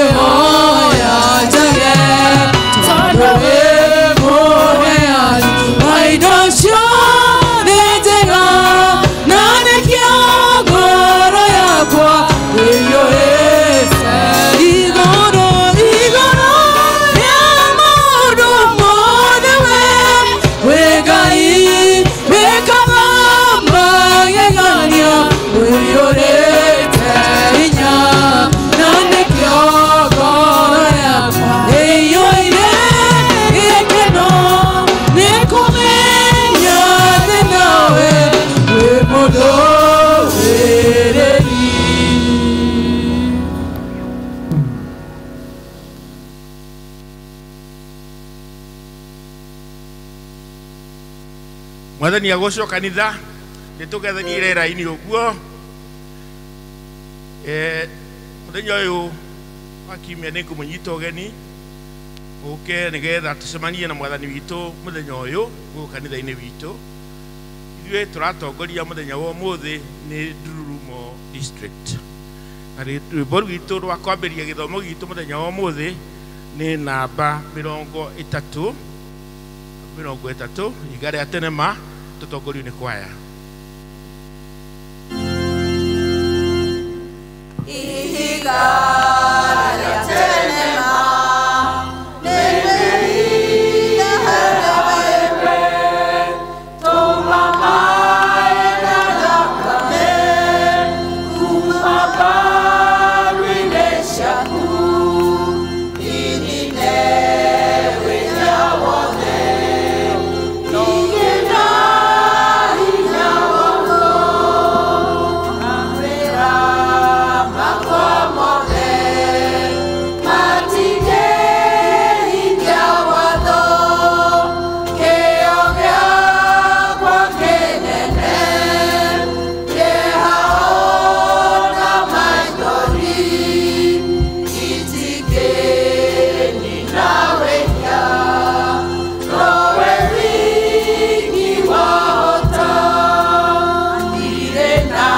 Ngwĩhoya njage tondũ wĩ mũheani wa indo ciothe njega, na nĩkĩo ngoro yakwa ĩiyũrĩte igũrũ igũrũ rĩa maũndũ mothe we wĩ Ngai wĩkaga magegania ũiyũrĩte hinya, na nĩkĩo ngoro yakwa ĩiyũire gĩkeno nĩ kũmenya atĩ nawe wĩ mũndũrĩrĩri. Mwathani agocwo kanitha nĩ tũgethanie rĩera-inĩ ũguo. Mũthenya ũyũ wa kiumia nĩ ngũmũnyita ũgeni ũke nĩgetha tũcemanie na mwathani witũ mũthenya ũyũ gũkũ kanitha-inĩ witũ. Ithuĩ tũratongoria mũthenya wa ũmũthĩ nĩ Ndururumo District, na rwĩmbo rwitũ rwa kwambĩrĩria gĩthomo gitũ mũthenya wa ũmũthĩ nĩ namba 30 30 iga rĩa tene ma tũtongorio nĩ kwaya. Ihiga rĩa tene ma nĩ rĩrĩ tũma maĩ na thakame kuma mbaru-inĩ ciaku inine wĩnya wothe ningĩ na hinya waku mawĩra makwa mothe matingĩhingia watho kĩo gĩakwa kĩnene kĩeha ona maithori itingĩnina wĩhia nowe wiki wahota ndirĩ na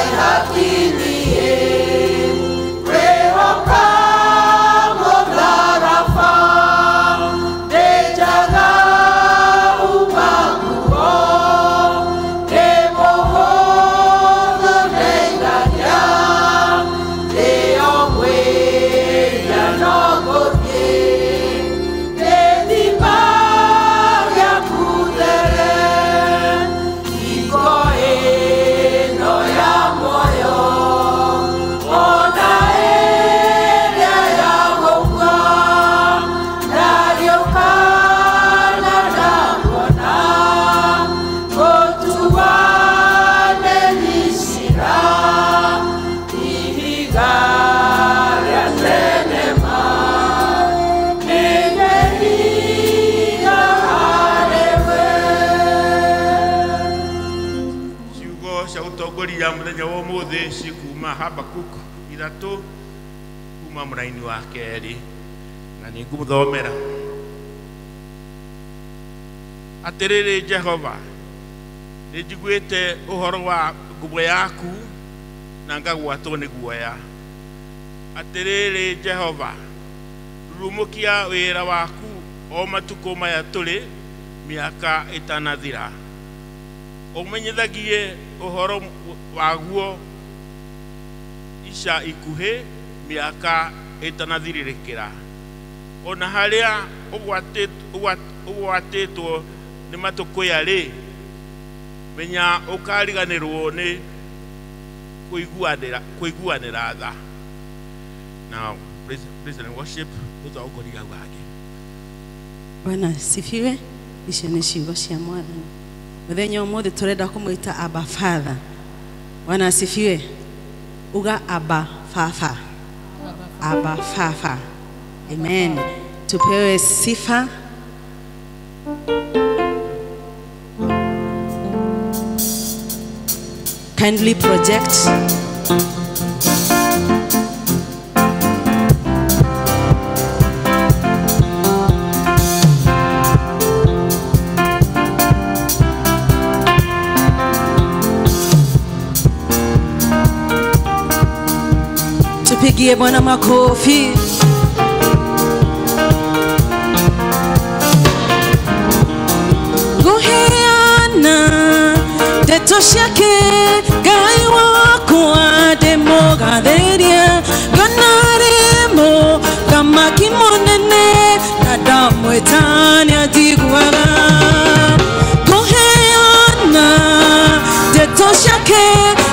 ihaki niĩ kwĩhoka mũtharaba ndĩnjaga uma nguo ndĩ mũhũthũ ndeithagia ndĩo mwĩhia no ngũthiĩ gĩthima gĩaku there hingo ĩno ya muoyo ona ĩrĩa ya gũkua ndariũka na ndakuona gũtuanĩri cira ihiga rĩa tene ma nĩngĩhinya harĩwe. Ciugo cia gũtongoria mũthenya wa ũmũthĩ cikuma Habakuk 3 kuma mũraini wa kerĩ, na nĩ ngũmũthomera. Atĩrĩrĩ Jehova, nĩ njiguĩte ũhoro wa ngumo yaku na ngagwatwo nĩ guoya. Atĩrĩrĩ Jehova, rurumũkia wĩra waku o matukũ maya tũrĩ mĩaka ĩtanathira, ũmenyithagie ũhoro waguo ica ikuhĩ mĩaka ĩtanathirĩrĩkĩra, ona harĩa ũgwatĩtwo nĩ matũkũya-rĩ, menya ũkariganĩrwo nĩ kũiguanĩra tha. Now, praise and worship tũtongoria hau hangĩ. Bwana sifiwe. Icio nĩ ciugo cia mwathani. Mũthenya ũmũthĩ tũrenda kũmwĩta Abba Father. Bwana asifiwe. Uga Abba Fafa. Abba Fafa. Amen. Tupewe sifa. Kindly project. Tumpigie Bwana makofi. Guheana ndeto ciake Ngai wakwa ndĩmũgathĩrie, ngona rĩ mũthamaki mũnene na ndamwĩta nĩanjiguaga. Ngũheana ndeto ciake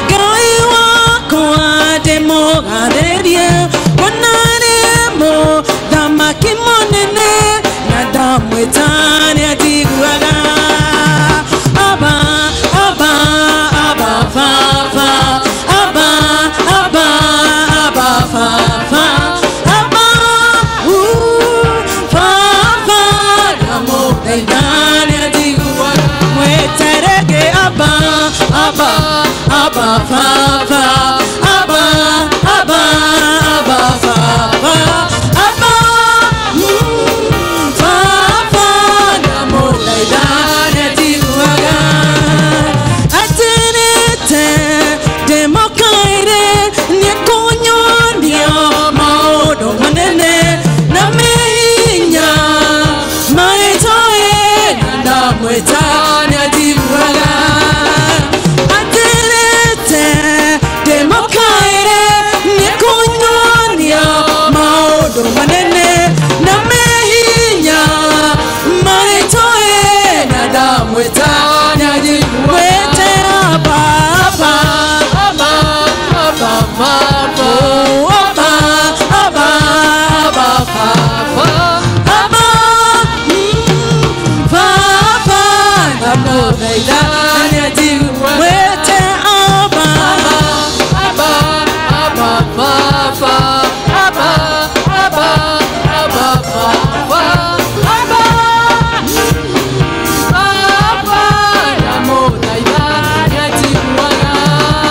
Ngai wakwa ndĩmũgathĩrie, ngona rĩ mũthamaki mũnene na ndamwĩta nĩanjiguaga. Abba, Abba, Abba, Papa, Abba, Abba, Abba, Papa, Abba, Papa, ndamũthaitha nĩanjiguaga. Mwetereke Abba, Abba, Abba, Papa, Abba, Abba, Abba, Papa, Abba, Papa, ndamũthaitha nĩanjiguaga. Atĩrĩte ndĩmũkaĩre nĩekũnyonia maũndũ manene na mehinya marĩtoĩ na ndamwĩta nĩanjiguaga. Atĩrĩte ndĩmũkaĩre nĩekũnyonia maũndũ manene na mehinya marĩtoĩ na ndamwĩta nĩanjiguaga. Mwĩte Abba, Abba, Abba, Abba, Papa, oh, Abba, Abba, Abba, Papa, Abba, Papa, ndamũthaitha nĩanjiguaga. Mwĩte Abba, Abba, Abba, Papa, Abba, Abba, Abba, Papa, Abba, Papa, ndamũthaitha nĩanjiguaga.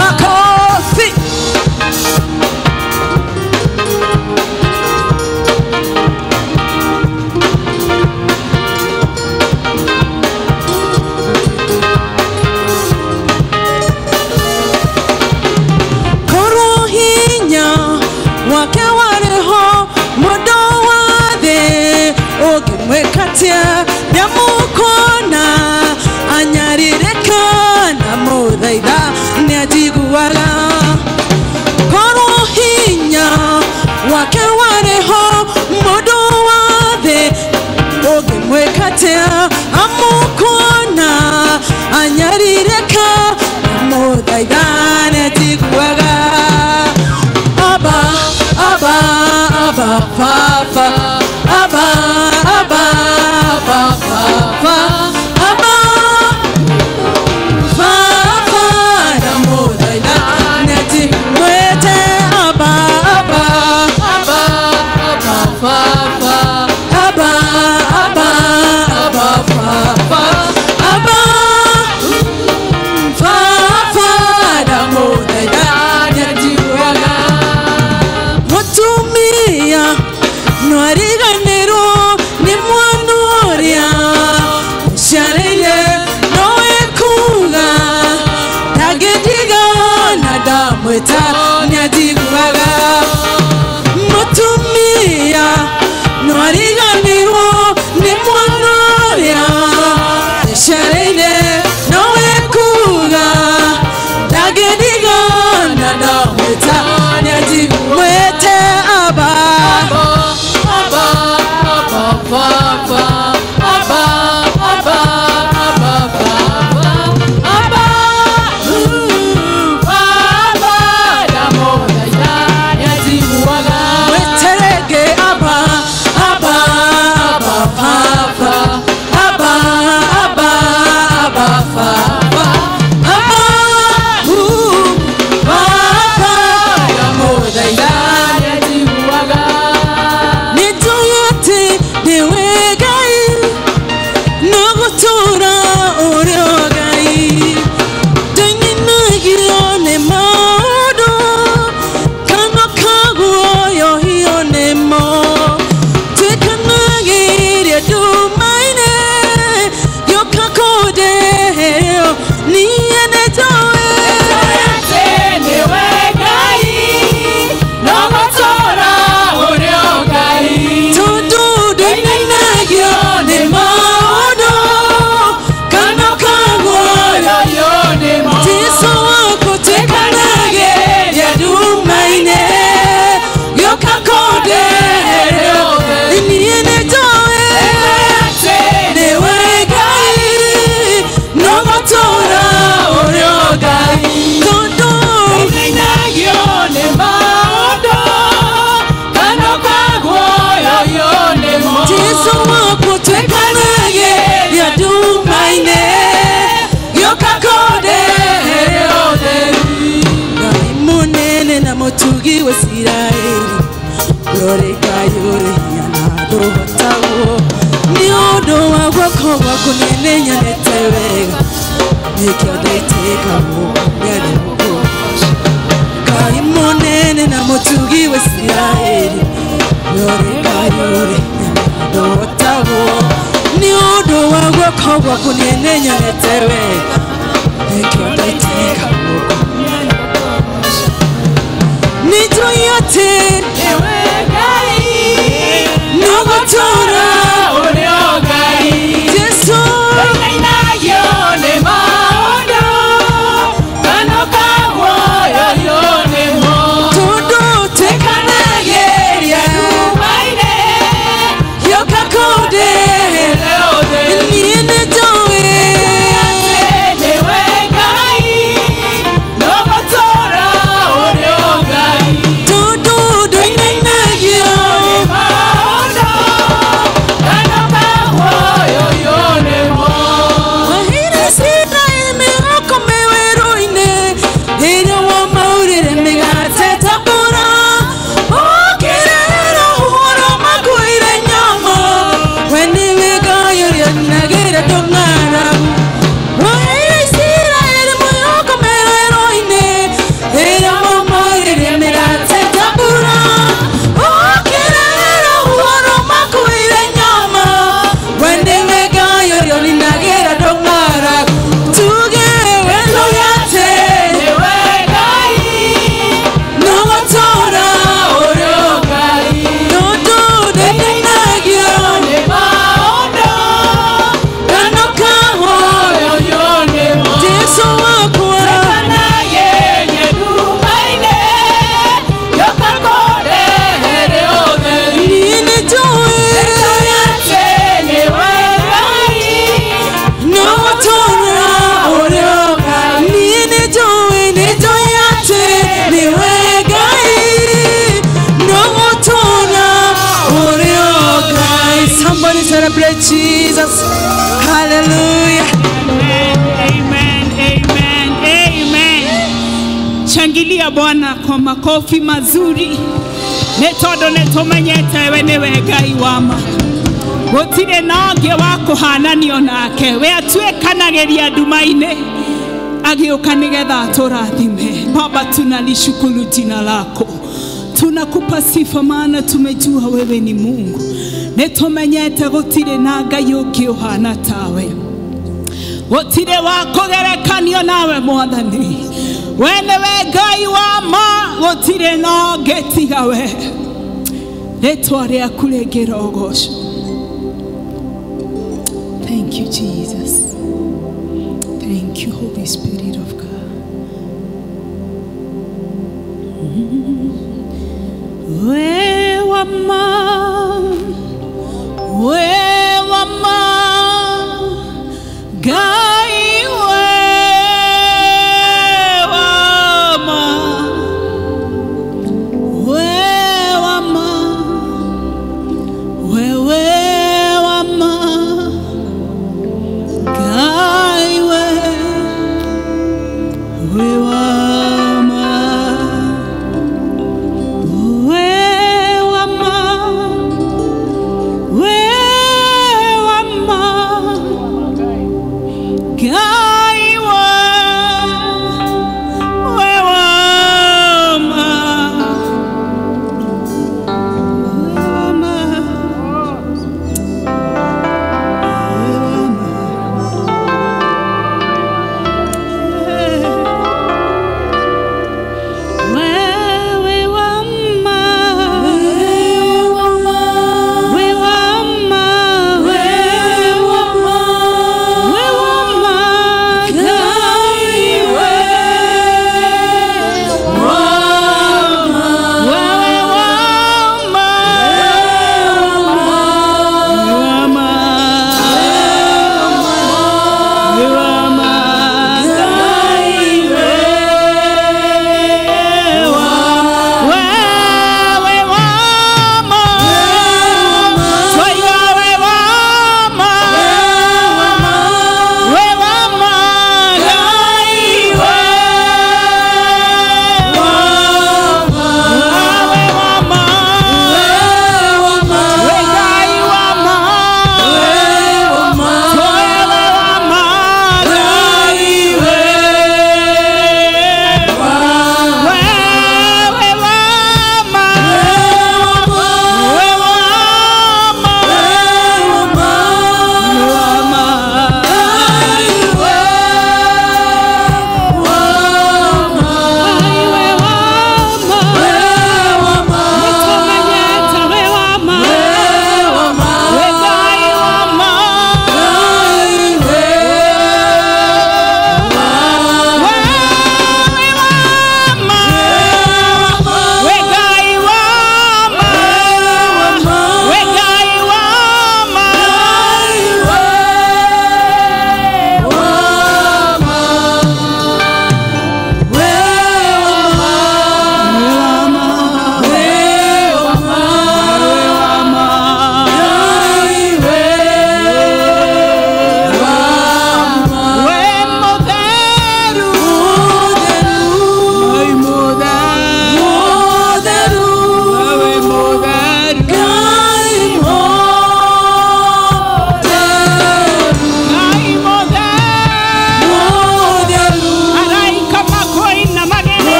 Makofi. Korwo hinya wake warĩ ho mũndũ wa thĩ ũngĩmwĩkatia nĩamũkuona anyarirĩka na mũthaitha nĩanjiguaga. Korwo hinya wake warĩ ho mũndũ wa thĩ ũngĩmwĩkatia amũkuona anyarirĩka na mũthaitha nĩanjiguaga. Abba, Abba, Abba, Papa, Abba, Abba, Abba, Papa, Abba, Papa, ndamũthaitha nĩanjiguaga. Mwĩte Abba, Abba, Abba, Abba, Papa, Abba, Abba, Abba, Papa, Abba, Papa, ndamũthaitha nĩanjiguaga. Mũtumia no ariganĩrwo nĩ mwana ũrĩa ũciarĩire nowe kuga ndangĩndiga na ndamwĩta nĩanjiguaga. Mũtumia no ariganĩrwo nĩ mwana ũrĩa ũciarĩire nowe kuga ndangĩndiga na ndamwĩta nĩanjiguaga. Mwĩte Abba, Abba, Abba, Papa, Abba, Abba, Abba, Papa, Abba, Papa, ndamũthaitha nĩanjiguaga. Mweterege Abba, Abba, Abba, Papa, Abba, Abba, Abba, Papa, Abba, Papa, ndamũthaitha. mutugi wa Isiraeli roreka yore hinya na ndũhotagwo nĩ ũndũ wa guoko gwaku niĩ nĩnyonete wega nĩkĩo ndaitĩka gũkumia nĩgũkũgoca Ngai mũnene na mũtugi wa Isiraeli roreka yore hinya na ndũhotagwo nĩ ũndũ wa guoko gwaku niĩ nĩnyonete wega nĩkĩo ndaitĩka gũkumia nĩgũkũgoca nĩnjũĩ atĩ nĩwe Ngai nĩũgũtũũra ũrĩ o Ngai Jesũ Ndũinainagio nĩ maũndũ kana ũkaguoyohio nĩmo tondũ tuĩkanagĩria nduma-inĩ gĩũka kũndĩhĩra niĩ nĩnjũĩ nĩwe Ngai nĩũgũtũũra ũrĩ o Ngai tondũ ndũinainagio maũndũ kana ũkaguoyohio nĩmo Waheire Isiraeli mĩgoko mĩwerũ-inĩ ĩrĩa wamaurĩre mĩgate ta mbura ũkĩrehera ũhoro makuire nyama we nĩwe Ngai ũrĩa ũninagĩra ndũng'aragu Waheire Isiraeli mĩgoko mĩwerũ-inĩ ĩrĩa wamaurĩre mĩgate ta mbura ũkĩrehera ũhoro makuire nyama we nĩwe Ngai ũrĩa ũninagĩra ndũng'aragu tuge we ndũgate nĩwe Ngai nĩũgũtũũra ũrĩ o Ngai tondũ ndũinainagio nĩ maũndũ kana ũkahoyo ũkaguoyohio nĩmo Jesũ wakwa Tuĩkanagerie nduma-inĩ gĩũka kũrehere ũtheri niĩ nĩnjũĩ atĩ nĩwe Ngai nĩũgũtũũra ũrĩ o Ngai niĩ nĩnjũĩ nĩnjũĩ atĩ nĩwe Ngai nĩũgũtũũra ũrĩ o Ngai. Somebody celebrate Jesus. Hallelujah. Amen, amen, amen, amen. Shangilia Bwana kwa makofi mazuri. Nĩ tondũ nĩ tũmenyete we nĩwe Ngai wa ma. Gũtirĩ na ũngĩ wa kũhananio nake. We atuĩkanagĩria nduma-inĩ agĩũka nĩgetha atũrathime. Baba, tunalishukuru jina lako, tunakupa sifa maana tumejua wewe ni Mungu. Nĩ tũmenyete gũtirĩ na Ngai ũngĩ ũhana tawe, gũtirĩ wa kũgerekanio nawe Mwathani. We nĩwe Ngai wa ma, gũtirĩ na ũngĩ tiga we. Rĩtwa rĩaku rĩngĩrogocwo. Thank you, Jesus. Thank you, Holy Spirit of God. We wa ma, we wa ma, Ngai we wa ma, we wa ma, we wa ma, Ngai we wa ma, we wa ma, we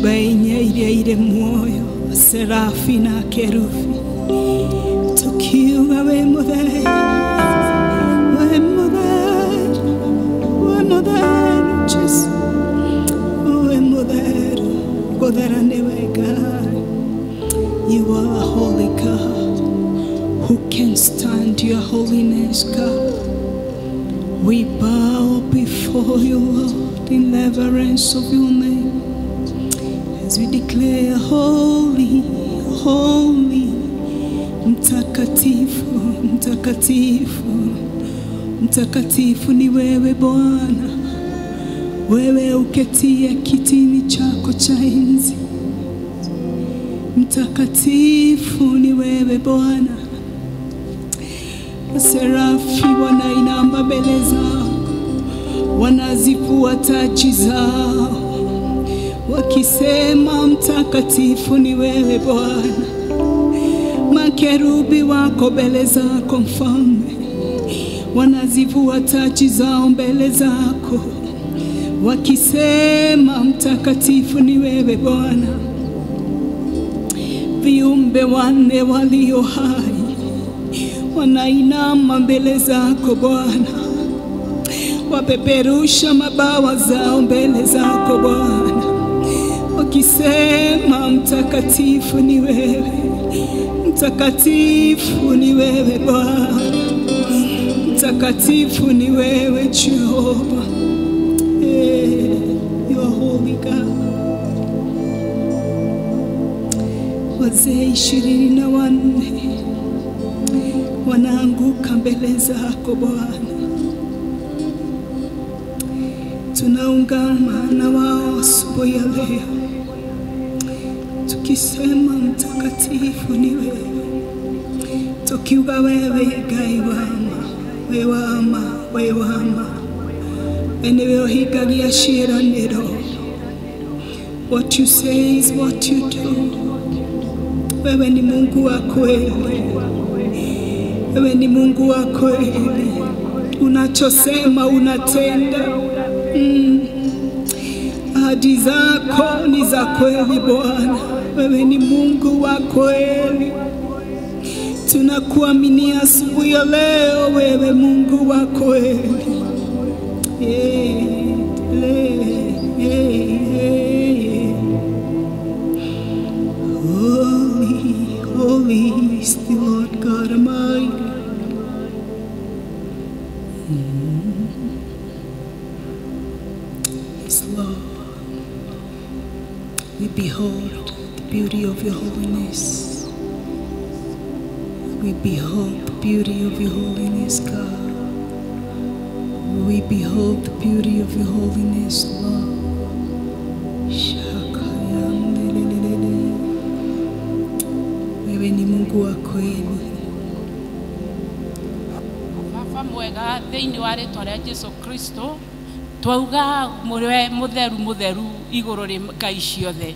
Ciũmbe inya iria irĩ muoyo, serafi na kerubi, tukiuga wĩ mũtheru, wĩ mũtheru, wĩ mũtheru Jesu, wĩ mũtheru, gũthera nĩwe Ngai. You are a holy God. Who can stand your holiness, God? We bow before you, Lord, in reverence of your name, as we declare holy, holy, mtakatifu, mtakatifu, mtakatifu ni wewe Bwana, wewe uketie kitini chako cha enzi. Mtakatifu ni wewe Bwana. Serafi wanainama mbele zao, wanazivua taji zao, wakisema mtakatifu ni wewe Bwana. Makerubi wako mbele zako Mfalme, wanazivua taji zao mbele zako, wakisema mtakatifu ni wewe Bwana. Viumbe wanne walio hai wanainama mbele zako Bwana, wapeperusha mabawa zao mbele zako Bwana, wakisema mtakatifu ni wewe, mtakatifu ni wewe Bwana, mtakatifu ni wewe Jehova. Hey, you are holy God. Wazee 24 wanaanguka mbele zako Bwana, tunaungama na wao asubuhi ya leo, tukisema mtakatifu ni wewe, tukiuga wewe Ngai wama, we wama, we wama, we niwe ũhingagia ciĩranĩro. What you say is what you do. Wewe ni Mungu wa kweli, wewe ni Mungu wa kweli, unachosema unatenda. Ahadi zako ni za kweli Bwana, wewe ni Mungu wa kweli. Tunakuamini asubuhi ya leo, wewe Mungu wa kweli. Holy, holy is the Lord God Almighty. Yes, Lord, we behold the beauty of your holiness. We behold the beauty of your holiness, God. We behold the beauty of your holiness, Lord. Wewe ni Mungu wa kweli. Baba mwega thĩinĩ wa rĩtwa rĩa Jesu Kristo, twauga mũwe mũtheru mũtheru igũrũ rĩ ngai ciothe,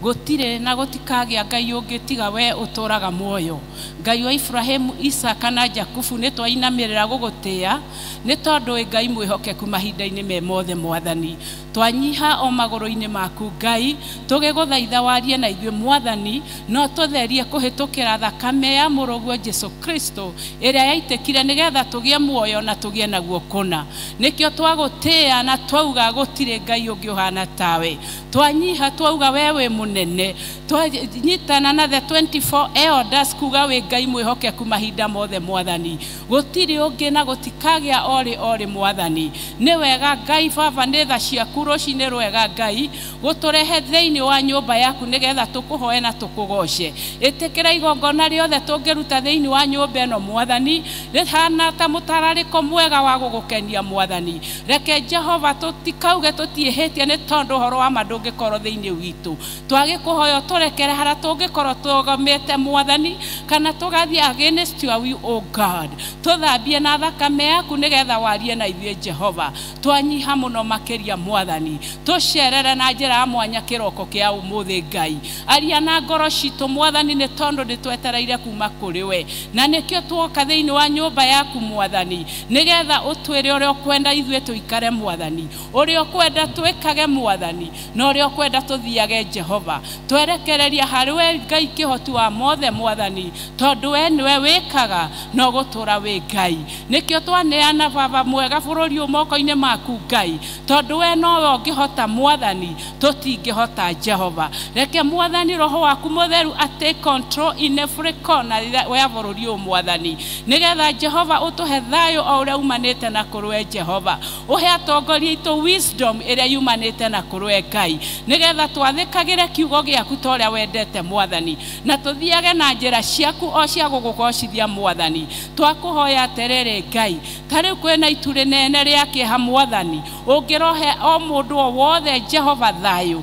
gũtirĩ na gũtikagĩa ngai ũngĩ tiga we ũtũraga muoyo. Ngai wa Ibrahimu, Isaka na Jakubu, nĩ twainamĩrĩra gũgũtĩĩa nĩ tondũ wĩ Ngai mwĩhokeku mahinda-inĩ me mothe Mwathani. Twanyiha o magũrũ-inĩ maku Ngai, tũgĩgũthaitha warie na ithuĩ Mwathani, no tũtherie kũhĩtũkĩra thakame ya mũrũguo Jesu Kristo ĩrĩa yaitĩkire nĩgetha tũgĩe muoyo na tũgĩe naguo kũna. Nĩkĩo twagũtĩĩa na twauga gũtirĩ Ngai ũngĩ ũhana tawe. Twanyiha twauga we wĩ mũnene, twanyitana na the 24 elders kuga wĩ Ngai mwĩhokeku mahinda mothe Mwathani. Gũtirĩ ũngĩ na gũtikagĩa orĩ orĩ Mwathani. Nĩ wega Ngai Baba, nĩ tha ciaku rũcinĩ rwega Ngai gũtũrehe thĩinĩ wa nyũmba yaku nĩgetha tũkũhoe na tũkũgoce. Ĩtĩkĩra igongona rĩothe tũngĩruta thĩinĩ wa nyũmba ĩno Mwathani, rĩhana ta mũtararĩko mwega wa gũgũkenia Mwathani. Reke Jehova tũtikauge tũtiĩhĩtie nĩ tondũ ũhoro wa ma ndũngĩkorwo thĩinĩ witũ. Twagĩkũhoya ũtũrekere harĩa tũngĩkorwo tũgomete Mwathani, kana tũgathiĩ against your will, O God. Tũthambie na thakame yaku nĩgetha warie na ithuĩ Jehova. Twanyiha mũno makĩria Mwathani, tũcerere na njĩra ya mwanya kĩroko kĩa ũmũthĩ Ngai. Aria na ngoro citũ Mwathani nĩ tondũ nĩ twetereire kuma kũrĩ we, na nĩkĩo tuoka thĩinĩ wa nyũmba yaku Mwathani, nĩgetha ũtwĩre ũrĩa ũkwenda ithuĩ tũikare Mwathani. mwathani ũrĩa ũkwenda twĩkage mwathani na ũrĩa ũkwenda tũthiage Jehova twerekereria harĩ we Ngai kĩhoti wa mothe mwathani tondũ we nĩwe wĩkaga no gũtũra wĩ Ngai nĩkĩo twaneana baba mwega bũrũri ũyũ moko-inĩ maku Ngai tondũ we nowe ũngĩhota mwathani tũtingĩhota Jehova reke mwathani roho waku mũtheru a take control in every corner wa bũrũri ũyũ mwathani nĩgetha Jehova ũtũhe thayũ o ũrĩa umanĩte na kũrĩ Jehova ũhe atongoria aitũ wisdom ĩrĩa yumanĩte na kũrĩ Ngai nĩgetha twathĩkagĩre kiugo gĩaku ta ũrĩa wendete mwathani na tũthiage na njĩra ciaku o cia gũgũgocithia mwathani twakũhoya atĩrĩrĩ Ngai ta rĩu kwĩna itu rĩnene rĩa kĩeha mwathani ũngĩrohe o mũndũ o wothe Jehova thayũ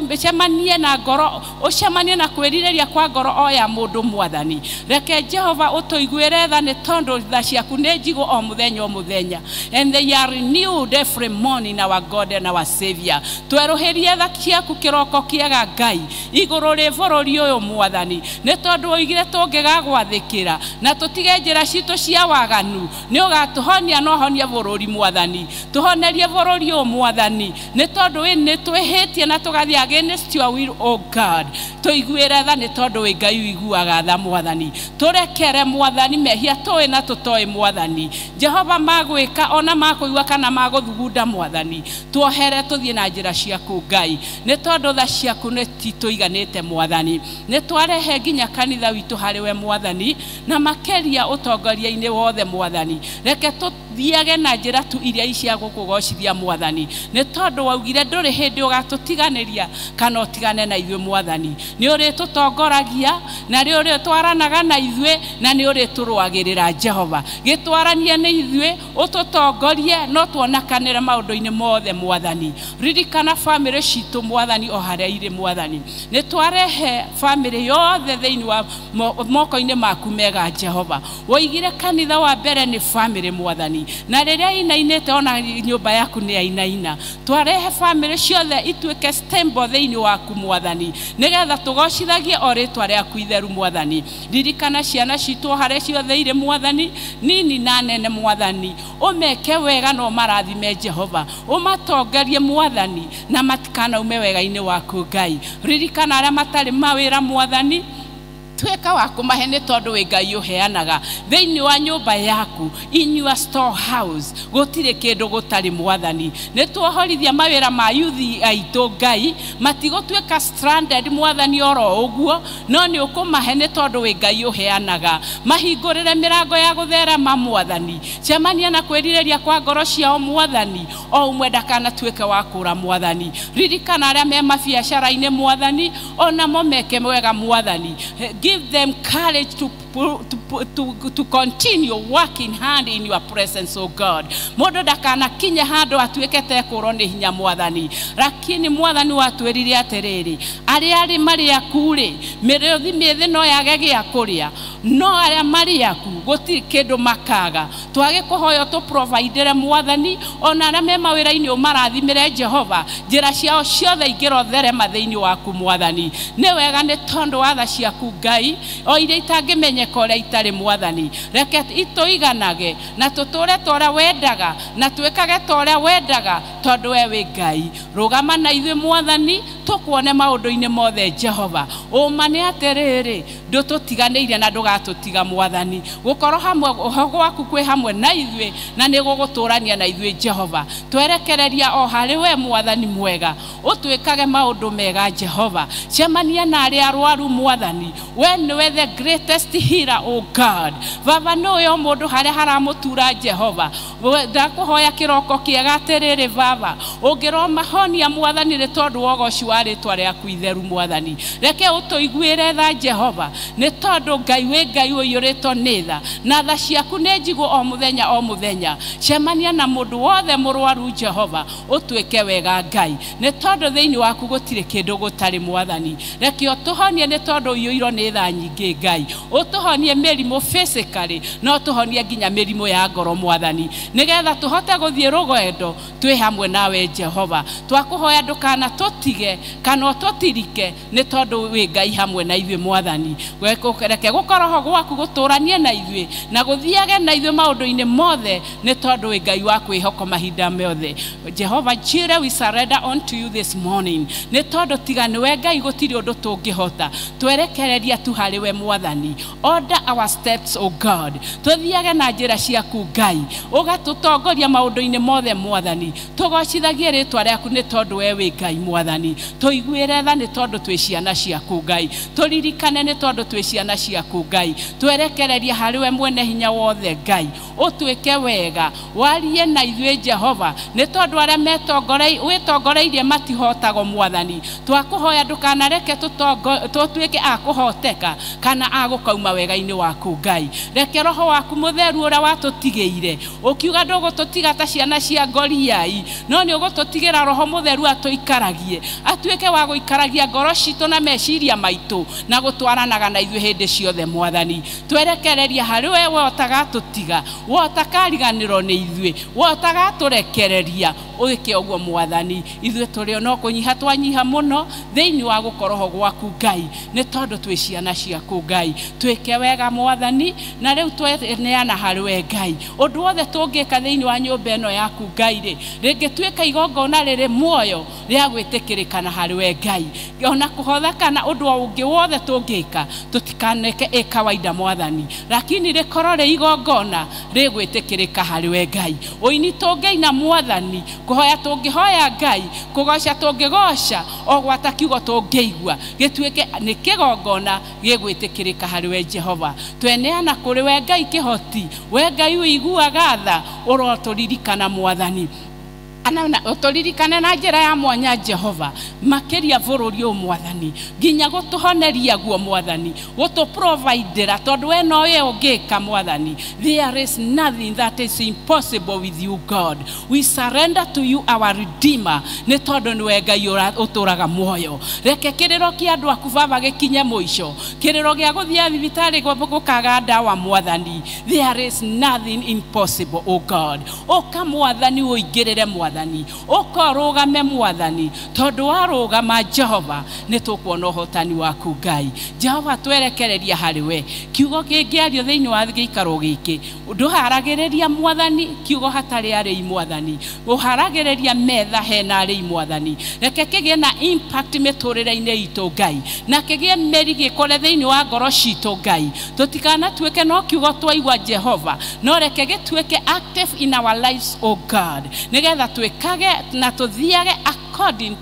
ũcemanie na ngoro ũcemanie na kwĩrirĩria kwa ngoro o ya mũndũ mwathani reke Jehova ũtũiguĩre tha nĩ tondũ tha ciaku nĩ njigũ o mũthenya o mũthenya and they are renewed every morning our God and our Savior twerũhĩrie tha ciaku kĩroko kĩega Ngai igũrũ rĩ bũrũri ũyũ mwathani nĩ tondũ oigire tũngĩgagwathĩkĩra na tũtige njĩra citũ cia waganu nĩ ũgatũhonia na ũhonie bũrũri mwathani tũhonerie bũrũri ũyũ mwathani nĩ tondũ nĩ twĩhĩtie na tũgathiĩ against your will o God tũiguĩre tha nĩ tondũ wĩ Ngai ũiguaga tha mwathani tũrekere mwathani mehia tũĩ na tũtoĩ mwathani Jehova magwĩka ona makũigua kana magũthugunda mwathani tuohere tũthiĩ na njĩra ciaku Ngai nĩ tondũ tha ciaku nĩ titũiganĩte mwathani nĩ twarehe nginya kanitha witũ harĩ we mwathani na makĩria ũtongoria-inĩ wothe mwathani reke tũthiage na njĩra tu iria cia gũkũgocithia mwathani nĩ tondũ waugire ndũrĩ hĩndĩ ũgatũtiganĩria kana ũtigane na ithuĩ mwathani nĩ ũrĩtũtongoragia na nĩ ũrĩtwaranaga na ithuĩ na nĩ ũrĩtũrũagĩrĩra Jehova gĩtwaranie nĩ ithuĩ ũtũtongorie no tuonakanĩre maũndũ-inĩ mothe mwathani ririkana bamĩrĩ citũ mwathani o harĩa irĩ mwathani nĩ twarehe bamĩrĩ yothe thĩinĩ wa moko-inĩ maku mega Jehova woigire kanitha wa mbere nĩ bamĩrĩ mwathani na rĩrĩa inainĩte ona nyũmba yaku nĩ yainaina twarehe bamĩrĩ ciothe ituĩke stembo thĩinĩ waku mwathani nĩgetha tũgocithagie o rĩtwa rĩaku itheru mwathani ririkana ciana citũ harĩa ciothe irĩ mwathani nini na nene mwathani ũmeke wega na ũmarathime Jehova ũmatongorie mwathani na matikanaume wega-inĩ waku Ngai ririkana arĩa matarĩ mawĩra mwathani tuĩka wa kũmahe nĩ tondũ wĩ Ngai ũheanaga thĩinĩ wa nyũmba yaku in your storehouse gũtirĩ kĩndũ gũtarĩ mwathani nĩ tuohorithia mawĩra ma yuthi aitũ Ngai matigũtuĩka stranded mwathani oro ũguo no nĩ ũkũmahe nĩ tondũ wĩ Ngai ũheanaga mahingũrĩre mĩrango ya gũtherema mwathani cemania na kwĩrirĩria kwa ngoro ciao mwathani o ũmwe ndakanatuĩke wa kũra mwathani ririkana arĩa me mabiacara-inĩ mwathani onamo meke wega mwathani give them courage to continue working hand in your presence, O God. Mũndũ ndakanakinye handũ atuĩke tekũrwo nĩ hinya mwathani lakini mwathani watwĩrire atĩrĩrĩ arĩa arĩ marĩ aku rĩ mĩrũthi mĩthĩ no yage gĩa kũrĩa no arĩa marĩ aku gũtirĩ kĩndũ makaga twagĩkũhoya tũprovidere mwathani ona arĩa me mawĩra-inĩ ũmarathimĩre Jehova njĩra ciao ciothe ingĩrotherema thĩinĩ waku mwathani nĩ wega nĩ tondũ wa tha ciaku Ngai o iria itangĩmenyeka ũrĩa itarĩ mwathani reke itũiganage na tũtũre ta ũrĩa wendaga na twĩkage ta ũrĩa wendaga tondũ we wĩ Ngai rũgama na ithuĩ mwathani tũkuone maũndũ-inĩ mothe Jehova ũma nĩ atĩrĩrĩ ndũtũtiganĩirie na ndũgatũtiga mwathani gũkorwo hamwe gwaku kwĩ hamwe na ithuĩ na nĩ gũgũtũrania na ithuĩ Jehova twerekereria o harĩ we mwathani mwega ũtwĩkage maũndũ mega Jehova cemania na arĩa arwaru mwathani we nĩwe the greatest healer o God baba nĩwe o mũndũ harĩa haramũtura Jehova ndakũhoya kĩroko kĩega atĩrĩrĩ baba ũngĩromahonia mwathani nĩ tondũ wa ũgoci wa rĩtwa rĩaku itheru mwathani reke ũtũiguĩre tha Jehova nĩ tondũ Ngai wĩ Ngai ũiyũrĩtwo nĩ tha na tha ciaku nĩ njigũ o mũthenya o mũthenya cemania na mũndũ wothe mũrwaru Jehova ũtuĩke wega Ngai nĩ tondũ thĩinĩ waku gũtirĩ kĩndũ gũtarĩ mwathani reke ũtũhonie nĩ tondũ ũiyũirwo nĩ tha nyingĩ Ngai ũtũhonie mĩrimũ physically no ũtũhonie nginya mĩrimũ ya ngoro mwathani nĩgetha tũhote gũthiĩ rũgendo twĩ hamwe nawe Jehova twakũhoya ndũkana tũtige kana ũtũtirike nĩ tondũ wĩ Ngai hamwe na ithuĩ mwathani. Reke gũkorwo gwaku gũtũranie na ithuĩ na gũthiage na ithuĩ maũndũ-inĩ mothe nĩ tondũ wĩ Ngai wa kwĩhoko mahinda mothe. Jehovah Jireh, we surrender unto you this morning nĩ tondũ tiga nĩwe Ngai gũtirĩ ũndũ tũngĩhota. Twerekereria tu harĩ we mwathani. Order our steps, O God. Tũthiage na njĩra ciaku Ngai, ũgatũtongoria maũndũ-inĩ mothe mwathani. Tũgocithagie rĩtwa rĩaku nĩ tondũ we wĩ Ngai mwathani. Tũiguĩre tha nĩ tondũ twĩ ciana ciaku Ngai. Tũririkane nĩ tondũ twĩ ciana ciaku Ngai. Twerekereria harĩ we mwene hinya wothe Ngai, ũtuĩke wega, warie na ithuĩ Jehova nĩ tondũ arĩa wĩtongoreirie matihotagwo mwathani. Twakũhoya ndũkanareke tũtuĩke a kũhoteka kana a gũkauma wega-inĩ waku Ngai. Reke roho waku mũtheru ũrĩa watũtigĩire ũkiuga ndũgũtũtiga ta ciana cia Goliai, no nĩ ũgũtũtigĩra roho mũtheru atũikaragie, atuĩke wa gũikaragia ngoro citũ na meciria maitũ na gũtwaranaga na ithuĩ hĩndĩ ciothe mwathani. Twerekereria harĩ we, we ũtagatũtiga, we ũtakariganĩrwo nĩ ithuĩ, we ũtagatũrekereria. Ũgĩke ũguo mwathani. Ithuĩ tũrĩ no kũnyiha twanyiha mũno thĩinĩ wa gũkorwo gwaku Ngai nĩ tondũ twĩ ciana ciaku Ngai. Twĩke wega mwathani, na rĩu tweneana harĩ we Ngai. Ũndũ wothe tũngĩka thĩinĩ wa nyũmba ĩno yaku Ngai rĩ, rĩngĩtuĩka igongona rĩrĩ muoyo rĩa gwĩtĩkĩrĩkana harĩ we Ngai, ona kũhotha kana ũndũ ũngĩ wothe tũngĩka tũtikaneke ĩ kawaida mwathani, lakini rĩkorwo rĩ igongona rĩgwĩtĩkĩrĩka harĩ we Ngai. Ũini tũngĩina mwathani, kũhoya tũngĩhoya Ngai, kũgoca tũngĩgoca, o gwata kiugo tũngĩigua gĩtuĩke nĩ kĩgongona gĩgwĩtĩkĩrĩka harĩ we Jehova. Tweneana kũrĩ we Ngai kĩhoti, we Ngai ũiguaga tha, ũrotũririkana mwathani. Ũtũririkane na njĩra ya mwanya Jehova, makĩria bũrũri ũyũ mwathani, nginya gũtũhoneria guo mwathani, gũtũprovidera tondũ we nowe ũngĩka mwathani. There is nothing that is impossible with you God. We surrender to you our Redeemer nĩ tondũ nĩwe Ngai ũtũraga muoyo. Reke kĩrĩro kĩa andũ aku Baba gĩkinye mũico, kĩrĩro gĩa gũthiĩ thibitarĩ gũkaga ndawa mwathani. There is nothing impossible, O God. Ũka mwathani ũingĩrĩre mwathani, ũka ũrũgame mwathani, tondũ warũgama Jehova nĩ tũkuona ũhotani waku Ngai. Jehova twerekereria harĩ we. Kiugo kĩngĩario thĩinĩ wa gĩikaro gĩkĩ, ndũharagĩrĩria mwathani kiugo hatarĩ arĩi mwathani, ũharagĩrĩria metha hena arĩi mwathani. Reke kĩgĩe na impact mĩtũrĩre-inĩ itũ Ngai, na kĩgĩe mĩri gĩkũre thĩinĩ wa ngoro citũ Ngai. Tũtikanatuĩke no kiugo twaigua Jehova, no reke gĩtuĩke active in our lives, O God, nĩgetha twĩkage na tũthiage according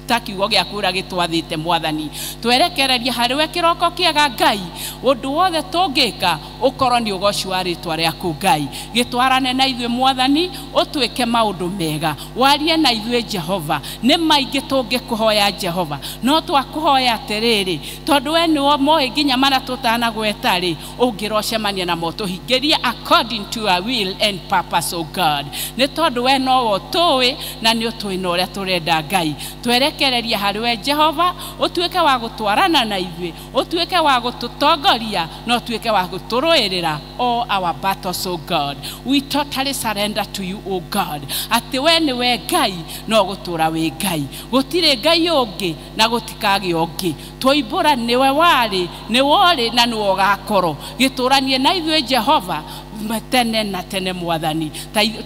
ta kiugo gĩaku ũrĩa gĩtwathĩte mwathani. Twerekereria harĩ we kĩroko kĩega Ngai, ũndũ wothe tũngĩka ũkorwo nĩ ũgoci wa rĩtwa rĩaku Ngai. Gĩtwarane na ithuĩ mwathani, ũtwĩke maũndũ mega, warie na ithuĩ Jehova. Nĩ maingĩ tũngĩkũhoya Jehova, no twakũhoya atĩrĩrĩ, tondũ we nĩwe moĩ nginya marĩa tũtanagweta rĩ, ũngĩrocemania namo tũhingĩrie according to your will and purpose, O God. Nĩ tondũ we nowe ũtũĩ na nĩ ũtũĩ na ũrĩa tũrenda Ngai. Twerekereria harĩ we Jehova, ũtuĩke wa gũtwarana na ithuĩ, ũtuĩke wa gũtũtongoria, na ũtuĩke wa gũtũrũĩrĩra all our battles, O God. We totally surrender to you, O God. Atĩ we nĩwe Ngai, no gũtũra wĩ Ngai. Gũtirĩ Ngai ũngĩ na gũtikagĩa ũngĩ. Twoimbũra nĩwe warĩ, nĩwe ũrĩ na nĩwe ũgakorwo. Gĩtũranie na ithuĩ Jehova tene na tene mwathani.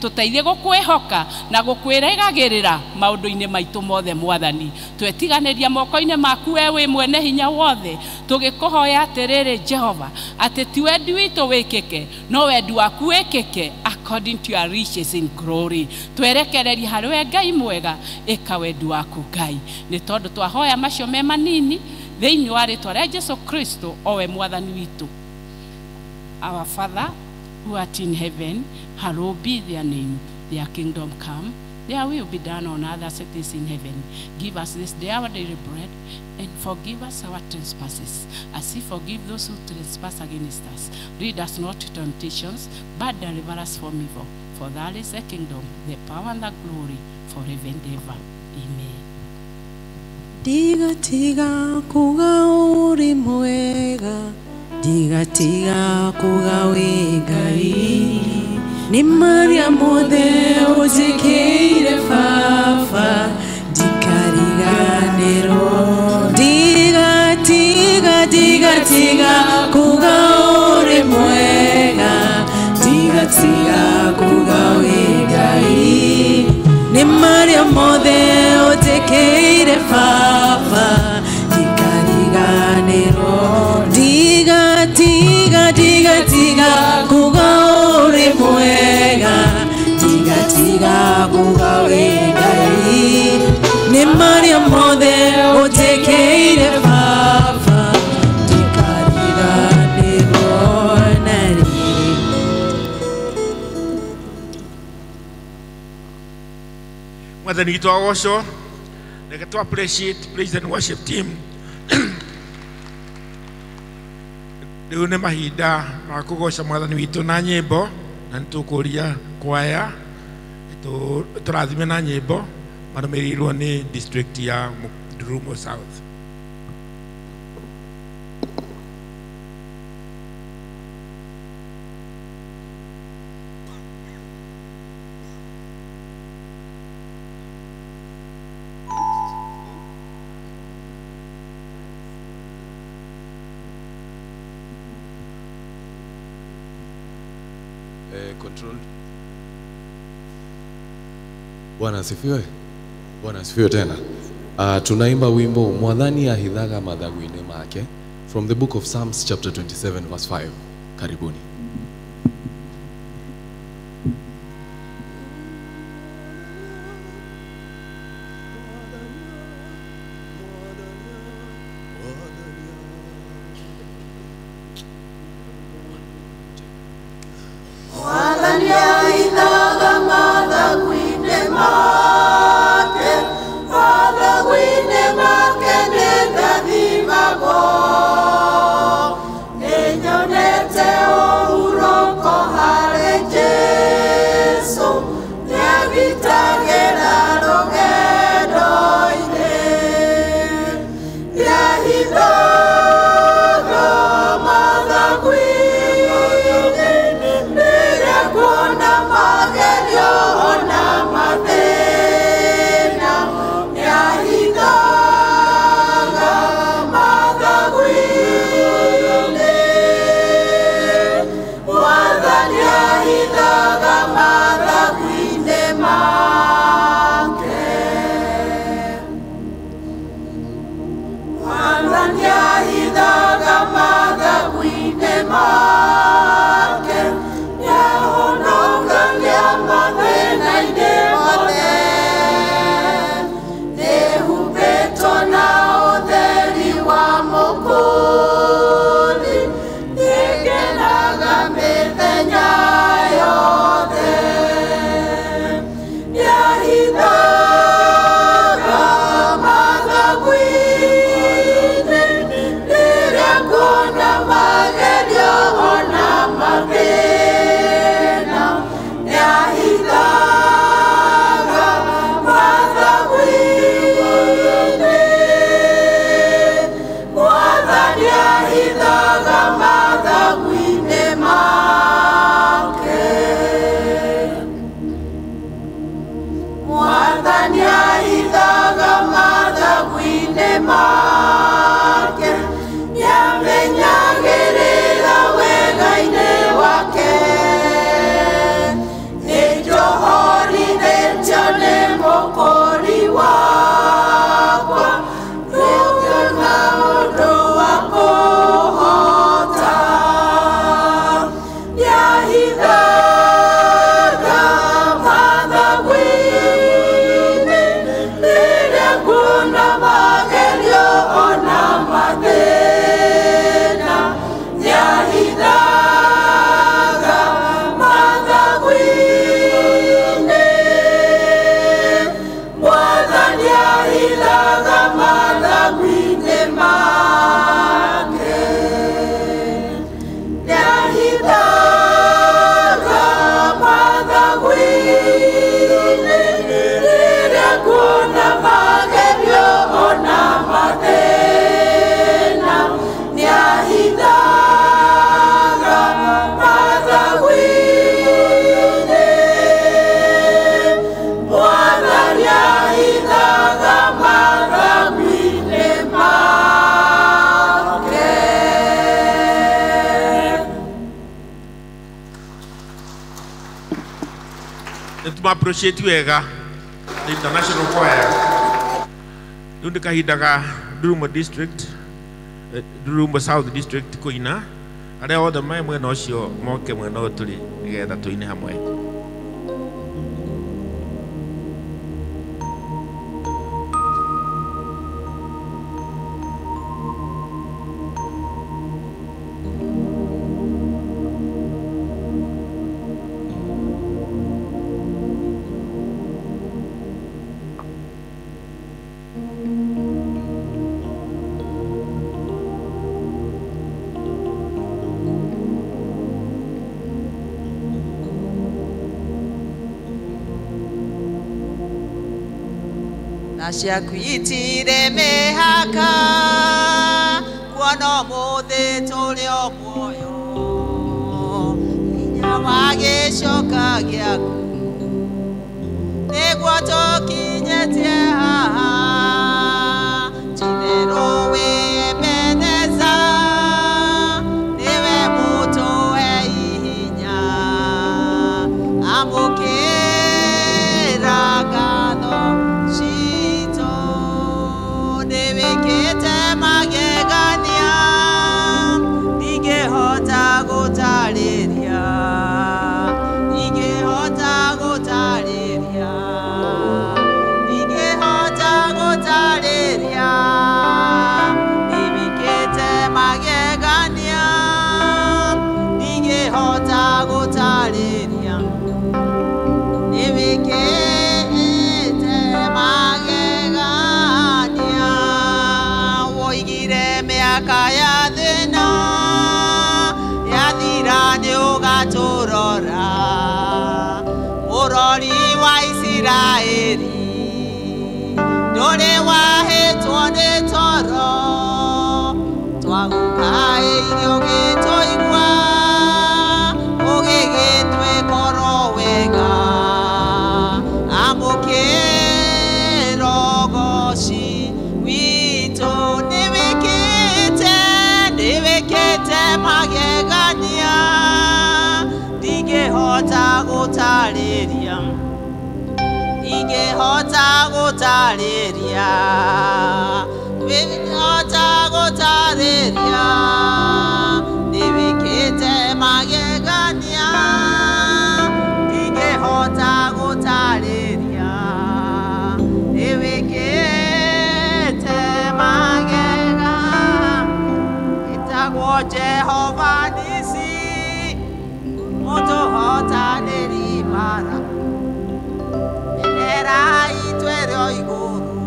Tũteithie gũkwĩhoka na gũkwĩregagĩrĩra maũndũ-inĩ maitũ mothe mwathani. Twetiganĩria moko-inĩ maku we wĩ mwene hinya wothe, tũgĩkũhoya atĩrĩrĩ Jehova, atĩ ti wendi witũ wĩkĩke, no wendi waku wĩkĩke according to your riches in glory. Twerekereria harĩ we Ngai mwega, ĩka wendi waku Ngai. Nĩ tondũ twahoya macio me manini thĩinĩ wa rĩtwa rĩa Jesu Kristo o we mwathani witũ. Our Father who art in heaven, hallowed be thy name. Their kingdom come, their will be done on earth as it is in heaven. Give us this day our daily bread, and forgive us our trespasses, as we forgive those who trespass against us. Lead us not to temptations, but deliver us from evil. For that is the kingdom, the power, and the glory, forever and ever. Amen. Ndigatiga kuga ũrĩ mwega, ndigatiga kuga wĩ Ngai. Nĩ marĩa mothe ũnjĩkĩire Baba, ndikariganĩrwo. marĩa mothe ũnjĩkĩire baba ndikariganĩrwo ndiga tiga tiga tiga kuga ũrĩ mwega tiga tiga kuga wĩ Ngai nĩ marĩa mothe ũnjĩkĩire baba ndikariganĩrwo narĩ. Mwathani witũ agocwo. Reke tu appreciate praise and worship team. Rĩu nĩ mahinda ma kũgoca mwathani witũ na nyĩmbo, na nĩ tũkũria kwaya tũrathime na nyĩmbo marũmĩrĩirwo nĩ district ya Ndurumo South. Control. Bwana asifiwe. Bwana asifiwe tena. Tunaimba wimbo Mwathani ahithaga mathagu-inĩ make from the book of Psalms chapter 27 verse 5. Karibuni. Appreciate wega. the International Choir. Rĩu nĩ kahinda ga Ndurumo District, Ndurumo South District kũina. Arĩa othe me mwena ũcio moke mwena ũyũ tũrĩ nĩgetha tũine hamwe. Ciaku itirĩ mĩhaka kuona ũmũthĩ tũrĩ o muoyo hinya wa gĩcoka gĩaku nĩguo tũkinyĩtie haha titherũ wĩ Ebeneza nĩwe mũtũhe ihinya amũkĩra ngatho citũ nĩwĩkĩte magegania ndingĩhota gũtarĩria ndingĩhota gũtarĩria ndingĩhota gũtarĩria nĩwĩkĩte magegania ndingĩhota gũtarĩria nĩwĩkĩte magegania woigire mĩaka ya thĩna yathira nĩũgatũrora mũrori wa Isiraeli ndũrĩ wahĩtwo nĩ toro twagũkaĩire ũgĩtũigua ũgĩgĩtwĩkoro wega amũkĩra ũgoci witũ nĩwĩkĩte nĩwĩkĩte magegania ndingĩhota gũtarĩria ndingĩhota gũtarĩria ndingĩhota gũtarĩria nĩwĩkĩte magegania ndingĩhota gũtarĩria nĩwĩkĩte magega ĩtagwo Jehova Nisi mũtũhotanĩri mara bendera itũ ĩrĩ o igũrũ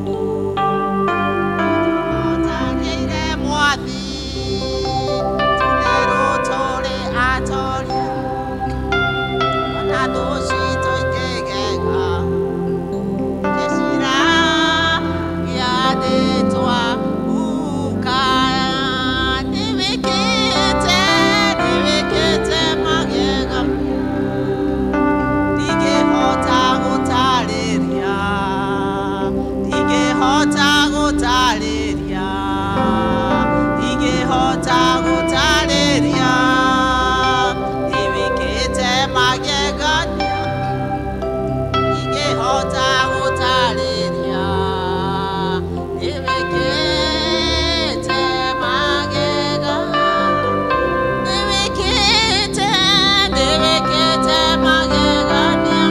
tũhotanĩire mwathi titherũ tũrĩ atoria ona thũ citũ ikĩgega gĩcira gĩathĩtwa uka nĩwĩkĩte nĩwĩkĩte magega ndingĩhota gũtarĩria ndingĩhota gũtarĩria ndingĩhota gũtarĩria nĩwĩkĩte magegania ndingĩhota gũtarĩria nĩwĩkĩte magega nĩwĩkĩte nĩwĩkĩte magegania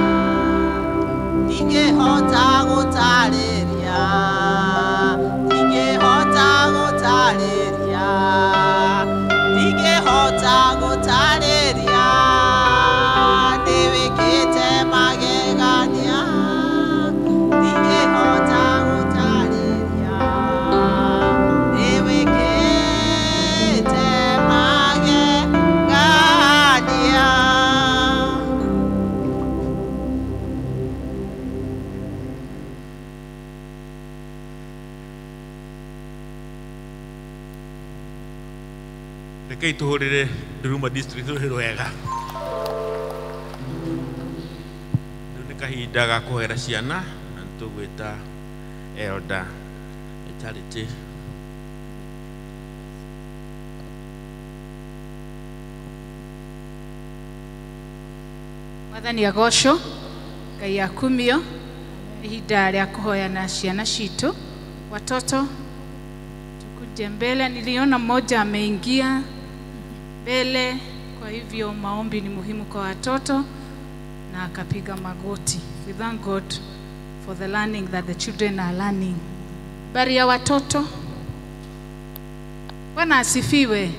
ndingĩhota gũtarĩria ndingĩhota gũtarĩria ndingĩhota gũtarĩria nĩwĩkĩte magegania ndingĩhota gũtarĩria nĩwĩkĩte magegania. Rekei tũhũrĩre Ndurumo District rũhĩ rwega. Rĩu nĩ kahinda ga kũhoera ciana na nĩtũgwĩta Elder Charity. Mwathani agocwo, Ngai akumio. Ihinda rĩa kũhoya na ciana citũ. Watoto tukuje mbele. Niliona mmoja ameingia mbele, kwa hivyo maombi ni muhimu kwa watoto, na akapiga magoti. We thank God for the learning that the children are learning. Habari ya watoto? Bwana asifiwe.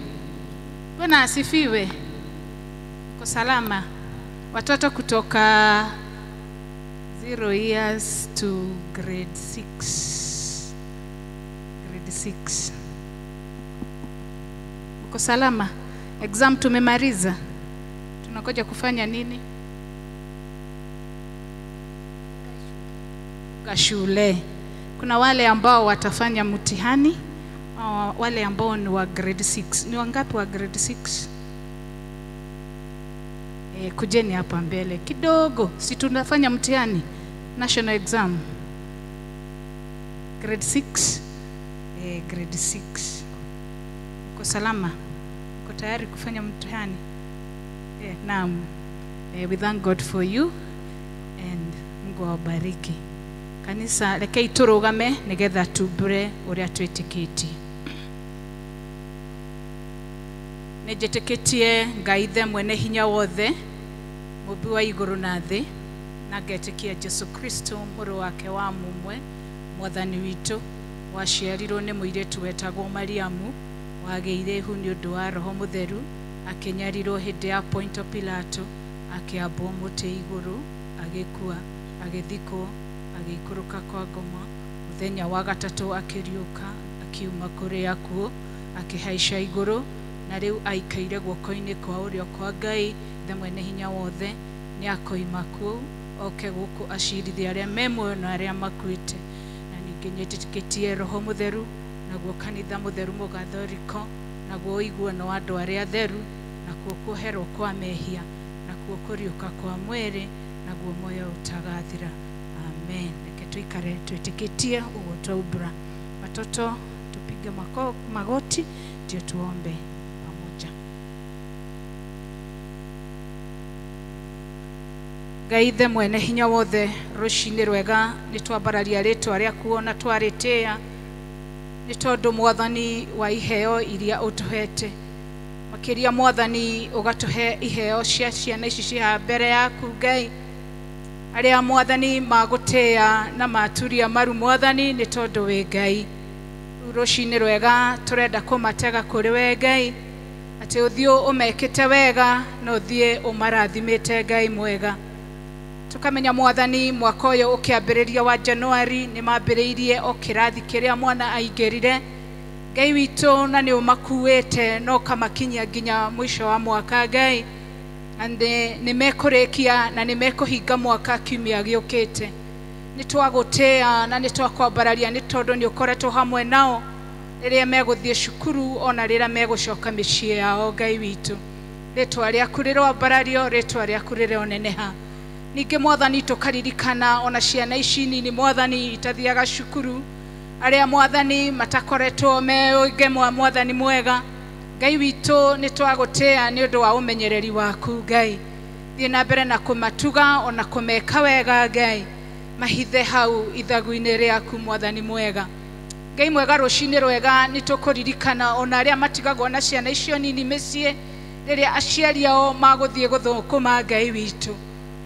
Bwana asifiwe. Mko salama? Watoto kutoka 0 years to grade 6. Grade 6. Mko salama? Exam tumemaliza. Tunangoja kufanya nini? Kufunga shule. Kuna wale ambao watafanya mtihani, wale ambao ni wa grade 6. Ni wangapi wa grade 6? Kujeni hapa mbele kidogo. Si tunafanya mtihani, national exam. Grade 6. Grade 6. Uko salama? Uko tayari kufanya mtihani? Naam. We thank God for you and Mungu awabariki. Kanisa rekei turugame nigetha tumbure uria twitikitie. Nĩnjĩtĩkĩtie Ngai Ithe mwene hinya wothe, mũmbi wa igũrũ na thĩ, na ngetĩkia Jesu Kristo mũrũ wake wa mũmwe, mwathani witũ, waciarirwo nĩ mũirĩtu wetagwo Mariamu, wagĩire ihu nĩ ũndũ wa Roho Mũtheru, akĩnyarirwo hĩndĩ ya Ponto Pilato, akĩambwo mũtĩ igũrũ, agĩkua, agĩthikwo, agĩikũrũka kwa ngoma, mũthenya wa gatatũ akĩriũka, akiuma kũrĩ akuũ, akĩhaica igũrũ, na rĩu aikaire guoko-inĩ kwa ũrĩo kwa Ngai Ithe mwene hinya wothe, nĩ akoima kũu oke gũkũ acirithie arĩa me muoyo na arĩa makuĩte. Na ningĩ nyĩtĩkĩtie Roho Mũtheru, naguo kanitha mũtheru mũgathoriko, naguo ũiguano wa andũ arĩa atheru, nakuo kũherwo kwa mehia, nakuo kũriũka kwa mwĩrĩ, naguo muoyo ũtagathira. Amen. Reke tuikare twĩtĩkĩtie ũguo twaumbũra. Watoto tupige magoti ndio tuombe pamoja. Ngai Ithe mwene hinya wothe, rũcinĩ rwega nĩ twambararia rĩtwa rĩaku na twarĩtĩĩa, nĩ tondũ mwathani wa iheo iria ũtũhete. Makĩria mwathani ũgatũhe iheo cia ciana ici ciĩ haha mbere yaku Ngai, arĩa mwathani magũtĩĩa na maturia maru mwathani nĩ tondũ wĩ Ngai. Rĩu rũcinĩ rwega tũrenda kũmatega kũrĩ we Ngai, atĩ ũthiũ ũmekĩte wega na ũthiĩ ũmarathimĩte Ngai mwega. Tukamenya mwathani mwaka ũyũ ũkĩambĩrĩria wa Januari nĩ mambĩrĩirie o kĩrathi kĩrĩa mwana aingĩrire Ngai witũ, na nĩ ũmakuĩte na ũkamakinyia nginya mũico wa mwaka Ngai, na nĩ mekũrĩkia na nĩ mekũhinga mwaka kiumia gĩũkĩte. Nĩ twagũtĩĩa na nĩ twakwambararia nĩ tondũ nĩ ũkoretwo hamwe nao rĩrĩa megũthiĩ cukuru ona rĩrĩa megũcoka mĩciĩ yao Ngai witũ. Rĩtwa rĩaku rĩroambarario, rĩtwa rĩaku rĩroneneha. Ningĩ mwathani tũkaririkana ona ciana ici nini mwathani itathiaga cukuru, arĩa mwathani matakoretwo me ũige mwathani mwega Ngai witũ, nĩ twagũtĩĩa nĩ ũndũ wa ũmenyereri waku Ngai. Thiĩ na mbere na kũmatuga ona kũmeka wega Ngai, mahithe hau ithagu-inĩ rĩaku mwathani mwega. Ngai mwega, rũcinĩ rwega nĩ tũkũririkana ona arĩa matigagwo na ciana icio nini mĩciĩ rĩrĩa aciari ao magũthiĩ gũthũkũma Ngai witũ.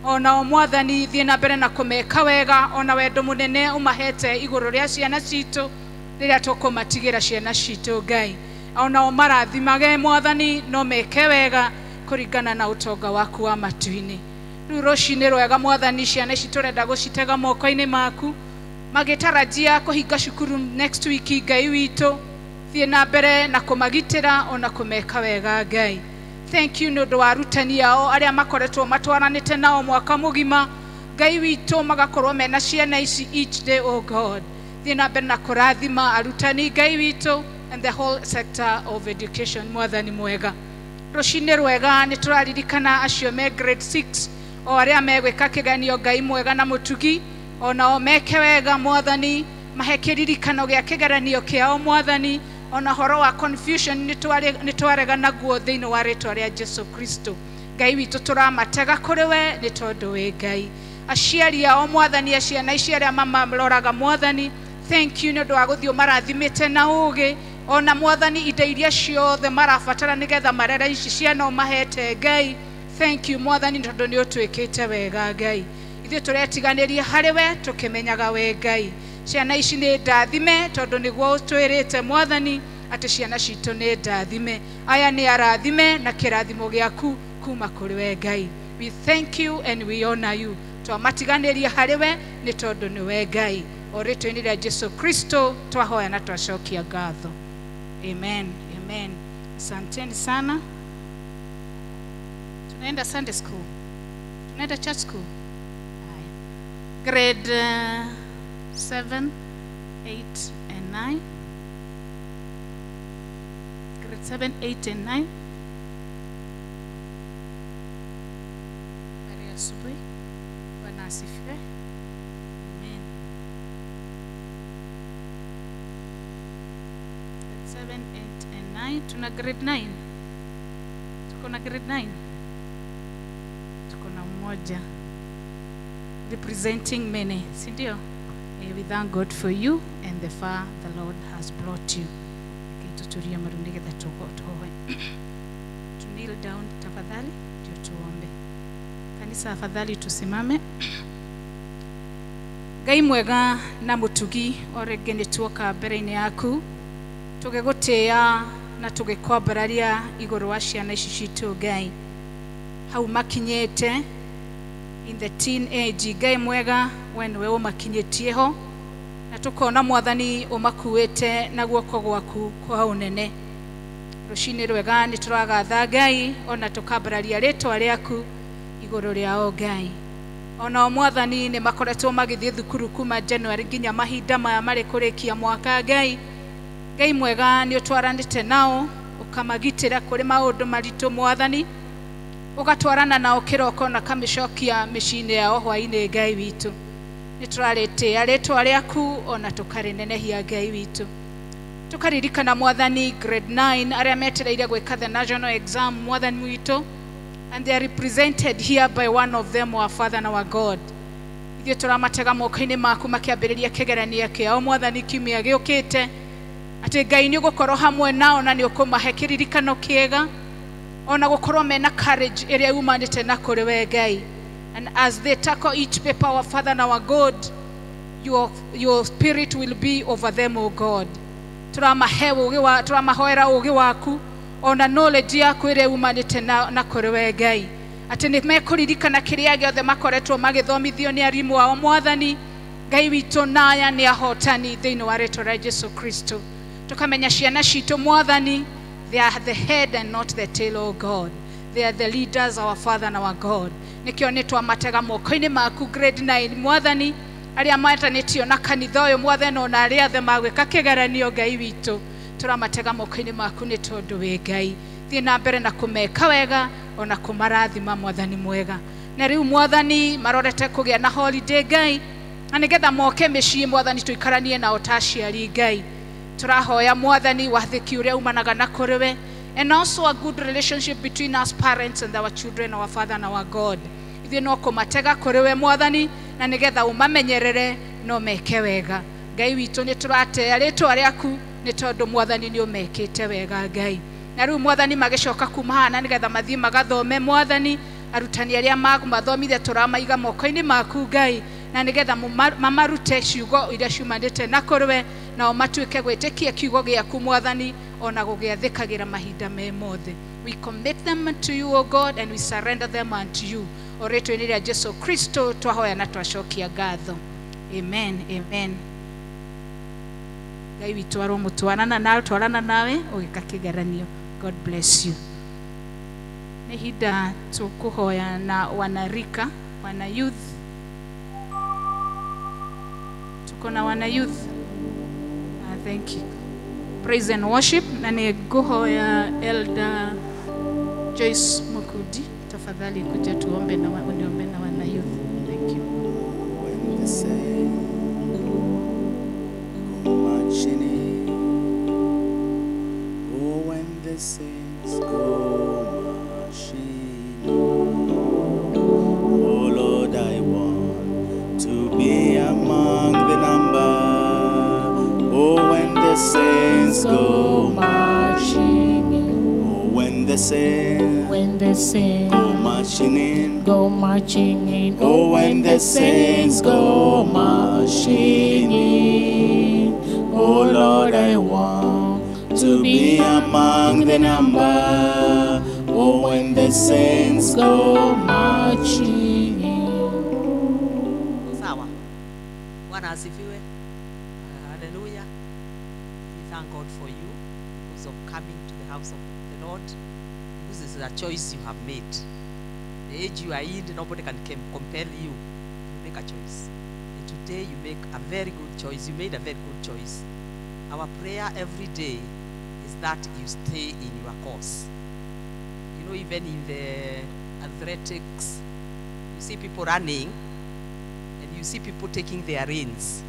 Ona mwathani thiĩ na mbere na kũmeka wega, ona wendo mũnene ũmahete igũrũ rĩa ciana citũ rĩrĩa tũkũmatigĩra ciana citũ Ngai. Ona ũmarathimage mwathani no meke wega kũringana na ũtonga waku wa matu-inĩ. Rĩu rũcinĩ rwega mwathani, ciana ici tũrenda gũcitega moko-inĩ maku magĩtarajia kũhinga cukuru next week Ngai witũ, thiĩ na mbere na kũmagitĩra ona kũmeka wega Ngai. Thank you nĩ ũndũ wa arutani ao arĩa makoretwo matwaranĩte nao mwaka mũgima Ngai witũ, magakorwo mena ciana ici each day, oh God. Thiĩ na mbere na kũrathima arutani Ngai witũ and the whole sector of education mwathani mwega. Rũcinĩ rwega nĩ tũraririkana acio me grade 6 o arĩa megwĩka kĩgeranio Ngai mwega na mũtugi, onao meke wega mwathani, mahe kĩririkano gĩa kĩgeranio kĩao mwathani, ona horo wa confusion nĩ twarega naguo thĩinĩ wa rĩtwa rĩa Jesu Kristo. Ngai witũ tũramatega kũrĩ we nĩ tondũ wĩ Ngai. Aciari ao mwathani a ciana ici arĩa mamaroraga mwathani, thank you nĩ ũndũ wa gũthiĩ ũmarathimĩte na ũgĩ ona mwathani indo iria ciothe marabatara nĩgetha marere ici ciana ũmahete Ngai. Thank you mwathani tondũ nĩ ũtwĩkĩte wega Ngai. Ithuĩ tũretiganĩria harĩ we tũkĩmenyaga we Ngai. Ciana ici nĩ ndathime tondũ nĩguo ũtwĩrĩte mwathani atĩ ciana citũ nĩ ndathime. Aya nĩ arathime na kĩrathimo gĩaku kuma kũrĩ we Ngai. We thank you and we honor you. Twamatiganĩria harĩ we nĩ tondũ nĩ we Ngai. O rĩtwa-inĩ rĩa Jesu Kristo twahoya na twacokia ngatho. Amen, amen. Asanteni sana. Tunaenda Sunday school. Tunaenda church school. Haya. Grade 7, 8 and 9. Grade 7, 8 and 9. Habari ya asubuhi. Bwana asifiwe. Amen. Grade 7, 8 and 9. Tuna grade 9. Tuko na grade 9. Tuko na mmoja representing many, si ndio? We thank God for you and the far the Lord has brought you. Tuturie maru nĩgetha tuhoe. To kneel down tafadhali ndio tuombe. Kanisa afadhali tusimame. Ngai mwega na mutugi o rĩngĩ nĩ tuoka mbere-inĩ yaku tũgĩgũtĩĩa na tũgĩkwambararia igũrũ wa ciana ici citũ Ngai. Hau makinyĩte in the teen age Ngai mwega we nĩwe ũmakinyĩtie ho na tũkona mwathani ũmakuĩte na guoko gwaku kwa ũnene. Rũcinĩ rwega nĩ tũragatha Ngai ona tũkambararia rĩtwa rĩaku igũrũ rĩao Ngai. Ona mwathani nĩ makoretwo magĩthiĩ thukuru kuma January nginya mahinda maya marĩ kũrĩkia mwaka Ngai. Ngai mwega nĩ ũtwaranĩte nao ũkamagitĩra kũrĩ maũndũ maritũ mwathani, ũgatwarana nao kĩroko na kamĩcokia mĩciĩ-inĩ yao hwaĩ-inĩ Ngai witũ. Nĩ tũrarĩtĩĩa rĩtwa rĩaku ona tũkarĩnenehia Ngai witũ. Tũkaririkana mwathani grade 9 arĩa metereire gwĩka the national exam mwathani witũ, and they are represented here by one of them, our Father and our God. Ithuĩ tũramatega moko-inĩ maku makĩambĩrĩria kĩgeranio kĩao mwathani kiumia gĩũkĩte, atĩ Ngai nĩ ũgũkorwo hamwe nao na nĩ ũkũmahe kĩririkano kĩega ona gũkorwo mena courage ĩrĩa yumanĩte na kũrĩ we Ngai. And as they tackle each paper, our Father and our God, your spirit will be over them, O God. Turamahe ũgĩ wa turamahoera ũgĩ waku ona knowledge yaku ĩrĩa yumanĩte na kũrĩ we Ngai, atĩ nĩ mekũririkana kĩrĩa gĩothe makoretwo magĩthomithio nĩ arimũ ao mwathani Ngai witũ, naya nĩ ahotani thĩinĩ wa rĩtwa rĩa Jesu Kristo. Tũkamenya ciana citũ mwathani, they are the head and not the tail, O God. They are the leaders, our Father and our God. Nĩkĩo nĩ twamatega moko-inĩ maku grade 9 mwathani, arĩa matanĩtio na kanitha ũyũ mwathani ona arĩa othe magwĩka kĩgeranio Ngai witũ, tũramatega moko-inĩ maku nĩ tondũ wĩ Ngai. Thiĩ na mbere na kũmeka wega ona kũmarathima mwathani mwega. Na rĩu mwathani marorete kũgĩa na holiday Ngai, na nĩgetha moke mĩciĩ mwathani tũikaranie nao ta aciari Ngai. Tũrahoya mwathani wathĩki ũrĩa umanaga na kũrĩ we, and also a good relationship between us parents and our children, our Father and our God. Ithuĩ no kũmatega kũrĩ we mwathani na nĩgetha ũmamenyerere no meke wega. Ngai witũ nĩ tũratea rĩtwa rĩaku nĩ tondũ mwathani nĩ ũmekĩte wega Ngai. Na rĩu mwathani magĩcoka kuma haha na nĩgetha mathiĩ magathome mwathani, arutani arĩa mathomithia tũramaiga moko-inĩ maku Ngai, na nĩgetha mamarute ciugo iria ciumanĩte na kũrĩ we, nao matuĩke gwĩtĩkia kiugo gĩaku mwathani ona gũgĩathĩkagĩra mahinda me mothe. We commit them to you, O God, and we surrender them unto you. O rĩtwa-inĩ rĩa Jesu Kristo twahoya na twacokia ngatho. Amen, amen. Ngai witũ aromũtwarana nawe, twarana nawe ũgĩka kĩgeranio. God bless you. Nĩ ihinda tũkũhoya na wanarika, wana youth. Tuko na wana youth. Thank you. Praise and worship. Na nĩ ngũhoya Elder Joyce Mukudi, tafadhali kuja tuombe na uniombe na wana youth. Thank you. When they say go marching in, oh, when the saints go marching in, oh Lord, I want the saints go marching in. Oh, when the saints When the saints go marching in. go marching in. Oh, when the saints go marching in. Oh Lord, I want to be among the number. Oh, when the saints go marching in. Sawa. Bwana asifiwe. Hallelujah. We thank God for you because of coming to the house of the Lord. Because this is a choice you have made. The age you are in, nobody can compel you. You make a choice. And today you make a very good choice. You made a very good choice. Our prayer every day is that you stay in your course. You know, even in the athletics, you see people running and you see people taking their reins.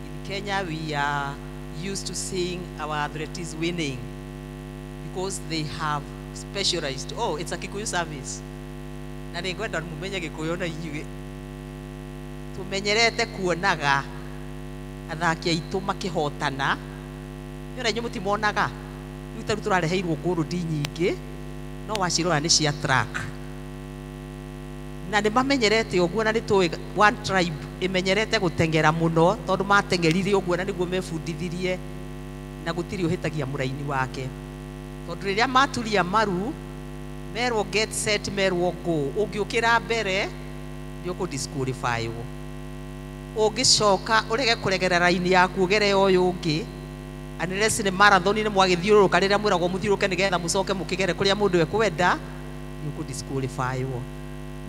In Kenya, we are used to seeing our athletes winning because they have specialized. Oh, it's a Kikuyu service. Na nĩngwenda mũmenye Gĩkũyũ na inyuĩ. Tũmenyerete kuonaga athaki aitũ makĩhotana. Inyuĩ ona inyuĩ mũtimonaga. Rĩu ta rĩu tũrareheirwo gold nyingĩ, no wacirora nĩ cia track. Na nĩ mamenyerete ũguo na nĩ tũĩ one tribe ĩmenyerete gũteng'era mũno tondũ mateng'erire ũguo na nĩguo mebundithirie na gũtirĩ ũhĩtagia mũraini wake. Tondũ rĩrĩa maturia maru merwo get set merwo go, ũngĩũkĩra mbere nĩ ũkũ disqualify-wo. Ũngĩcoka ũrege kũregera raini yaku ũgere ũyũ ũngĩ, unless nĩ marathon nĩ mwagĩthiũrũrũka rĩrĩa mwĩragwo mũthiũrũrũke nĩgetha mũcoke mũkĩgere kũrĩa mũndũ ekwenda, nĩ ũkũ disqualify-wo.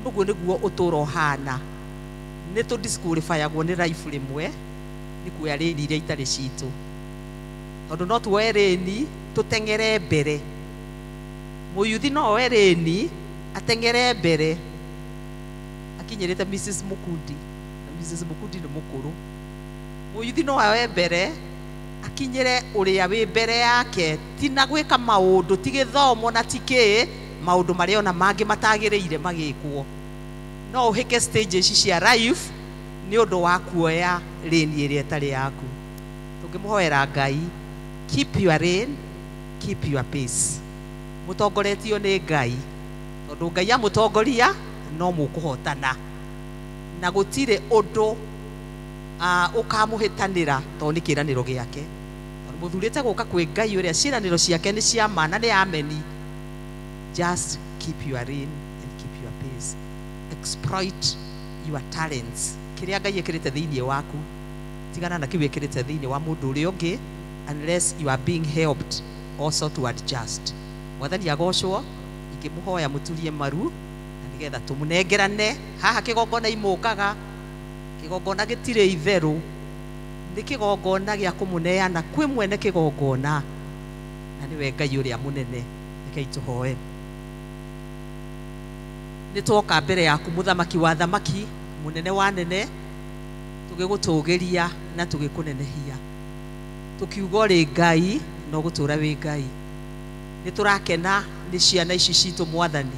Ũguo nĩguo ũtũũro ũhana. Nĩ tũ disqualify-agwo nĩ life rĩmwe nĩ kuoya rĩni iria itarĩ citũ. Tondũ no tuoe rĩni tũteng'ere mbere. Mũyuthi no oe rĩni ateng'ere mbere akinyĩrĩte Mrs. Mukundi, na Mrs. Mukundi nĩ mũkũrũ. Mũyuthi no oe mbere akinyĩre ũrĩa wĩ mbere yake, ti na gwĩka maũndũ, ti gĩthomo na ti kĩ, maũndũ marĩa ona mangĩ matagĩrĩire magĩkwo. No ũhĩke stages cia life nĩ ũndũ wa kuoya rĩni ĩrĩa ĩtarĩ yaku. Tũngĩmũhoera Ngai, keep your lane, keep your pace. Mũtongoretio nĩ Ngai, tondũ Ngai amũtongoria no mũkũhotana. Na gũtirĩ ũndũ ũkamũhĩtanĩra tondũ nĩ kĩĩranĩro gĩake. Tondũ mũthurĩte gũka kwĩ Ngai ũrĩa ciĩranĩro ciake nĩ cia ma na nĩ ameni. Just keep your lane and keep your pace. Exploit your talents. Kĩrĩa Ngai ekĩrĩte thĩinĩ waku, tigana na kĩu ekĩrĩte thĩinĩ wa mũndũ ũrĩa ũngĩ, unless you are being helped also to adjust. Mwathani agocwo, ingĩmũhoya mũturie maru na nĩgetha tũmũnengerane haha kĩgongona imũkaga. Kĩgongona gĩtirĩ itherũ, nĩ kĩgongona gĩa kũmũneana kwĩ mwene kĩgongona, na nĩwe Ngai ũrĩa mũnene. Rekei tũhoe. Nĩ twoka mbere yaku mũthamaki wa thamaki, mũnene wa nene, tũgĩgũtũgĩria na tũgĩkũnenehia, tũkiuga ũrĩ Ngai no gũtũra wĩ Ngai. Nĩ tũrakena nĩ ciana ici citũ Mwathani,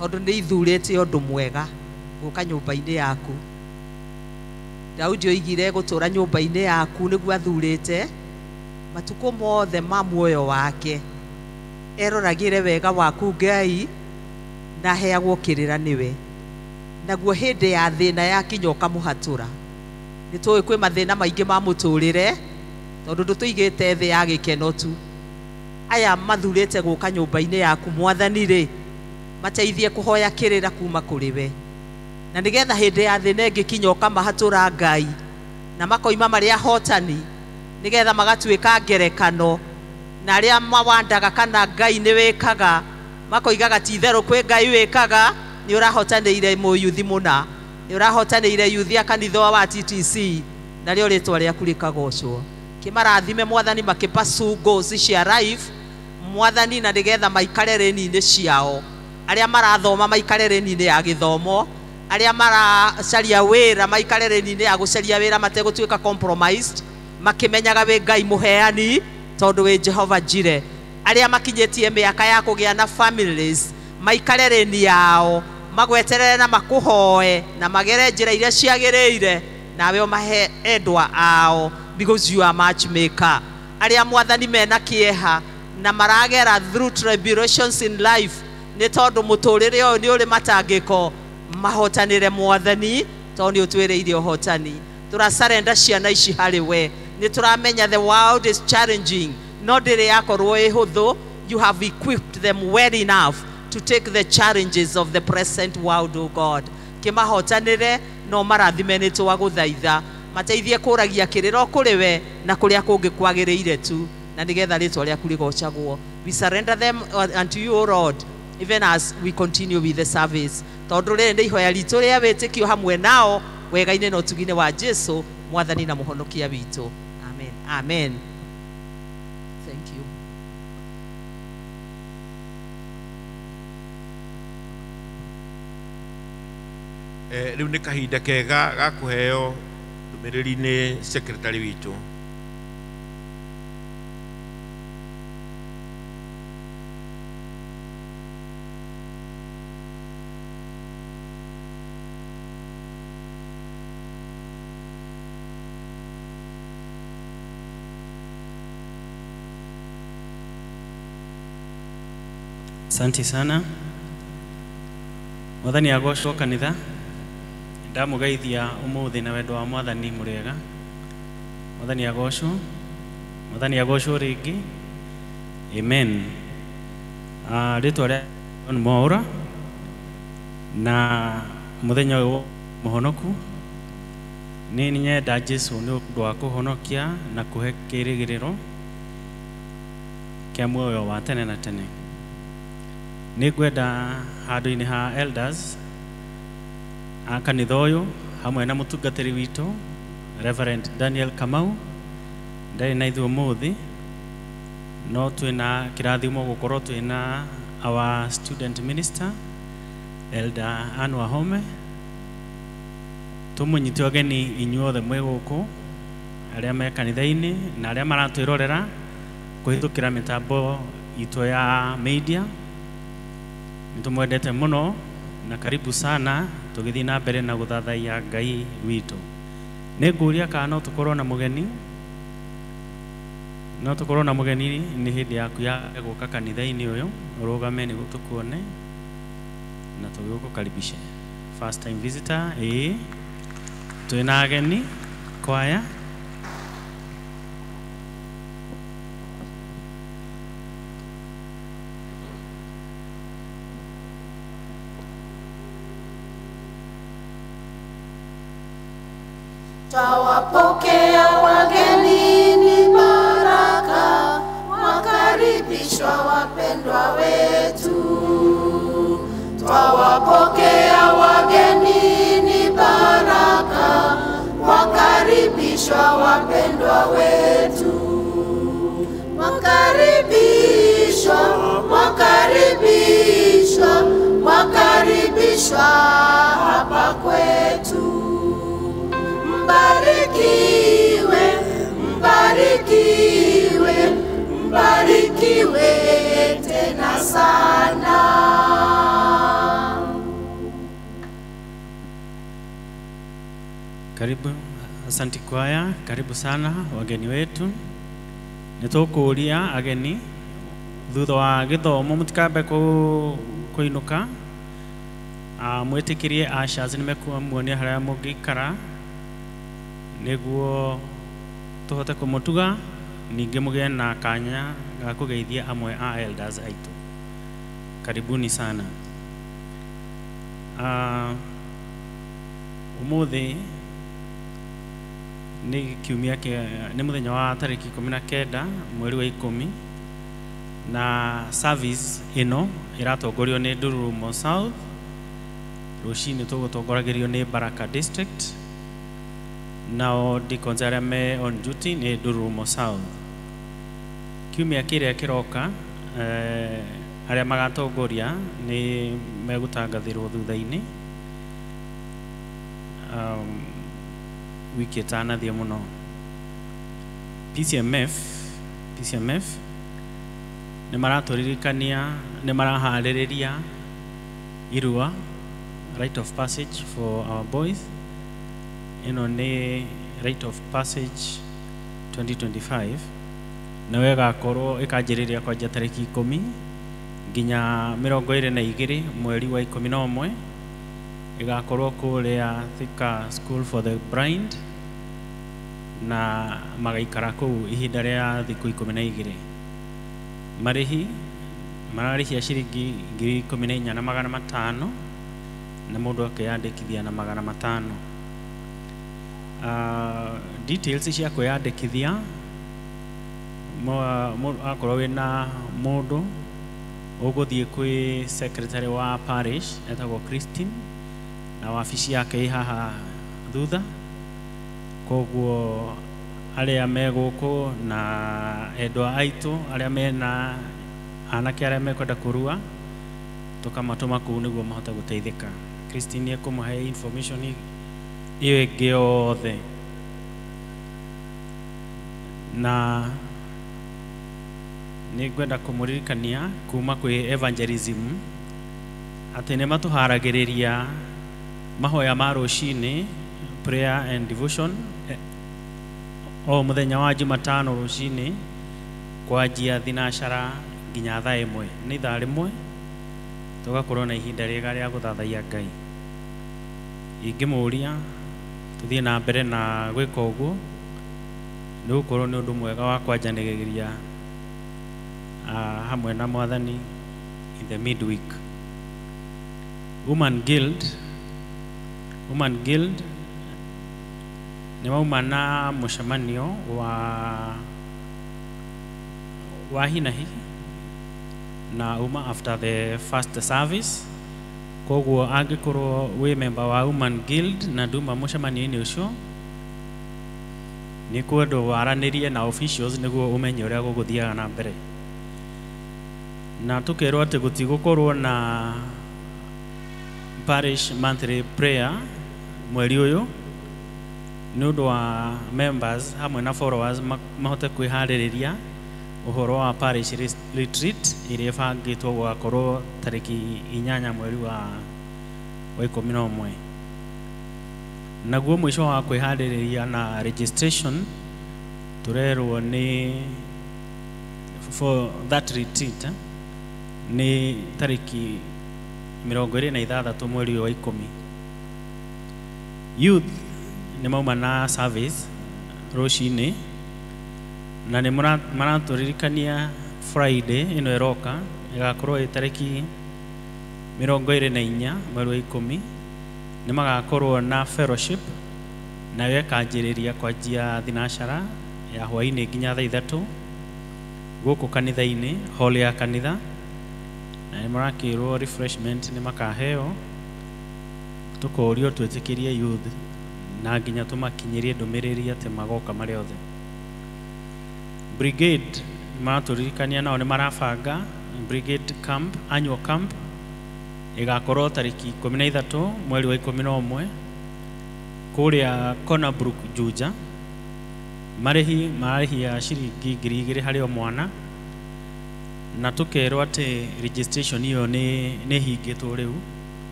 tondũ nĩ ithurĩte ũndũ mwega gũka nyũmba-inĩ yaku. Daudi oigire gũtũra nyũmba-inĩ yaku nĩguo athurĩte matukũ mothe ma muoyo wake, eroragĩre wega waku Ngai na aheagwo kĩrĩra nĩwe. Naguo hĩndĩ ya thĩna yakinya ũkamũhatũra. Nĩ tũĩ kwĩ mathĩna maingĩ ma mũtũrĩre, tondũ ndũtũigĩte thĩ ya gĩkeno tu. Aya mathurĩte gũka nyũmba-inĩ yaku Mwathani rĩ, mateithie kũhoya kĩrĩra kuma kũrĩ we, na nĩgetha hĩndĩ ya thĩna ĩngĩkinya ũkamahatũra Ngai, na makoima marĩ ahotani, nĩgetha magatuĩka ngerekano, na arĩa mawandaga kana Ngai nĩ wĩkaga makoigaga ti itherũ kwĩ Ngai wĩkaga, nĩ ũrahotanĩire mũyuthi mũna, nĩ ũrahotanĩire yuthi a kanitha wa TTC, narĩo rĩtwa rĩaku rĩkagocwo. Kĩmarathime Mwathani makĩpursue goals cia life Mwathani, na nĩgetha maikare rĩni-inĩ ciao. Arĩa marathoma maikare rĩni-inĩ ya gĩthomo, arĩa maracaria wĩra maikare rĩni-inĩ ya gũcaria wĩra mategũtuĩka compromised, makĩmenyaga wĩ Ngai mũheani tondũ wĩ Jehova Jireh. Arĩa makinyĩtie mĩaka ya kũgĩa na families maikare rĩni yao, magweterere na makũhoe na magere njĩra iria ciagĩrĩire, Nawe ũmahe endwa ao, because you are matchmaker. Arĩa Mwathani mena kĩeha na maragera through tribulations in life, nĩ tondũ mũtũrĩre ũyũ nĩ ũrĩ matangĩko, mahotanĩre Mwathani, tondũ nĩ ũtwĩrĩire ũhotani. Tũracarenda ciana ici harĩ we. Nĩ tũramenya the world is challenging, no ndĩrĩ yakorwo ĩ hũthũ. You have equipped them well enough to take the challenges of the present world, O God. Kĩmahotanĩre no marathime nĩ twagũthaitha, mateithie kũragia kĩrĩro kũrĩ we na kũrĩa kũngĩ kwagĩrĩire tu, na nĩgetha rĩtwa rĩaku rĩgocagwo. We surrender them unto you, O Lord, even as we continue with the service. Tondũ rĩrĩ nĩ ihoya ritũ rĩa wĩtĩkio hamwe nao wega-inĩ na ũtugi-inĩ wa Jesu Mwathani na Mũhonokia witũ. Amen. Amen. Thank you. Rĩu nĩ kahinda kega ga kũheo ndũmĩrĩri nĩ secretary witũ. Asante sana. Mwathani agocwo kanitha. Ndamugeithia umuthi na wendo wa Mwathani murega. Mwathani agocwo. Mwathani agocwo ringi. Amen. Ritwa ria John Mwaura na muthenya uyu muhonoku ni nyenda Jesu ni undu wa kuhonokia na kuhe kirigiriro kia muoyo wa tene na tene. Nĩ ngwenda handũ-inĩ ha elders a kanitha ũyũ hamwe na mũtungatĩri witũ Reverend Daniel Kamau, ndarĩ na ithuĩ ũmũthĩ, no twĩna kĩrathimo gũkorwo twĩna our student minister Elder Ann Wahome. Tũmũnyite ũgeni inyuothe mwĩ gũkũ, arĩa me kanitha-inĩ na arĩa maratwĩrorera kũhĩtũkĩra mĩtambo itũ ya media. Nĩtũmwendete mũno na karibu sana tũgĩthiĩ na mbere na gũthathaiya Ngai witũ. Nĩngũria kana no tũkorwo na mũgeni, no tũkorwo na mũgeni nĩ hĩndĩ yaku ya gũka kanitha-inĩ ũyũ, ũrũgame nĩguo tũkuone na tũgĩgũkaribishe. First time visitor, ĩĩ, twĩna ageni kwaya. Twawapokea wageni ni baraka, wakaribishwa wapendwa wetu. Twawapokea wageni ni baraka, wakaribishwa wapendwa wetu. Wakaribishwa, wakaribishwa, wakaribishwa hapa kwetu. Mbarikiwe, mbarikiwe, mbarikiwe tena sana. Karibu, asanti kwaya, karibu sana wageni wetu. Nĩtũkũria ageni thutha wa gĩthomo mũtikambe kũinũka, mwĩtĩkĩrie ushers nĩmekũmuonia harĩa mũngĩikara nĩguo tũhote kũmũtuga, ningĩ mũgĩe na kanya ga kũgeithia amwe a elders aitũ. Karibuni sana. Ũmũthĩ nĩ kiumia nĩ mũthenya wa tarĩki 19 mweri wa 10, na service ĩno ĩratongorio nĩ Ndururumo South. Rũcinĩ tũgũtongoragĩrio nĩ Baraka District, nao deacons arĩa me on duty nĩ Ndururumo South. Kiumia kĩrĩa kĩroka, arĩa magatongoria nĩ megũtangathĩrwo thutha-inĩ, wiki ĩtanathiĩ mũno. PCMF nĩ maratũririkania, nĩ maraharĩrĩria irua, rite of passage for our boys. Ĩno nĩ Rite of Passage 2025 nayo ĩgakorwo ĩkanjĩrĩria kwanja tarĩki 10 nginya 22 mweri wa 11. Ĩgakorwo kũrĩa Thika School for the Blind na magaikara kũu ihinda rĩa thikũ 12. Marĩhi mararĩhia ciringi 14,500 na mũndũ akeyandĩkithia na 500. Details cia kwĩyandĩkithia, akorwo wĩna mũndũ ũgũthiĩ kwĩ secretary wa parish etagwo Christine na wabici yake ĩ haha thutha. Koguo arĩa me gũkũ na endwa aitũ arĩa mena anake arĩa mekwenda kũrua tũkamatũma kũu nĩguo mahote gũteithĩka. Christine ekũmahe information ĩyo ĩngĩ yothe. Na nĩ ngwenda kũmũririkania kuma kwĩ evangelism atĩ nĩ matũharagĩrĩria mahoya ma rũcinĩ, prayer and devotion, o mũthenya wa Jumatano rũcinĩ kwanjia thinacara nginya thaa 1. Nĩ ithaa 1 tũgakorwo na ihinda rĩega rĩa gũthathaiya Ngai. Ingĩmũria tũthiĩ na mbere na gwĩka ũguo nĩ gũkorwo nĩ ũndũ mwega wa kwanjanĩrĩria hamwe na Mwathani in the midweek. Woman Guild nĩ mauma na mũcemanio wa hinahi na uma after the first service. Koguo angĩkorwo wĩ member wa Woman Guild na nduma mũcemanio-inĩ ũcio, nĩ kwendwo waranĩrie na officials nĩguo ũmenye ũrĩa gũgũthiaga na mbere. Na tũkerwo atĩ gũtigũkorwo na parish monthly prayer mweri ũyũ nĩ ũndũ wa members hamwe na followers mahote kwĩharĩrĩria ũhoro wa parish retreat ĩrĩa ĩbangĩtwo gũgakorwo tarĩki 8 mweri wa 11. Naguo mũico wa kwĩharĩrĩria na registration tũrerwo nĩ for that retreat nĩ tarĩki 26 mweri wa 10. Youth nĩ mauma na service rũcinĩ na nĩ maratũririkania Friday ĩno ĩroka ĩgakorwo ĩ tarĩki 24 mweri wa 10. Nĩ magakorwo na fellowship nayo ĩkanjĩrĩria kwanjia thinacara ya hwaĩ-inĩ nginya thaa 3 gũkũ kanitha-inĩ, hall ya kanitha, na nĩ marakĩrwo refreshment nĩ makaheo. Tũkorio twĩtĩkĩrie youth na nginya tũmakinyĩrie ndũmĩrĩri atĩ magoka marĩ othe. Brigade maratũririkania nao nĩ marabanga brigade camp, annual camp ĩgakorwo tarĩki 13 mweri wa 11 kũrĩa Cornerbrook Juja. Marĩhi mararĩhia ciringi 2,000 harĩ o mwana, na tũkerwo atĩ registration ĩyo nĩ hingĩtwo rĩu,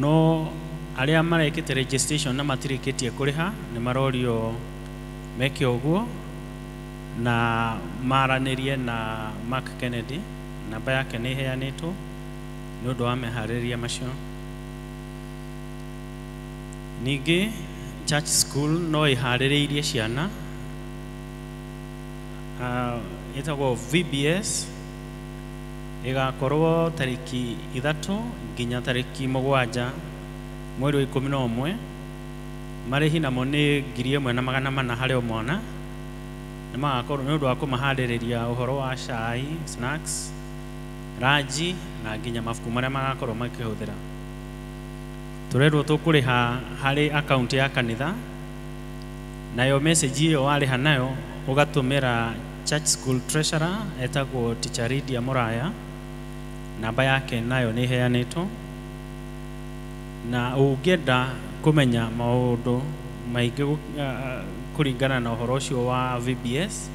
no arĩa marekĩte registration na matirĩkĩtie kũrĩha nĩ marorio meke ũguo na maranĩrie na Mark Kennedy, namba yake nĩ ĩheanĩtwo nĩ ũndũ wa meharĩrĩria macio. Ningĩ church school no ĩharĩrĩirie ciana ĩtagwo VBS, ĩgakorwo tarĩki 3 nginya tarĩki 7 mweri wa 11. Marĩhi namo nĩ 1,400 harĩ o mwana. Nĩ magakorwo nĩ ũndũ wa kũmaharĩrĩria ũhoro wa cai, snacks, ranji na nginya mabuku marĩa magakorwo makĩhũthĩra. Tũrerwo tũkũrĩha harĩ akaunti ya kanitha, nayo message ĩyo warĩha nayo ũgatũmĩra church school treasurer etagwo Teacher Lydia Muraya, namba yake nayo nĩ ĩheanĩtwo. Na ũngĩenda kũmenya maũndũ maingĩ kũringana na ũhoro ũcio wa VBS,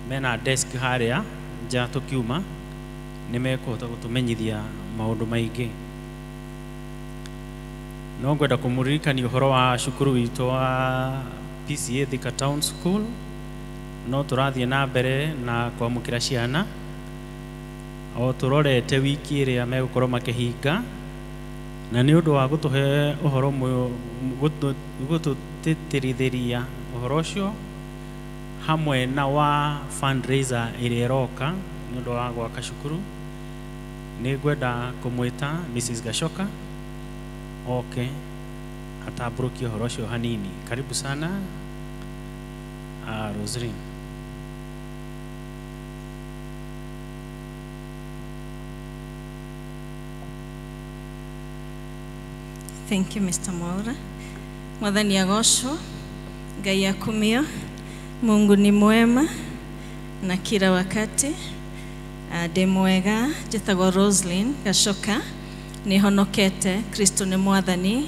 mena desk harĩa nja tũkiuma nĩ mekũhota gũtũmenyithia maũndũ maingĩ. No ngwenda kũmũririkania ũhoro wa cukuru witũ wa PCA Thika Town School. No tũrathiĩ na mbere na kwamũkĩra ciana o tũrorete wiki ĩrĩa megũkorwo makĩhinga, na nĩ ũndũ wa gũtũhe ũhoro gũtũtĩtĩrithĩria ũhoro ũcio hamwe na wa fundraiser ĩrĩa ĩroka nĩ ũndũ wa gwaka cukuru. Nĩ ngwenda kũmwĩta Mrs. Gashoka oke atambũrũkie ũhoro ũcio hanini. Karibu sana Roslyn. Thank you, Mr. Mwaura. Mwathani agocwo, Ngai akumio, Mungu ni mwema na kila wakati. Ndĩ mwega, njĩtagwo Roslyn Gacoka, nĩ honokete, Kristo nĩ mwathani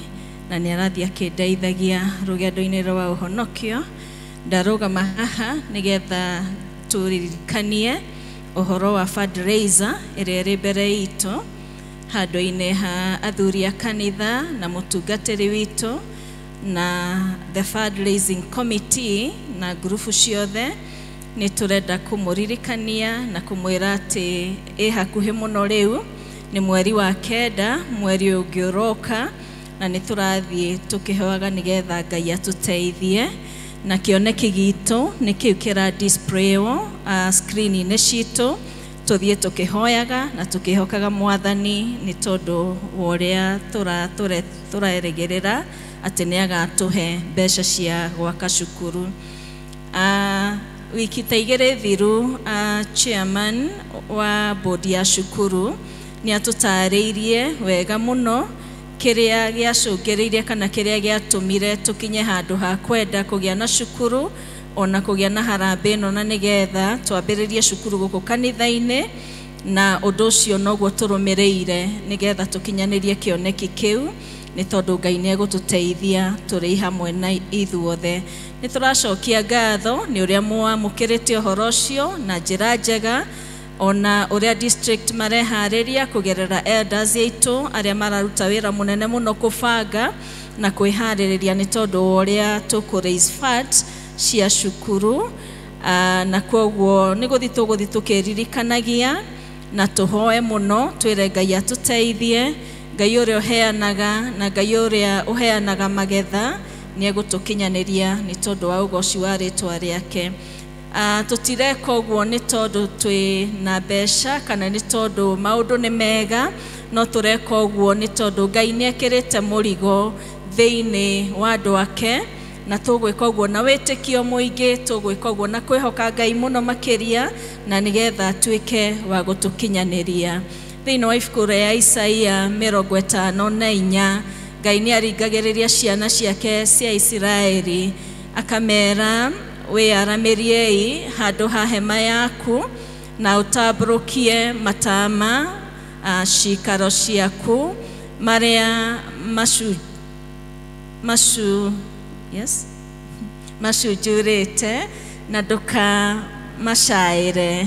na nĩ arathiĩ akĩndeithagia rũgendo-inĩ rwa ũhonokio. Ndarũgama haha nĩgetha tũririkanie ũhoro wa fundraiser ĩrĩa ĩrĩ mbere itũ handũ-inĩ ha athuri a kanitha na mũtungatĩri witũ na the fundraising committee na ngurubu ciothe. Nĩ tũrenda kũmũririkania na kũmwĩra atĩ ĩ hakuhĩ mũno rĩu, nĩ mweri wa 9, mweri ũngĩ ũroka, na nĩ tũrathiĩ tũkĩhoyaga nĩgetha Ngai atũteithie. Na kĩoneki gitũ nĩ kĩu kĩra displaywo screen-inĩ citũ, tũthiĩ tũkĩhoyaga na tũkĩhokaga mwathani nĩ tondũ wa ũrĩa tũrerĩgĩrĩra atĩ nĩ agatũhe mbeca cia gwaka cukuru. Wiki ta igĩrĩ thiru, chairman wa board ya cukuru nĩ atũtarĩirie wega mũno kĩrĩa gĩacũngĩrĩirie kana kĩrĩa gĩatũmire tũkinye handũ ha kwenda kũgĩa na cukuru ona kũgĩa na harambee ĩno, na nĩgetha twambĩrĩrie cukuru gũkũ kanitha-inĩ, na ũndũ ũcio noguo tũrũmĩrĩire nĩgetha tũkinyanĩrie kĩoneki kĩu, nĩ tondũ Ngai nĩ egũtũteithia tũrĩ hamwe na ithuothe. Nĩ tũracokia ngatho nĩ ũrĩa mwamũkĩrĩte ũhoro ũcio na njĩra njega, ona ũrĩa district mareharĩria kũgerera elders aitũ arĩa mararuta wĩra mũnene mũno kũbanga na kwĩharĩrĩria nĩ tondũ wa ũrĩa tũkũ raise funds cia cukuru. Na kwoguo nĩ gũthiĩ tũgũthiĩ tũkĩririkanagia na tũhoe mũno twĩre Ngai atũteithie. Ngai ũrĩa ũheanaga na Ngai ũrĩa ũheanaga magetha nĩ egũtũkinyanĩria nĩ tondũ wa ũgoci wa rĩtwa rĩake. Tũtireka ũguo nĩ tondũ twĩ na mbeca kana nĩ tondũ maũndũ nĩ mega, no tũreka ũguo nĩ tondũ Ngai nĩ ekĩrĩte mũrigo thĩinĩ wa andũ ake, na tũgwĩka ũguo na wĩtĩkio mũingĩ, tũgwĩka ũguo na kwĩhoka Ngai mũno makĩria, na nĩgetha atuĩke wa gũtũkinyanĩria. Thĩinĩ wa ibuku rĩa Isaia 54, Ngai nĩ aringagĩrĩria ciana ciake cia Isiraeli akamera, wĩyaramĩriei handũ ha hema yaku na ũtambũrũkie matama cikaro ciaku marĩa macunjurĩte, na ndũkamacaĩre.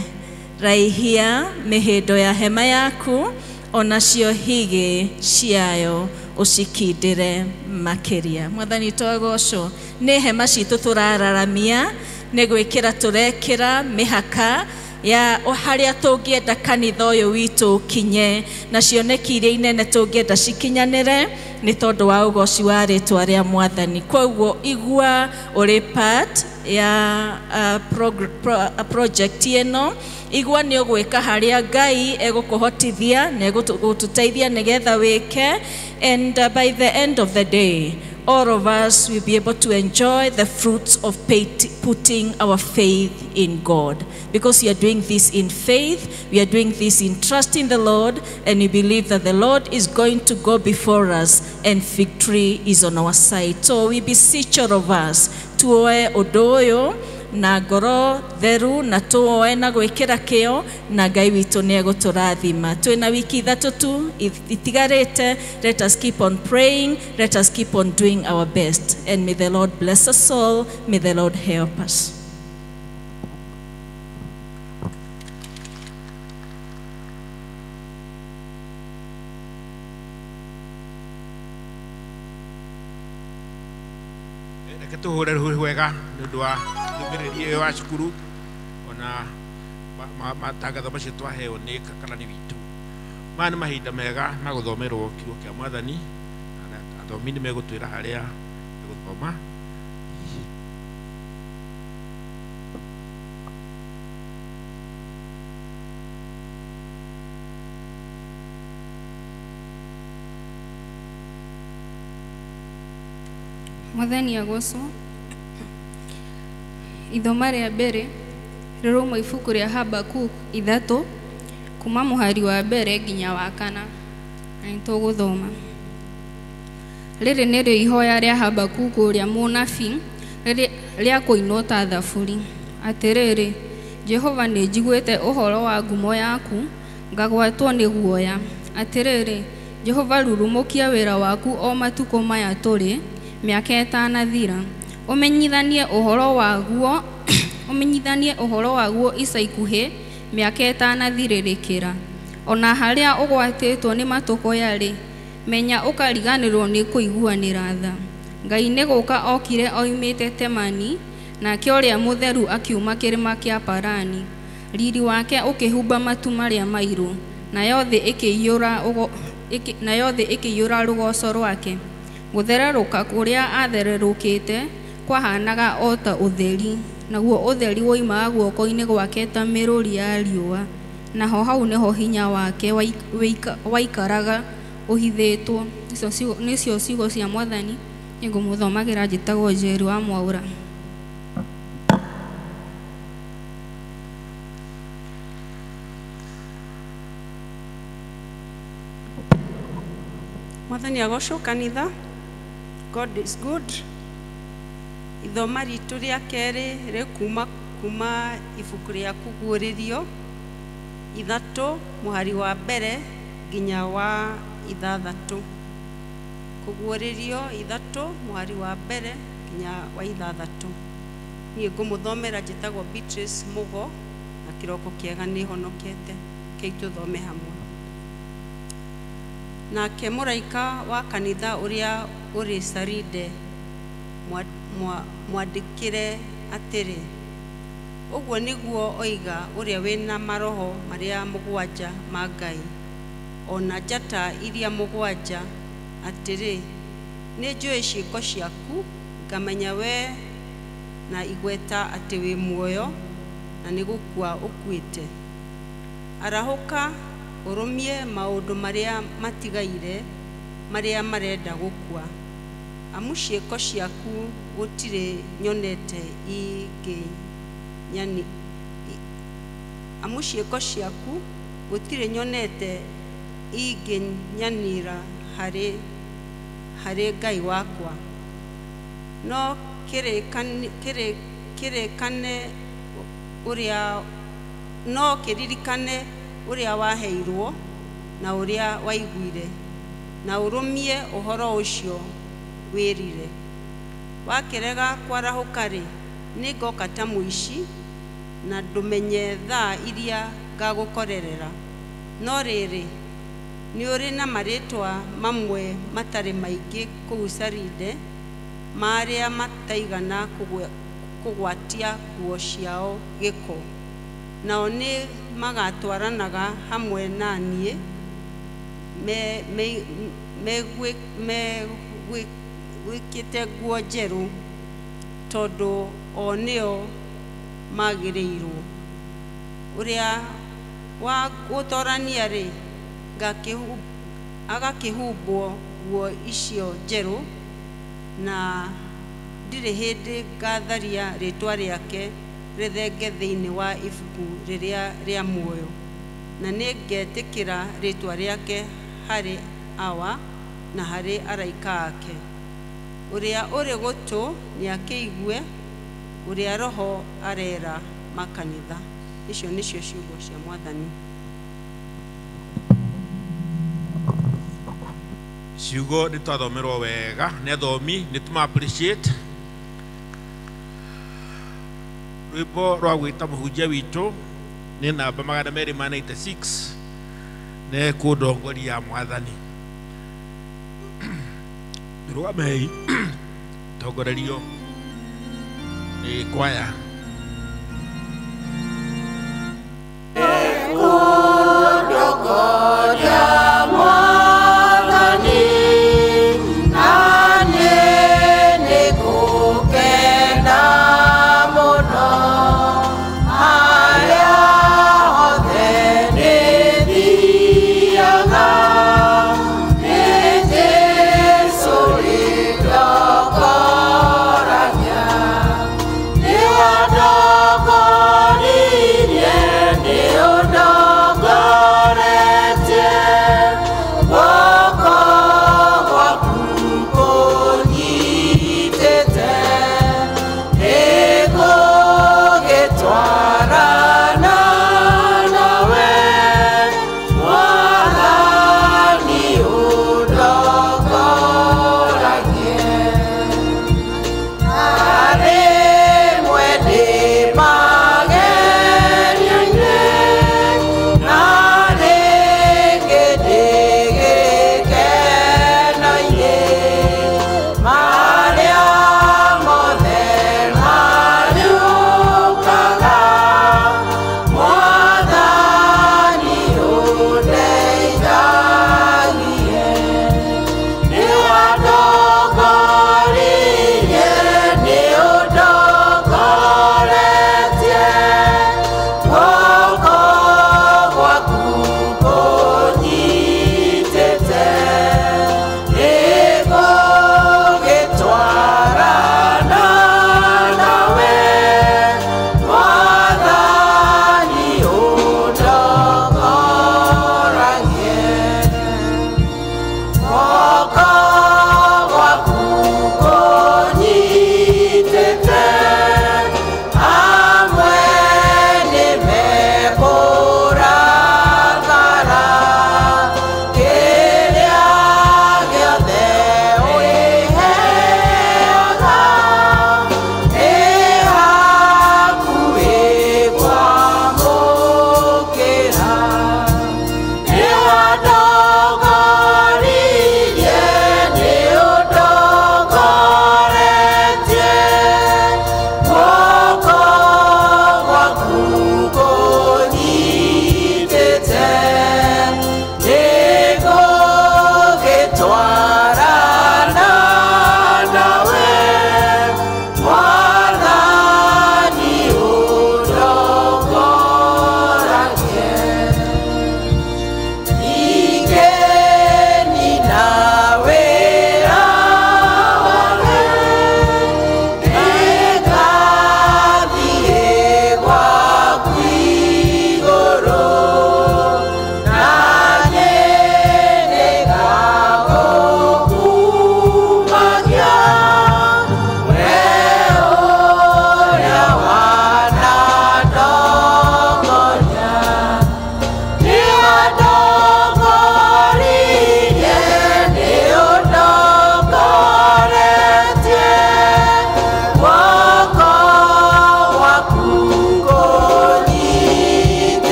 Raihia mĩhĩndo ya hema yaku, onacio higĩ ciayo ũcikindĩre makĩria. Mwathani twagocwo, nĩ hema citũ tũrararamia, nĩ gwĩkĩra tũrekĩra mĩhaka ya harĩa tũngĩenda kanitha ũyũ witũ ũkinye, na cioneki iria inene tũngĩenda cikinyanĩre nĩ tondũ wa ũgoci wa rĩtwa rĩa mwathani. Kwoguo igua ũrĩ part ya project ĩno, igua nĩ ũgwĩka harĩa Ngai egũkũhotithia na egũtũteithia nĩgetha wĩke, and by the end of the day all of us will be able to enjoy the fruits of putting our faith in God. Because we are doing this in faith, we are doing this in trusting the Lord, and we believe that the Lord is going to go before us and victory is on our side. So we beseech all of us, tuoe ũndũ ũyũ na ngoro theru, na tuoe na gwĩkĩra kĩo, na Ngai witũ nĩ egũtũrathima. Twĩna wiki 3 tu itigarĩte. Let us keep on praying, let us keep on doing our best, and may the Lord bless us all, may the Lord help us. Tũhũre rũhĩ wega nĩ ũndũ wa ndũmĩrĩri ĩyo ya cukuru ona matangatho macio twaheo nĩ karani witũ. Maya nĩ mahinda mega ma gũthomerwo kiugo kĩa Mwathani. Athomi nĩ megũtwĩra harĩa gũthoma. Mwathani agocwo. Ithoma rĩa mbere rĩrauma ibuku rĩa Habakuk 3 kuma mũhari wa mbere nginya wa 4. Na nĩtũgũthoma. Rĩrĩ nĩrĩo ihoya rĩa Habakuku ũrĩa mũnabii rĩa kũinwo ta thaburi. Atĩrĩrĩ, Jehova, nĩnjiguĩte ũhoro wa ngumo yaku, ngagwatwo nĩ guoya. Atĩrĩrĩ, Jehova, rurumũkia wĩra waku o matukũ maya tũrĩ, mĩaka ĩtanathira. Ũmenyithanie ũhoro waguo ica ikuhĩ, mĩaka ĩtanathirĩrĩkĩra. Ona harĩa ũgwatĩtwo nĩ matũkũya-rĩ, menya ũkariganĩrwo nĩ kũiguanĩra tha. Ngai nĩ gũka okire oimĩte Temani, nake ũrĩa mũtheru akiuma kĩrĩma kĩa Parani. Riri wake ũkĩhumba matu marĩa mairũ, nayo thĩ ĩkĩiyũra rũgoco rwake. Gũthererũka kũrĩa athererũkĩte kwahanaga o ta ũtheri, naguo ũtheri woimaga guoko-inĩ gwake ta mĩrũri ya riũa. Naho hau nĩho hinya wake waikaraga ũhithĩtwo. Icio nĩcio ciugo cia Mwathani. Nĩngũmũthomagĩra njĩtagwo Njeri wa Mwaũra. Mwathani agocwo kanitha. God is good. Ithoma ritũ rĩa kerĩ rĩkuma kuma ibuku rĩa Kũguũrĩrio 3 mũhari wa mbere nginya wa 6. Kũguũrĩrio 3 mũhari wa mbere nginya wa 6. Niĩ ngũmũthomera njĩtagwo Beatrice Mugo, na kĩroko kĩega nĩhonokete. Kei tũthome hamwe. Nake mũraika wa kanitha ũrĩa ũrĩ Saride mwandĩkĩre atĩrĩ, ũguo nĩguo oiga ũrĩa wĩna maroho marĩa 7 ma Ngai, ona njata iria 7, atĩrĩ, nĩnjũĩ ciĩko ciaku, ngamenya we na igweta atĩ wĩ muoyo na nĩgũkua ũkuĩte. Arahũka ũrũmie maũndũ marĩa matigaire marĩa marenda gũkua, amu ciĩko ciaku gũtirĩ nyonete amu ciĩko ciaku gũtirĩ nyonete ingĩnyanĩra harĩ Ngai wakwa. No kĩririkane ũrĩa waheirwo na ũrĩa waiguire, na ũrũmie ũhoro ũcio wĩrire. Wakĩrega kwarahũka-rĩ, nĩngoka ta mũici, na ndũmenye thaa iria ngagũkorerera. No rĩrĩ, nĩũrĩ na marĩtwa mamwe matarĩ maingĩ kũu Saride, ma arĩa mataigana kũgwatia nguo ciao gĩko. Nao nĩ magatwaranaga hamwe na niĩ megwĩkĩte nguo njerũ, tondũ o nĩo magĩrĩirwo. Ũrĩa wa gũtorania-rĩ, agakĩhumbwo nguo icio njerũ, na ndirĩ hĩndĩ ngatharia rĩtwa rĩake rĩthenge thĩinĩ wa ibuku rĩrĩa rĩa muoyo, na nĩngetĩkĩra rĩtwa rĩake harĩ Awa na harĩ araika ake. Ũrĩa ũrĩ gũtũ nĩakĩigue ũrĩa Roho arera makanitha. Icio nĩcio ciugo cia Mwathani. Ciugo nĩ twathomerwo wega nĩ athomi, nĩ tũma appreciate. Rwĩmbo rwa gwĩta mũhunjia witũ nĩ namba 296 nĩ kũndongoria Mwathani. Rũgamei tongorerio. Nĩ kwaya.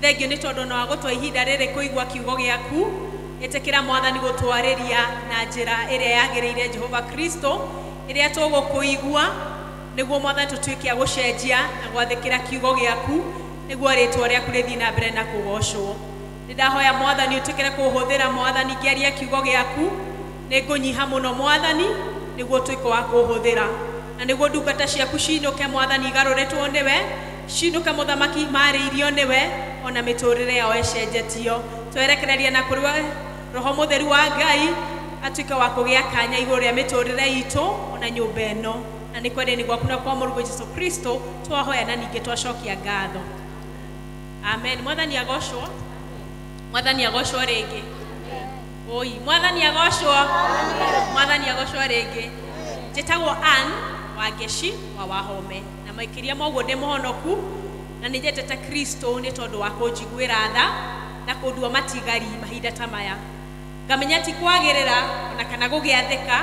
Thengio nĩ tondũ no agũtwa ihinda rĩrĩ kũigua kiugo gĩaku ĩtĩkĩra mwathani gũtwarĩria na njĩra ĩrĩa yagĩrĩire Jehova Kristo ĩrĩa tũgũkũigua nĩguo mwathani tũtuĩke a gũcenjia na gwathĩkĩra kiugo gĩaku nĩguo rĩtwa rĩaku rĩthiĩ na mbere na kũgocwo. Nĩ ndahoya mwathani ũtĩkĩre kũhũthĩra mwathani ngĩaria kiugo gĩaku nĩ ngũnyiha mũno mwathani nĩguo ũtuĩke wa kũhũthĩra na nĩguo ndungata ciaku cinũke mwathani igarũrĩtwo nĩwe cinũke mũthamaki marĩirio nĩwe ona mĩtũrĩre yao ĩcenjetio twerekereria na kũrĩ we roho mũtheru wa Ngai atuĩke wa kũgĩa kanya igũrũ rĩa mĩtũrĩre itũ ona nyũmba ĩno na Na nĩ kwenda-inĩ gwaku na kwa mũrũguo Jesu Kristo twahoya na ningĩ twacokia ngatho. Amen. Mwathani agocwo. Mwathani agocwo rĩngĩ. Oi, Mwathani agocwo. Mwathani agocwo rĩngĩ. Njĩtagwo Ann Wangeci wa Wahome na makĩria ma ũguo ndĩ mũhonoku na nĩ nyendete Kristo nĩ tondũ wa kũnjiguĩra tha na kũndua matigari mahinda ta maya. Ngamenya ti kwagĩrĩra ona kana gũgĩathĩka,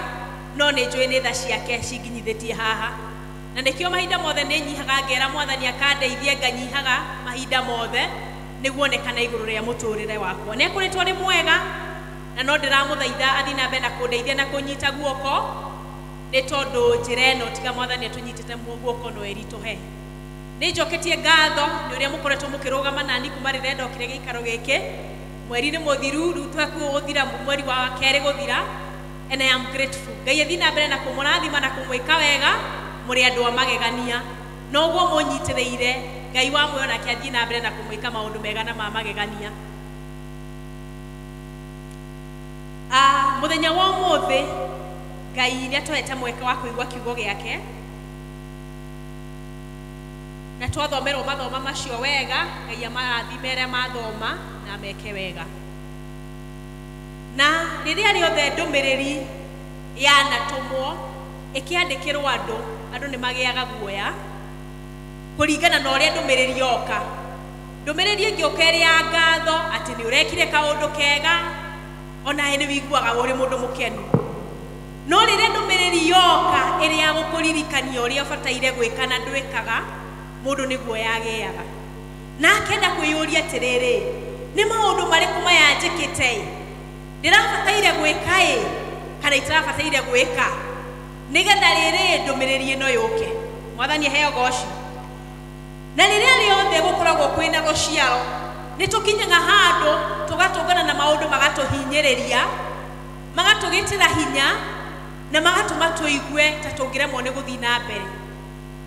no nĩ njũĩ nĩ tha ciake cinginyithĩtie haha. Na nĩkĩo mahinda mothe nĩ nyihaga ngera Mwathani akandeithie, nganyihaga mahinda mothe nĩguo onekane igũrũ rĩa mũtũrĩre wakwa. Nĩ akoretwo arĩ mwega na no ndĩramũthaitha athiĩ na mbere na kũndeithia na kũnyita guoko, nĩ tondũ njĩra ĩno tiga Mwathani atũnyitĩte guoko no ĩritũhe. Nĩ njoketie ngatho nĩ ũrĩa mũkoretwo mũkĩrũgama nani kuma rĩrĩa ndokire gĩikaro gĩkĩ. Mweri nĩ mũthiru, rĩu twakuo gũthira mweri wa kerĩ gũthira, and I am grateful. Ngai athiĩ na mbere na kũmũrathima na kũmwĩka wega, mũrĩ andũ a magegania. Noguo mũnyitĩrĩire, Ngai wa muoyo nake athiĩ na mbere na kũmwĩka maũndũ mega na ma magegania. Mũthenya wa ũmũthĩ Ngai nĩ atũhete mweke wa kũigua kiugo gĩake na twathomerwo mathoma macio wega. Ngai amarathime arĩa mathoma na meke wega. Na rĩrĩa rĩothe ndũmĩrĩri yanatũmwo ĩkĩandĩkĩrwo andũ, andũ nĩ magĩaga guoya kũringana na ũrĩa ndũmĩrĩri yoka. Ndũmĩrĩri ĩngĩũka ĩrĩ ya ngatho atĩ nĩ ũrekire kaũndũ kega, onawe nĩ wĩiguaga ũrĩ mũndũ mũkenu. No rĩrĩa ndũmĩrĩri yoka ĩrĩ ya gũkũririkania ũrĩa ũbataire gwĩka na ndwĩkaga, mũndũ nĩ guoya agĩaga. Na akenda kwĩyũria atĩrĩrĩ, nĩ maũndũ marĩkũ maya njĩkĩte ĩ? Ndĩrabataire gwĩka ĩ kana itarabataire gwĩka, nĩgetha rĩrĩ ndũmĩrĩri ĩno yũke. Mwathani aheo goci. Na rĩrĩa rĩothe gũkoragwo kwĩna rũciaro, nĩ tũkinyaga handũ tũgatũngana na maũndũ magatũhinyĩrĩria, magatũgitĩra hinya na magatũma tũigue ta tũngĩremwo nĩ gũthiĩ na mbere.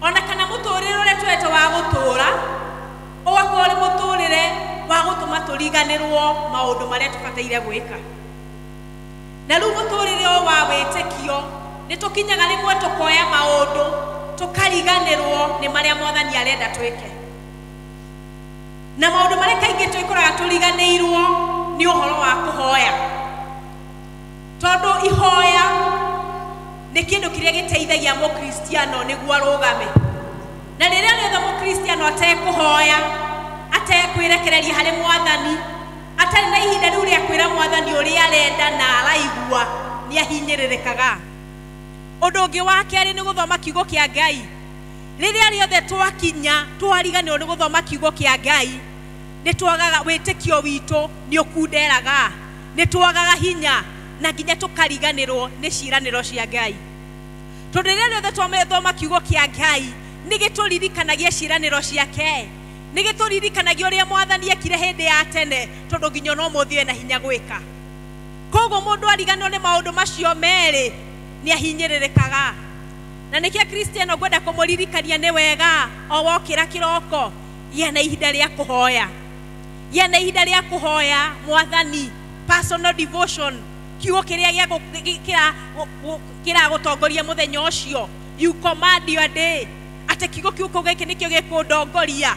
Ona kana mũtũrĩre ũrĩa twetwo wa gũtũra ũgakorwo ũrĩ mũtũrĩre wa gũtũma tũriganĩrwo maũndũ marĩa tũbataire gwĩka. Na rĩu mũtũrĩre ũyũ wa wĩtĩkio nĩ tũkinyaga rĩmwe tũkoya maũndũ tũkariganĩrwo nĩ marĩa Mwathani arenda twĩke. Na maũndũ marĩa kaingĩ twĩkoraga tũriganĩirwo nĩ ũhoro wa kũhoya, tondũ ihoya nĩ kĩndũ kĩrĩa gĩteithagia mũkristiano nĩguo arũgame. Na rĩrĩa rĩothe mũkristiano atekũhoya, atekwĩrekereria harĩ Mwathani, atarĩ na ihinda rĩu rĩa kwĩra Mwathani ũrĩa arenda na araigua, nĩ ahinyĩrĩrĩkaga. Ũndũ ũngĩ wa kerĩ nĩ gũthoma kiugo kĩa Ngai. Rĩrĩa rĩothe twakinya twariganĩrwo nĩ gũthoma kiugo kĩa Ngai, nĩ twagaga wĩtĩkio witũ nĩ ũkunderaga, nĩ twagaga hinya na nginya tũkariganĩrwo nĩ ciĩranĩro cia Ngai. Tondũ rĩrĩa rĩothe twathoma kiugo kĩa Ngai, nĩ gĩtũririkanagia ciĩranĩro ciake, nĩ gĩtũririkanagia ũrĩa Mwathani ekire hĩndĩ ya tene, tondũ nginya ona ũmũthĩ ena hinya gwĩka. Koguo mũndũ ariganĩrwo nĩ maũndũ macio merĩ nĩ ahinyĩrĩrĩkaga. Na nĩkĩo Kristiano ngwenda kũmũririkania nĩ wega o wokĩra kĩroko, gĩa na ihinda rĩa kũhoya, gĩa na ihinda rĩa kũhoya Mwathani, personal devotion, kiugo kĩrĩa kĩragũtongoria mũthenya ũcio. You command your day, atĩ kiugo kĩu gĩkĩ nĩkĩo gĩkũndongoria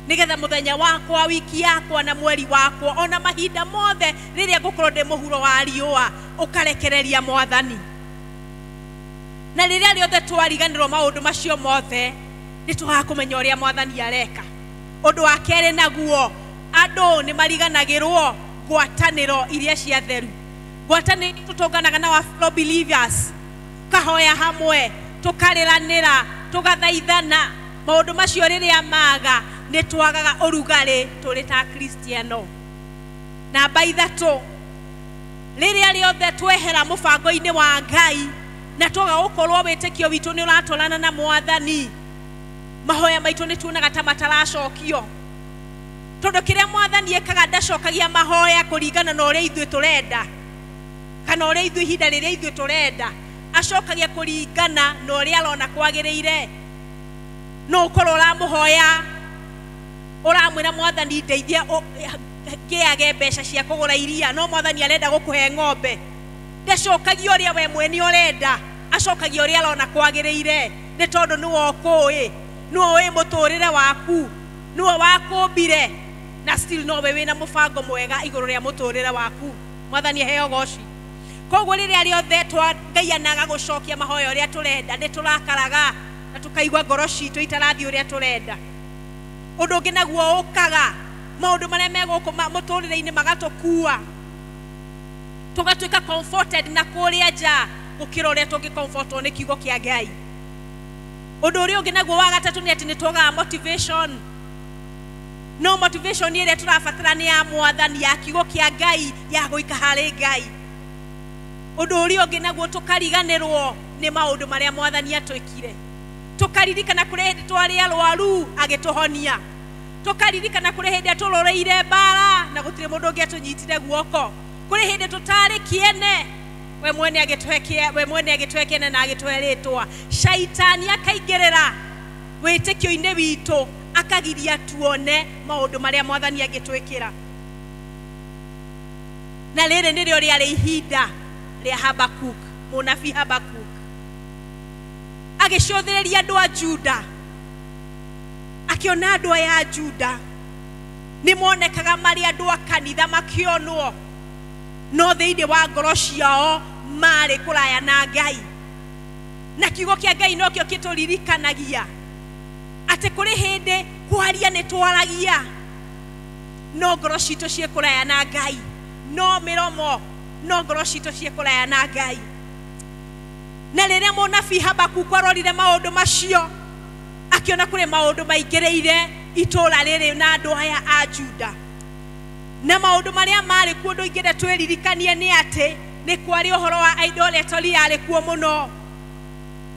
nĩgetha mũthenya wakwa, wiki yakwa na mweri wakwa, ona mahinda mothe rĩrĩa ngũkorwo ndĩ mũhuro wa riũa, ũkarekereria Mwathani. Na rĩrĩa rĩothe twariganĩrwo maũndũ macio mothe, nĩ tũkaga kũmenya ũrĩa Mwathani areka. Ũndũ wa kerĩ naguo, andũ nĩ mariganagĩrwo ngwatanĩro iria cia theru. Ngwatanĩro tũtũnganaga na fellow believers, kahoya hamwe, tũkarĩranĩra, tũgathaithana. Maũndũ macio rĩrĩa maga, nĩ twagaga ũrugarĩ tũrĩ ta Kristiano. Namba ithatũ, rĩrĩa rĩothe twehera mũbango-inĩ wa Ngai na twaga gũkorwo wĩtĩkio witũ nĩ ũratwarana na Mwathani, mahoya maitũ nĩ tuonaga ta mataracokio. Tondũ kĩrĩa Mwathani ekaga ndacokagia mahoya kũringana na ũrĩa ithuĩ tũrenda, kana ũrĩa ithuĩ ihinda rĩrĩa ithuĩ tũrenda, acokagia kũringana na ũrĩa arona kwagĩrĩire. No ũkorwo ũramũhoya, ũramwĩra Mwathani ndeithia ngĩage mbeca cia kũgũra iria, no Mwathani arenda gũkũhe ng'ombe. Ndacokagia ũrĩa we mwene ũrenda, Acokagia ũrĩa arona kwagĩrĩire nĩ tondũ nĩwe ũkũĩ, nĩwe ũĩ mũtũrĩre waku, nĩwe wakũmbire, na still nowe wĩna mũbango mwega igũrũ rĩa mũtũrĩre waku. Mwathani aheo goci. Koguo rĩrĩa rĩothe Ngai anaga gũcokia mahoya ũrĩa tũrenda, nĩ tũrakaraga na tũkaigua ngoro citũ itarathiĩ ũrĩa tũrenda. Ũndũ ũngĩ naguo ũkaga maũndũ marĩa me gũkũ mũtũrĩre-inĩ magatũkua, tũgatuĩka comforted na kũrĩa nja gũkĩra ũrĩa tũngĩ-comfortwo nĩ kiugo kĩa Ngai. Ũndũ ũrĩa ũngĩ naguo wa gatatũ nĩ atĩ nĩ twagaga motivation. No motivation ĩrĩa tũrabatara nĩ ya Mwathani, ya kiugo kĩa Ngai, ya gũika harĩ Ngai. Ũndũ ũrĩa ũngĩ naguo tũkariganĩrwo nĩ maũndũ marĩa Mwathani atwĩkire. Tũkaririkana kũrĩ hĩndĩ twarĩ arwaru agĩtũhonia, tũkaririkana kũrĩ hĩndĩ atũroreire mbara na gũtirĩ mũndũ ũngĩ atũnyitire guoko, kũrĩ hĩndĩ tũtarĩ kĩene we mwene agĩtũhe kĩene na agĩtũhe rĩtwa. Shaitani akaingĩrĩra wĩtĩkio-inĩ witũ akagiria tuone maũndũ marĩa Mwathani angĩtwĩkĩra. Na rĩrĩ nĩrĩo rĩarĩ ihinda rĩa Habakuk, mũnabii Habakuk agĩcũthĩrĩria andũ a Juda, akĩona andũ aya a Juda nĩ monekaga marĩ andũ a kanitha makĩonwo, no thĩinĩ wa ngoro ciao marĩ kũraya na Ngai. Na kiugo kĩa Ngai nokĩo kĩtũririkanagia atĩ kũrĩ hĩndĩ kwaria nĩ twaragia, no ngoro citũ ciĩ kũraya na Ngai, no mĩromo, no ngoro citũ ciĩ kũraya na Ngai. Na rĩrĩa mũnabii Habakuk arorire maũndũ macio, akĩona kũrĩ maũndũ maingĩrĩire itũũra rĩrĩ na andũ aya a Juda. Na maũndũ marĩa marĩ kuo ũndũ ingĩenda twĩririkanie nĩ atĩ nĩ kwarĩ ũhoro wa idolatry yarĩ kuo mũno.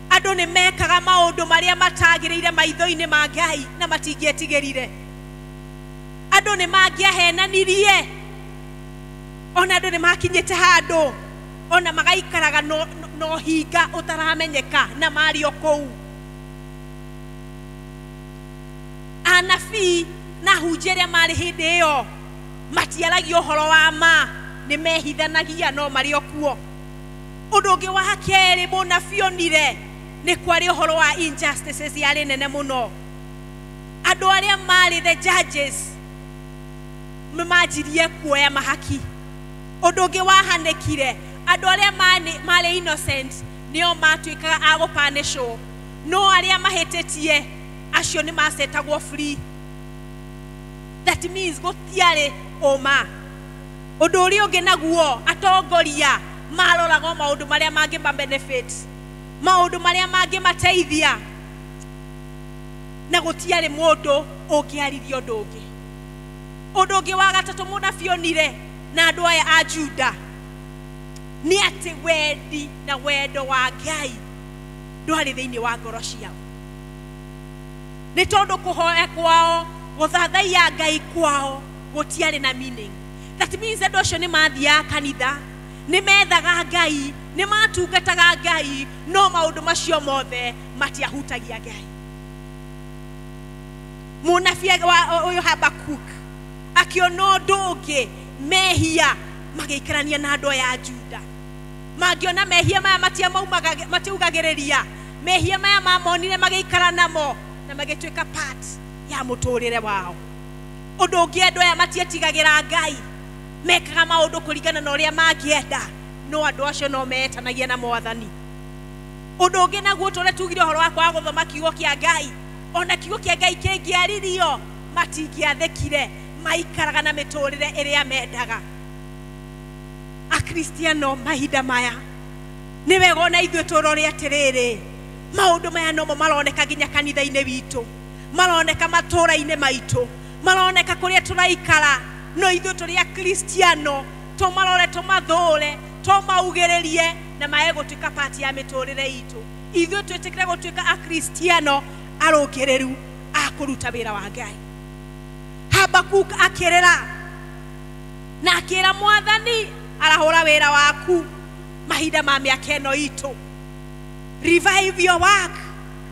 Andũ nĩ mekaga maũndũ marĩa matagĩrĩire maitho-inĩ ma Ngai na matingĩetigĩrire. Andũ nĩ mangĩahenanirie, ona andũ nĩ makinyĩte handũ ona magaikaraga no hinga ũtaramenyeka na marĩ o kũu. Anabii na ahunjia arĩa marĩ hĩndĩ ĩyo matiaragia ũhoro wa ma, nĩ mehithanagia no marĩ o kuo. Ũndũ ũngĩ wa kerĩ mũnabii onire nĩ kwarĩ ũhoro wa injustices yarĩ nene mũno. Andũ arĩa marĩ the judges nĩ manjirie kuoya mahaki. Ũndũ ũngĩ wahanĩkire, andũ arĩa marĩ innocent nĩo matuĩkaga a gũpanĩcwo, no arĩa mahĩtĩtie acio nĩ macetagwo free. That means gũtiarĩ ũma. Ũndũ ũrĩa ũngĩ naguo, atongoria maroraga maũndũ marĩa mangĩma benefit, maũndũ marĩa mangĩmateithia, na gũtiarĩ mũndũ ũngĩaririe ũndũ ũngĩ. Ũndũ ũngĩ wa gatatũ mũnabii onire na andũ aya a Juda nĩ atĩ wendi na wendo wa Ngai ndwarĩ thĩinĩ wa ngoro ciao. Nĩ tondũ kũhoya kwao, gũthathaiya Ngai kwao gũtiarĩ na meaning. That means andũ acio nĩ mathiaga kanitha, nĩ methaga Ngai, nĩ matungataga Ngai, no maũndũ macio mothe matiahutagia Ngai. Mũnabii ũyũ Habakuk akĩona ũndũ ũngĩ, mehia magĩikarania na andũ aya a Juda. Mangĩona mehia maya matiaugagĩrĩria, mehia maya mamonire magĩikara namo na magĩtuĩka part ya mũtũrĩre wao. Ũndũ ũngĩ, andũ aya matietigagĩra Ngai, mekaga maũndũ kũringana na ũrĩa mangĩenda, no andũ acio no metanagia na Mwathani. Ũndũ ũngĩ naguo tũrĩa tugire ũhoro wa kwaga gũthoma kiugo kĩa Ngai, ona kiugo kĩa Ngai kĩngĩaririo matingĩathĩkire, maikaraga na mĩtũrĩre ĩrĩa mendaga. Akristiano mahinda maya nĩ wega ona ithuĩ tũrore atĩrĩrĩ, maũndũ maya nomo maroneka nginya kanitha-inĩ witũ, maroneka matũũra-inĩ maitũ, maroneka kũrĩa tũraikara, no ithuĩ tũrĩ Akristiano tũmarore, tũmathũre, tũmaugĩrĩrie na mae gũtuĩka part ya mĩtũrĩre itũ. Ithuĩ twĩtĩkĩre gũtuĩka Akristiano arũngĩrĩru a kũruta wĩra wa Ngai. Habakuk akĩrĩra na akĩra Mwathani, arahũra wĩra waku mahinda ma mĩaka ĩno itũ, revive your work.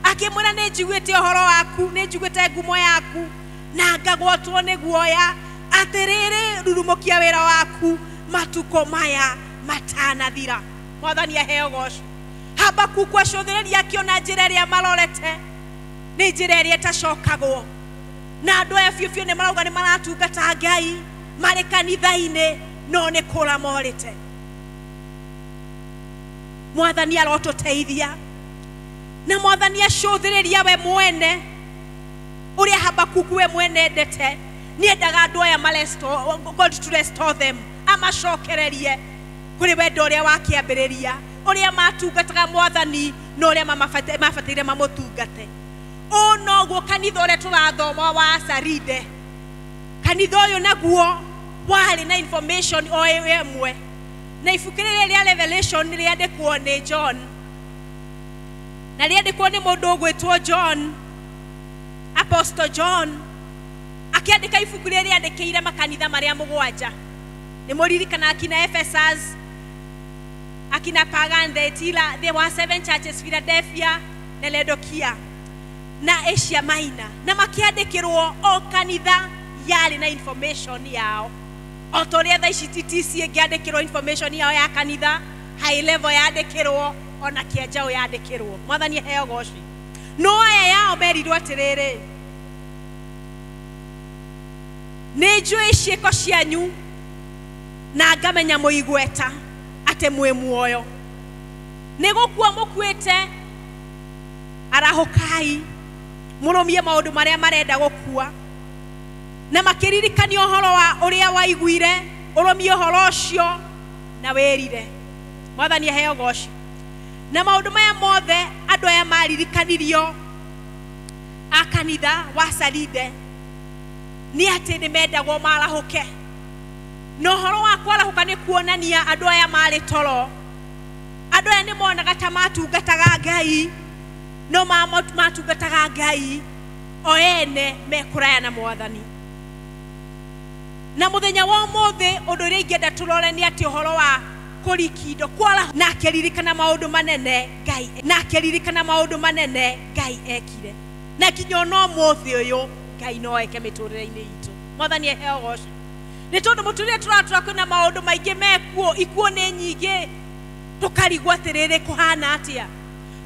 Akĩmwĩra nĩ njiguĩte ũhoro waku, nĩ njiguĩte ngumo yaku na ngagwatwo nĩ guoya. Atĩrĩrĩ, rurumũkia wĩra waku matukũ maya matanathira. Mwathani aheo goco. Habakuku acũthĩrĩria akĩona njĩra ĩrĩa marorete nĩ njĩra ĩrĩa ĩtacokagwo na andũ aya biũ biũ nĩ marauga nĩ maratungata Ngai marĩ kanitha-inĩ no nĩ kũra morĩte. Mwathani arotũteithia na Mwathani acũthĩrĩria we mwene ũrĩa Habakuku we mwene endete. Nĩendaga andũ aya God to restore them, amacokererie kũrĩ wendo ũrĩa wakĩambĩrĩria, ũrĩa matungataga Mwathani na ũrĩa mabataire mamũtungate. Ũũ noguo kanitha ũrĩa tũrathoma wa Saride. Kanitha ũyũ naguo warĩ na information o ĩmwe, na ibuku rĩrĩa rĩa Revelation rĩandĩkwo nĩ John, na rĩandĩkwo nĩ mũndũ ũgwĩtwo John, Apostle John, akĩandĩka ibuku rĩrĩa rĩandĩkĩire makanitha marĩa mũgwanja. Nĩ mũririkana akina Ephesus, akina Pagan, Thyatira, there were 7 churches, Philadelphia na Laodikia na Asia Minor, na makĩandĩkĩrwo o kanitha yarĩ na information yao. O ta ũrĩa thaa ici TTC ĩngĩandĩkĩrwo information yao ya kanitha, high level yandĩkĩrwo, ona kĩanjaũ yandĩkĩrwo. Mwathani aheo goci. No aya yao merirwo atĩrĩrĩ, nĩ njũĩ ciĩko cianyu na ngamenya mũigweta atĩ mwĩ muoyo, nĩ gũkua mũkuĩte, arahũkai mũrũmie maũndũ marĩa marenda gũkua. Na makĩririkania ũhoro wa ũrĩa waiguire, ũrũmie ũhoro ũcio na wĩrire. Mwathani aheo goci. Na maũndũ maya mothe andũ aya maririkanirio a kanitha wa Saride nĩ atĩ nĩ mendagwo marahũke. Na ũhoro wa kwarahũka nĩ kuonania andũ aya marĩ toro. Andũ aya nĩ monaga ta matungataga Ngai, no matungataga Ngai o ene mekũraya na Mwathani. Na mũthenya wa ũmũthĩ ũndũ ũrĩa ingĩenda tũrore nĩ atĩ ũhoro wa kũrikindo kwara, na akĩririkana maũndũ manene Ngai, na akĩririkana maũndũ manene Ngai ekire, na nginya ona ũmũthĩ ũyũ Ngai no eke mĩtũrĩre-inĩ itũ. Mwathani aheo goci. Nĩ tondũ mũtũrĩre tũratũra kwĩna maũndũ maingĩ mekuo, ikuo nĩ nyingĩ, tũkarigwo atĩrĩrĩ kũhana atĩa.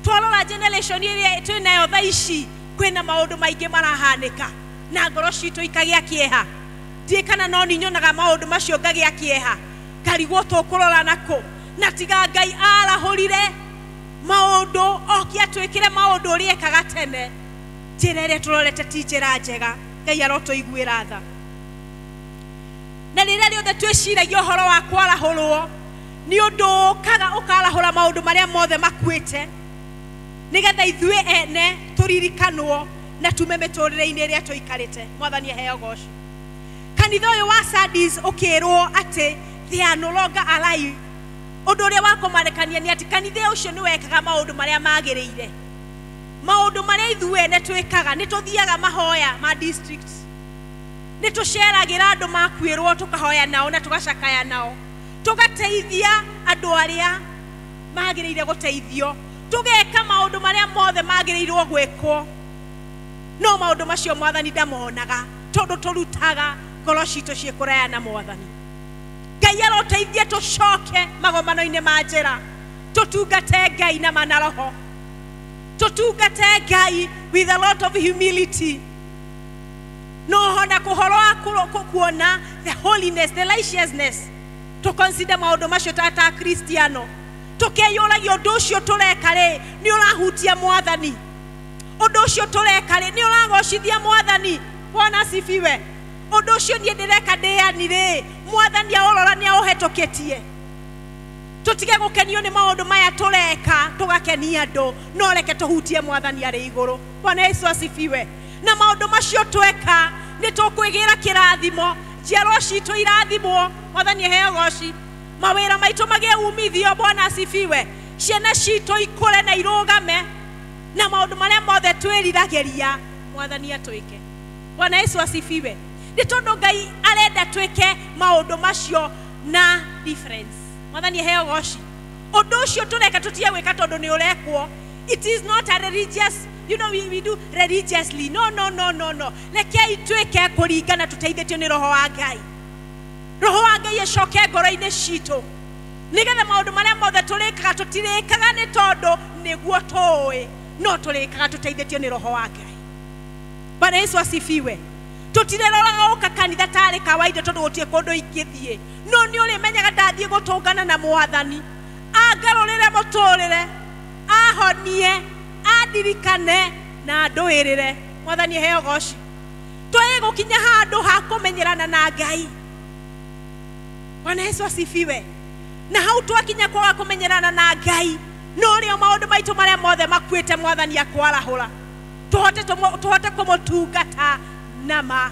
Twarora generation ĩrĩa twĩnayo thaa ici kwĩna maũndũ maingĩ marahanĩka na ngoro citũ ikagĩa kĩeha. Ndiĩ kana no nĩ nyonaga maũndũ macio ngagĩa kĩeha, ngarigwo tũkũrora nakũ. Na tiga Ngai arahũrire maũndũ oke atwĩkĩre maũndũ ũrĩa ekaga tene, njĩra ĩrĩa tũrorete ti njĩra njega. Ngai arotũiguĩra tha. Na rĩrĩa rĩothe twĩciragia ũhoro wa kwarahũrwo, nĩ ũndũ ũkaga ũkarahũra maũndũ marĩa mothe makuĩte, nĩgetha ithuĩ ene tũririkanwo na tume mĩtũrĩre-inĩ ĩrĩa tũikarĩte. Mwathani aheo goci. Kanitha ũyũ wa Sardis ũkĩrwo atĩ they are no longer alive. Ũndũ ũrĩa wa kũmarekania nĩ atĩ kanitha ũcio nĩ wekaga maũndũ marĩa magĩrĩire. Maũndũ marĩa ithuĩ ene twĩkaga, nĩ tũthiaga mahoya ma district, nĩ tũceragĩra andũ makuĩrwo tũkahoya nao na tũgacakaya nao, tũgateithia andũ arĩa magĩrĩire gũteithio, tũgeka maũndũ marĩa mothe magĩrĩirwo gwĩkwo. No maũndũ macio Mwathani ndamonaga, tondũ tũrutaga ngoro citũ ciĩ kũraya na Mwathani. Ngai aroteithie tũcoke magomano-inĩ ma njĩra, tũtungate Ngai na mana roho, tũtungate Ngai with a lot of humility. No hona kũhoro wa kuona the holiness, the righteousness, to consider maũndũ macio ta Kristiano, tũkeyũragia ũndũ ũcio tũreka rĩ nĩ ũrahutia Mwathani, ũndũ ũcio tũreka rĩ nĩ ũragocithia Mwathani. Bwana asifiwe. Ũndũ ũcio niĩ ndĩreka ndĩani rĩ, Mwathani aũrora nĩ aũhetũkĩtie. Tũtige gũkenio nĩ maũndũ maya tũreka tũgakenia andũ, no reke tũhutie Mwathani arĩ igũrũ. Bwana Yesu asifiwe. Na maũndũ macio tweka nĩ tũkwĩgĩra kĩrathimo, njiarwa citũ irathimwo. Mwathani aheo goci. Mawĩra maitũ magĩe umithio. Bwana asifiwe. Ciana citũ ikũre na irũgame, na maũndũ marĩa mothe twĩriragĩria Mwathani atwĩke. Bwana Yesu asifiwe. Nĩ tondũ Ngai arenda twĩke maũndũ macio na difference. Mwathani aheo goci. Ũndũ ũcio tũreka tũtige gwĩka tondũ nĩ ũrekwo. It is not a religious, you know, we do religiously. No, no, no, no, no. Rekei twĩke kũringana tũteithĩtio nĩ Roho wa Ngai. Roho wa Ngai acoke ngoro-inĩ citũ. Nĩgetha maũndũ marĩa mothe tũrĩkaga tũtirĩkaga nĩ tondũ nĩguo tũĩ, no tũrĩkaga tũteithĩtio nĩ Roho wa Ngai. Bwana Yesu asifiwe. Tũtireroraga ũka kanitha tarĩ kawaida tondũ gũtirĩ kũndũ ingĩthiĩ, no nĩ ũrĩmenyaga ndathiĩ gũtũngana na Mwathani, angarũrĩre mũtũrĩre, ahonie, andirikane na andũĩrĩre. Mwathani eheo goci. Twĩ gũkinya handũ ha kũmenyerana na Ngai. Bwana Yesu asifiwe. Na hau twakinya kwaga kũmenyerana na Ngai, no rĩo maũndũ maitũ marĩa mothe makuĩte Mwathani akwarahũra, tũhote kũmũtungata nama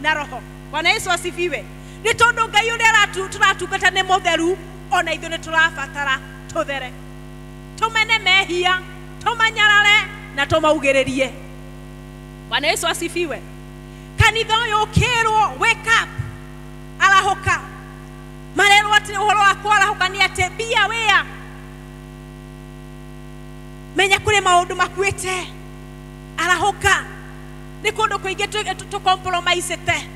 na roho. Bwana Yesu asifiwe. Nĩ tondũ Ngai ũrĩa tũratungata nĩ mũtheru, ona ithuĩ nĩ tũrabatara tũthere, tũmene mehia, tũmanyarare na tũmaugĩrĩrie. Bwana Yesu asifiwe. Kanitha ũyũ ũkĩrwo wake up, arahũka. Marerwo atĩ ũhoro wa kwarahũka nĩ atĩ be aware, menya kũrĩ maũndũ makuĩte, arahũka. Nĩ kũndũ kũingĩ tũcompromisete,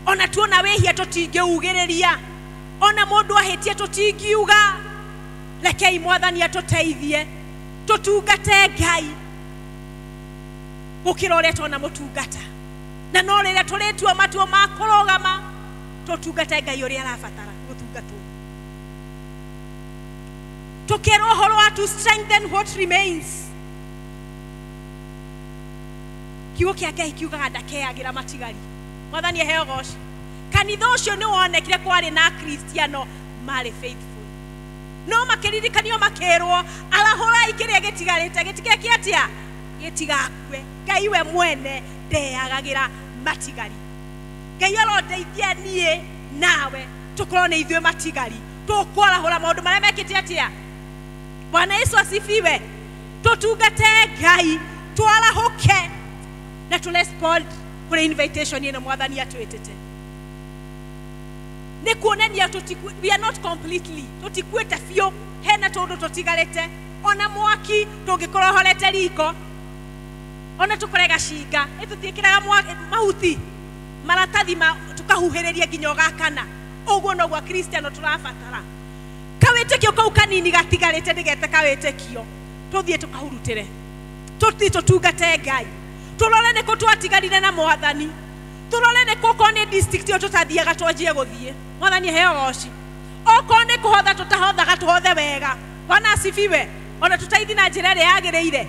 ona tuona wĩhia tũtingĩugĩrĩria, ona mũndũ ahĩtie tũtingiuga. Rekei Mwathani atũteithie tũtungate Ngai gũkĩra ũrĩa twona mũtungata, na no rĩrĩa tũrĩtua matua ma kũrũgama tũtungate Ngai ũrĩa arabatara gũtungatwo. Tũkerwo ũhoro wa to strengthen what remains. Kiugo kĩa Ngai kiugaga ndakeagĩra matigari. Mwathani eheo goci. Kanitha ũcio nĩ wonekire kwarĩ na Akristiano marĩ faithful, no makĩririkanio makĩrwo arahũrai kĩrĩa gĩtigarĩte, gĩtigeke atĩa, gĩtigakue. Ngai we mwene ndeagagĩra matigari. Ngai arondeithia niĩ nawe tũkorwo nĩ ithuĩ matigari, tũkwarahũra maũndũ marĩa mekĩte atĩa. Bwana Yesu asifiwe. Tũtungate Ngai, twarahũke na tũrespond kũrĩ invitation ĩno Mwathani atwĩtĩte. Nĩ kuonania we are not completely, tũtikuĩte biũ, hena tũndũ tũtigarĩte. Ona mwaki tũngĩkorwo horete riko, ona tũkore gacinga, ĩtũtiĩkĩraga mahuti maratathi tũkahuhĩrĩria nginya ũgakana. Ũguo noguo Akristiano tũrabatara. Kawĩtĩkio kau kanini gatigarĩte nĩgete kawĩtĩkio, tũthiĩ tũkahurutĩre, tũthiĩ tũtungate Ngai, tũrore nĩkũ twatigarire na Mwathani, tũrore nĩkũ okorwo nĩ district ĩyo tũtathiaga twanjie gũthiĩ. Mwathani eheo goci. Okorwo nĩ kũhotha tũtahothaga tũhothe wega. Bwana asifiwe. Ona tũtaithi na njĩra ĩrĩa yagĩrĩire,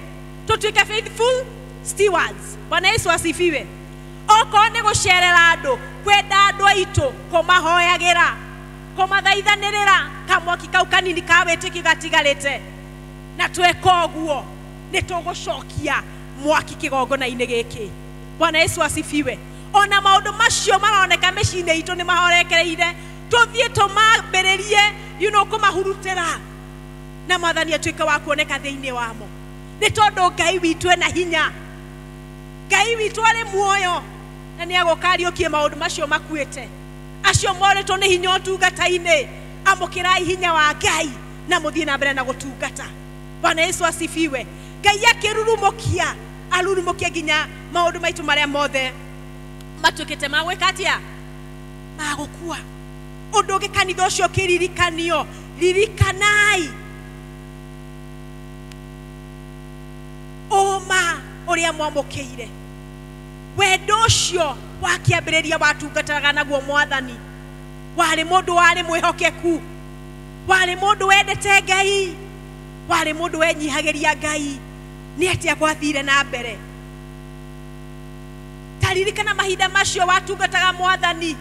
tũtuĩke faithful stewards. Bwana Yesu asifiwe. Okorwo nĩ gũcerera andũ, kwenda andũ aitũ, kũmahoyagĩra, kũmathaithanĩrĩra, kamwaki kau kanini ka wĩtĩkio gatigarĩte, na tweka ũguo nĩ tũgũcokia mwaki kĩgongona-inĩ gĩkĩ. Bwana Yesu asifiwe. Ona maũndũ macio maroneka mĩciĩ-inĩ itũ nĩ mahorekereire, tũthiĩ tũmambĩrĩrie kũmahurutĩra, na Mwathani atuĩke wa kuoneka thĩinĩ wamo. Nĩ tondũ Ngai witũ ena hinya, Ngai witũ arĩ muoyo, na nĩ agũka ariũkie maũndũ macio makuĩte. Acio morĩtwo nĩ hinya ũtungata-inĩ, amũkĩrai hinya wa Ngai na mũthiĩ na mbere na gũtungata. Bwana Yesu asifiwe. Ngai akĩrurumũkia, arurumũkie nginya maũndũ maitũ marĩa mothe matuĩkĩte ma gwĩka atĩa, ma gũkua. Ũndũ ũngĩ kanitha ũcio ũkĩririkanio, ririkanai ũma ũrĩa mwamũkĩire, wendo ũcio wa kĩambĩrĩria watungataga naguo Mwathani. Warĩ mũndũ warĩ mwĩhokeku, warĩ mũndũ wendete Ngai, warĩ mũndũ wenyihagĩria Ngai. Nĩ atĩa gwathire na mbere? Taririkana mahinda macio watungataga Mwathani,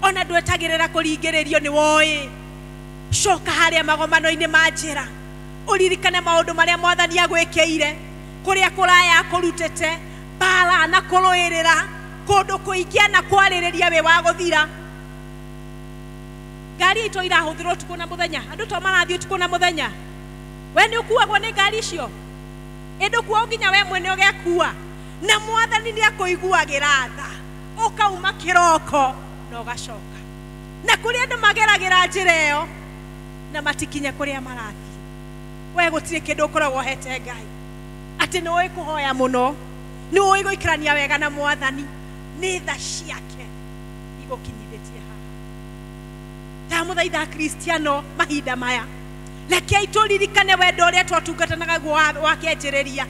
ona ndwetagĩrĩra kũringĩrĩrio nĩ woĩ. Coka harĩa magomano-inĩ ma njĩra, ũririkane maũndũ marĩa Mwathani agwĩkĩire, kũrĩa kũraya akũrutĩte, mbara na kũrũĩrĩra, kũndũ kũingĩ na kwarĩrĩria wĩ wa gũthira. Ngari itũ irahũthĩrwo ũtukũ na mũthenya, andũ to marathiĩ ũtukũ na mũthenya. We nĩ ũkuagwo nĩ ngari icio, ĩndĩ ũkuagwo nginya we mwene ũgekua. Na Mwathani nĩ akũiguagĩra tha, ũkauma kĩroko na ũgacoka. Na kũrĩ andũ mageragĩra njĩra ĩyo na matikinye kũrĩa marathiĩ. We gũtirĩ kĩndũ ũkoragwo ũhete Ngai, atĩ nĩ ũĩ kũhoya mũno, nĩ ũĩ gũikarania wega na Mwathani, nĩ tha ciake igũkinyithĩtie haha. Ndamũthaitha Kristiano mahinda maya, rekei tũririkane wendo ũrĩa twatungatanaga guo wa kĩanjĩrĩria,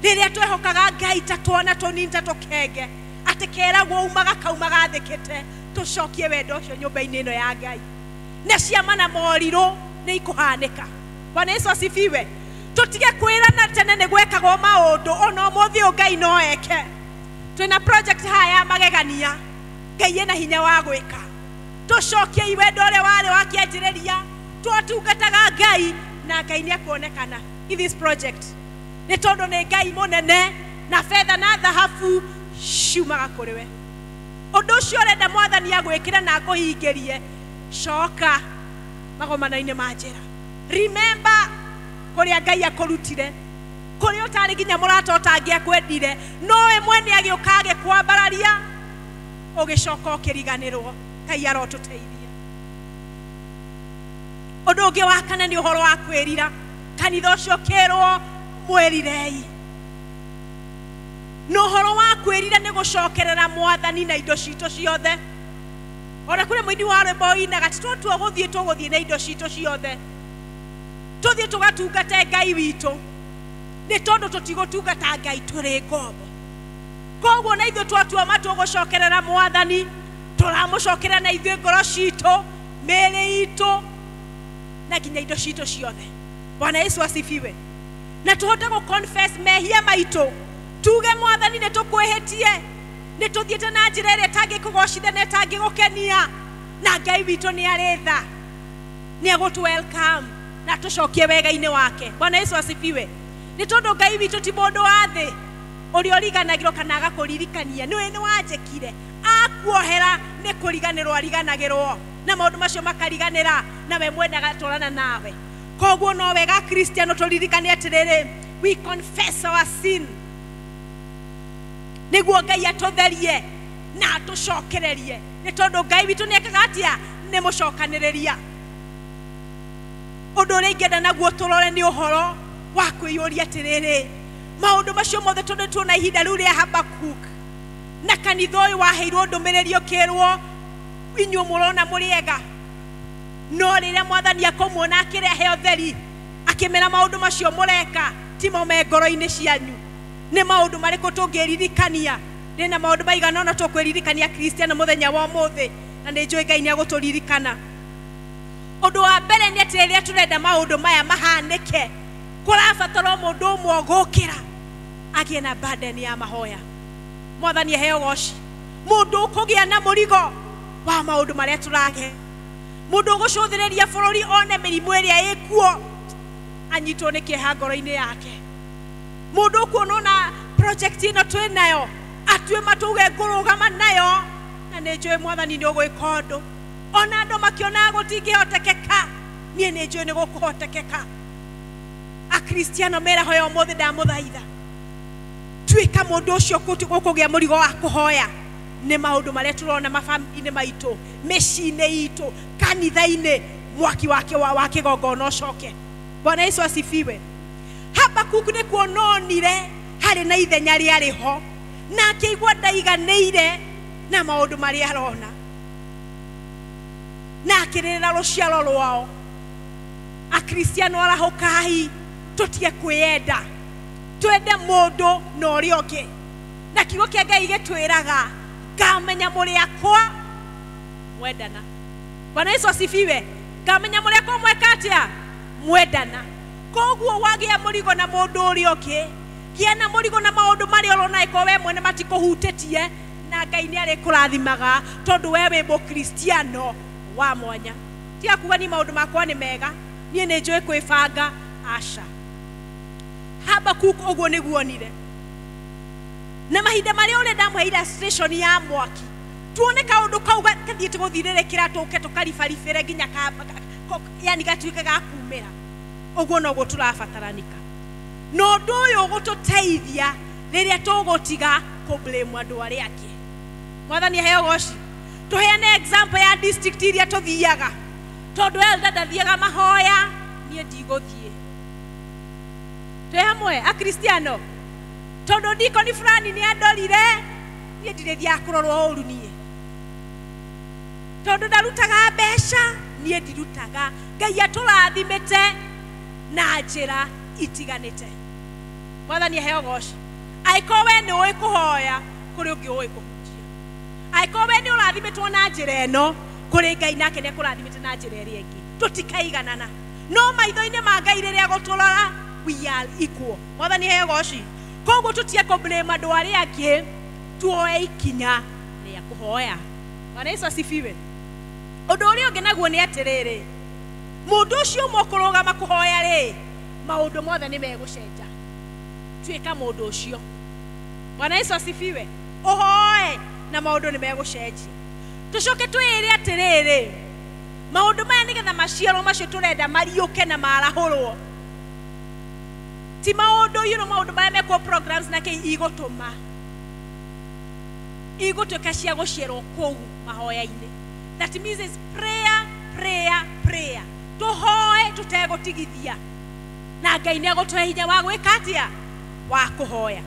rĩrĩa twehokaga Ngai ta twana tũnini ta tũkenge, atĩ keragwo umaga kauma gathĩkĩte. Tũcokie wendo ũcio nyũmba-inĩ ĩno ya Ngai, na ciama na morirũ nĩ ikũhanĩka. Bwana Yesu asifiwe. Tũtige kwĩrana tene nĩ gwekagwo maũndũ, ona ũmũthĩ ũyũ Ngai no eke. Twĩna project haha ya magegania, Ngai ena hinya wa gwĩka. Tũcokie wendo ũrĩa warĩ wa kĩanjĩrĩria, twatungataga Ngai na Ngai nĩ ekuonekana in this project, nĩ tondũ nĩ Ngai mũnene na betha na thahabu ciumaga kũrĩ we. Ũndũ ũcio ũrenda mwathani agwĩkĩre na akũhingĩrie, coka magomano-inĩ ma njĩra. Remember kũrĩa Ngai akũrutire, kũrĩa ũtarĩ nginya mũrata ũtangĩakwendire, nowe mwene agĩũka agĩkwambararia, ũgĩcoka ũkĩriganĩrwo. Ngai arotũteithia. Ũndũ ũngĩ wa kana nĩ ũhoro wa kwĩrira. Kanitha ũcio ũkĩrwo mwĩrirei. Na ũhoro wa kwĩrira nĩ gũcokerera mwathani na indo citũ ciothe. Ona kũrĩ mũini wa rwĩmbo ũinaga ti twatua gũthiĩ, tũgũthiĩ na indo citũ ciothe, tũthiĩ tũgatungate Ngai witũ, nĩ tondũ tũtigũtungata Ngai tũrĩ ngombo. Koguo na ithuĩ twatua matua gũcokerera mwathani, tũramũcokerera na ithuĩ ngoro citũ, mĩĩrĩ itũ na nginya indo citũ ciothe. Bwana Yesu asifiwe. Na tũhote gũ confess mehia maitũ, tuge mwathani nĩ tũkwĩhĩtie, nĩ tũthiĩte na njĩra ĩrĩa ĩtangĩkũgocithia na ĩtangĩgũkenia, na Ngai witũ nĩ arĩ tha, nĩ egũtũ welcome na tũcokie wega-inĩ wake. Bwana Yesu asifiwe. Nĩ tondũ Ngai witũ ti mũndũ wa thĩ ũrĩa ũriganagĩrwo kana agakũririkania, nĩwe nĩ wanjĩkire, akuohera nĩ kũriganĩrwo ariganagĩrwo, na maũndũ macio makariganĩra, na we mwene agatwarana nawe. Koguo no wega Kristiano tũririkane atĩrĩrĩ, we confess our sin, nĩguo Ngai atũtherie na atũcokererie, nĩ tondũ Ngai witũ nĩ ekaga atĩa? Nĩ mũcokanĩrĩria. Ũndũ ũrĩa ingĩenda naguo tũrore nĩ ũhoro wa kwĩyũria atĩrĩrĩ, maũndũ macio mothe tondũ tuona ihinda rĩu rĩa Habakuk na kanitha ũyũ waheirwo ndũmĩrĩri ũkĩrwo inyuĩ mũrona mũrĩ ega, no rĩrĩa mwathani akũmuona akĩrehe ũtheri akĩmera maũndũ macio mũreka timo me ngoro-inĩ cianyu. Nĩ maũndũ marĩkũ tũngĩririkania? Ndĩna maũndũ maigana ũna tũkwĩririkania Kristiano mũthenya wa ũmũthĩ, na nĩ njũĩ Ngai nĩ agũtũririkana. Ũndũ wa mbere nĩ atĩ rĩrĩa tũrenda maũndũ maya mahanĩke, kũrabatara mũndũ ũmwe ũgũkĩra agĩe na burden ya mahoya. Mwathani aheo goci. Mũndũ ũkũgĩa na mũrigo wa maũndũ marĩa tũrage, mũndũ ũgũcũthĩrĩria bũrũri one mĩrimũ ĩrĩa ĩkuo anyitwo nĩ kĩeha ngoro-inĩ yake, mũndũ ũkuona ona project ĩno twĩ nayo atue matuge ngũrũgama nayo, na nĩ njũĩ mwathani nĩ ũgwĩka ũndũ. Ona andũ makĩonaga gũtingĩhotekeka, niĩ nĩ njũĩ nĩ gũkũhotekeka. Akristiano merahoya ũmũthĩ, ndamũthaitha tuĩka mũndũ ũcio ũkũgĩa mũrigo wa kũhoya nĩ maũndũ marĩa tũrona mabamĩrĩ-inĩ maitũ, mĩciĩ-inĩ itũ, kanitha-inĩ, mwaki wake wa kĩgongona ũcoke. Bwana Yesu asifiwe. Habakuk nĩ kuona onire harĩ na ithenya rĩarĩ ho, na akĩigua ndaiganĩire na maũndũ marĩa arona, na akĩrĩrĩra rũciaro rwao. Akristiano arahũkai, tũtige kwĩyenda, twende mũndũ na ũrĩa ũngĩ. Na kiugo kĩa Ngai gĩtwĩraga ngamenya mũrĩ akwa mwendana. Bwana Yesu asifiwe. Ngamenya mũrĩ akwa mweka atĩa? Mwendana. Koguo wagĩa mũrigo na mũndũ ũrĩa ũngĩ, gĩa na mũrigo na maũndũ marĩa ũrona ĩkorwo we mwene matikũhutĩtie, na Ngai nĩ arĩkũrathimaga tondũ we wĩ mũkristiano wa mwanya. Tiga kuga ni maũndũ makwa nĩ mega, niĩ nĩ njũĩ kwĩbanga, aca. Habakuk ũguo nĩguo onire. Na mahinda marĩa ũrenda ndamũhe illustration ya mwaki, tuone kaũndũ kau gathiĩte gũthirĩrĩkĩra tũke tũkaribaribĩre nginya yani gatuĩke ga kumĩra. Ũguo noguo tũrabataranĩka. Na ũndũ ũyũ ũgũtũteithia rĩrĩa tũgũtiga kũ blame andũ arĩa angĩ. Mwathani aheo goci. Tũheane example ya district iria tũthiaga, tondũ elder ndathiaga mahoya, niĩ ndigũthiĩ. Twĩ hamwe akristiano, tondũ dikoni fulani nĩ andorire, niĩ ndirĩthiaga kũrorwo ũru niĩ. Tondu ndarutaga mbeca niĩ ndirutaga. Ngai atũrathimĩte na njĩra itiganĩte. Mwathani aheo goci. Angĩkorwo we nĩ ũĩ kũhoya, kũrĩ ũngĩ ũĩ kũhunjia. Angĩkorwo we nĩ ũrathimĩtwo na njĩra ĩno, kũrĩ Ngai nake nĩ akũrathimĩte na njĩra ĩrĩa ĩngĩ. Tũtikaiganana. No maitho-inĩ ma Ngai rĩrĩa gũtũrora, we are equal. Mwathani aheo goci. Koguo tũtige kũ-blame andũ arĩa angĩ, tuoe ikinya rĩa kũhoya. Bwana Yesu asifiwe. Ũndũ ũrĩa ũngĩ naguo nĩ atĩrĩrĩ, mũndũ ũcio ũmwe ũkũrũgama kũhoya rĩ, maũndũ mothe nĩ megũcenja. Tuĩka mũndũ ũcio. Bwana Yesu asifiwe. Ũhoe na maũndũ nĩ megũcenjia. Tũcoke twĩĩre atĩrĩrĩ, maũndũ maya nĩgetha maciaro macio tũrenda mariũke na marahũrwo. Ti maũndũ, you know, maũndũ marĩa mekwo programs na kĩ igũtũma igũtuĩka cia gũciarwo kũu mahoya-inĩ. That means it's prayer, prayer, prayer. Tũhoe tũtegũtigithia. Na Ngai nĩ egũtũhe hinya wa gwĩka atĩa? Wa kũhoya.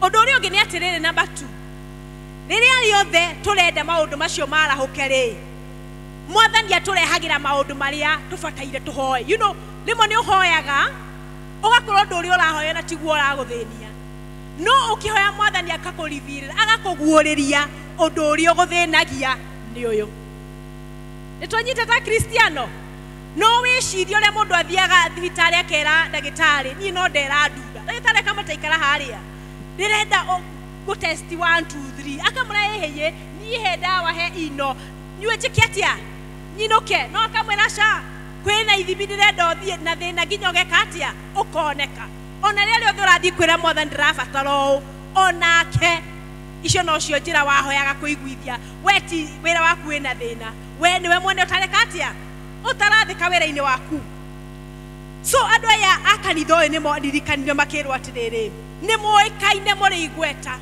Ũndũ ũrĩa ũngĩ nĩ atĩrĩrĩ, number 2, rĩrĩa rĩothe tũrenda maũndũ macio marahũke rĩ, Mwathani atũrehagĩra maũndũ marĩa tũbataire tũhoe. You know, rĩmwe nĩ ũhoyaga ũgakorwo ũndũ ũrĩa ũrahoya na tiguo ũragũthĩnia. No ũkĩhoya Mwathani akakũrithirĩra, agakũguũrĩria ũndũ ũrĩa ũgũthĩnagia nĩ ũyũ. Nĩ twanyita ta Kristiano? No wĩcirie ũrĩa mũndũ athiaga thibitarĩ akera ndagĩtarĩ, niĩ no ndera ndura. Ndagĩtarĩ akamũta ikara harĩa. Ndĩrenda gũtest 1 2 3. Akamũra ĩhĩye, niĩ he ndawa he ino. Nyue njĩke atĩa? Nyinũke. No akamwĩra ca, kwĩna ithimi ndĩrenda ũthiĩ na thĩna nginya ũgeka atĩa? Ũkoneka. Ona rĩrĩa rĩothe ũrathiĩ kwĩra Mwathani ndĩrabatara ũũ, onake icio nocio njĩra wahoyaga kũiguithia. We ti wĩra waku wĩna thĩna. We nĩwe mwene ũtareka atĩa? Ũtarathĩka wĩra-inĩ waku. So andũ aya a kanitha ũyũ nĩ maririkanire makĩrwo atĩrĩrĩ, nĩ mũĩkaine mũrĩ igweta,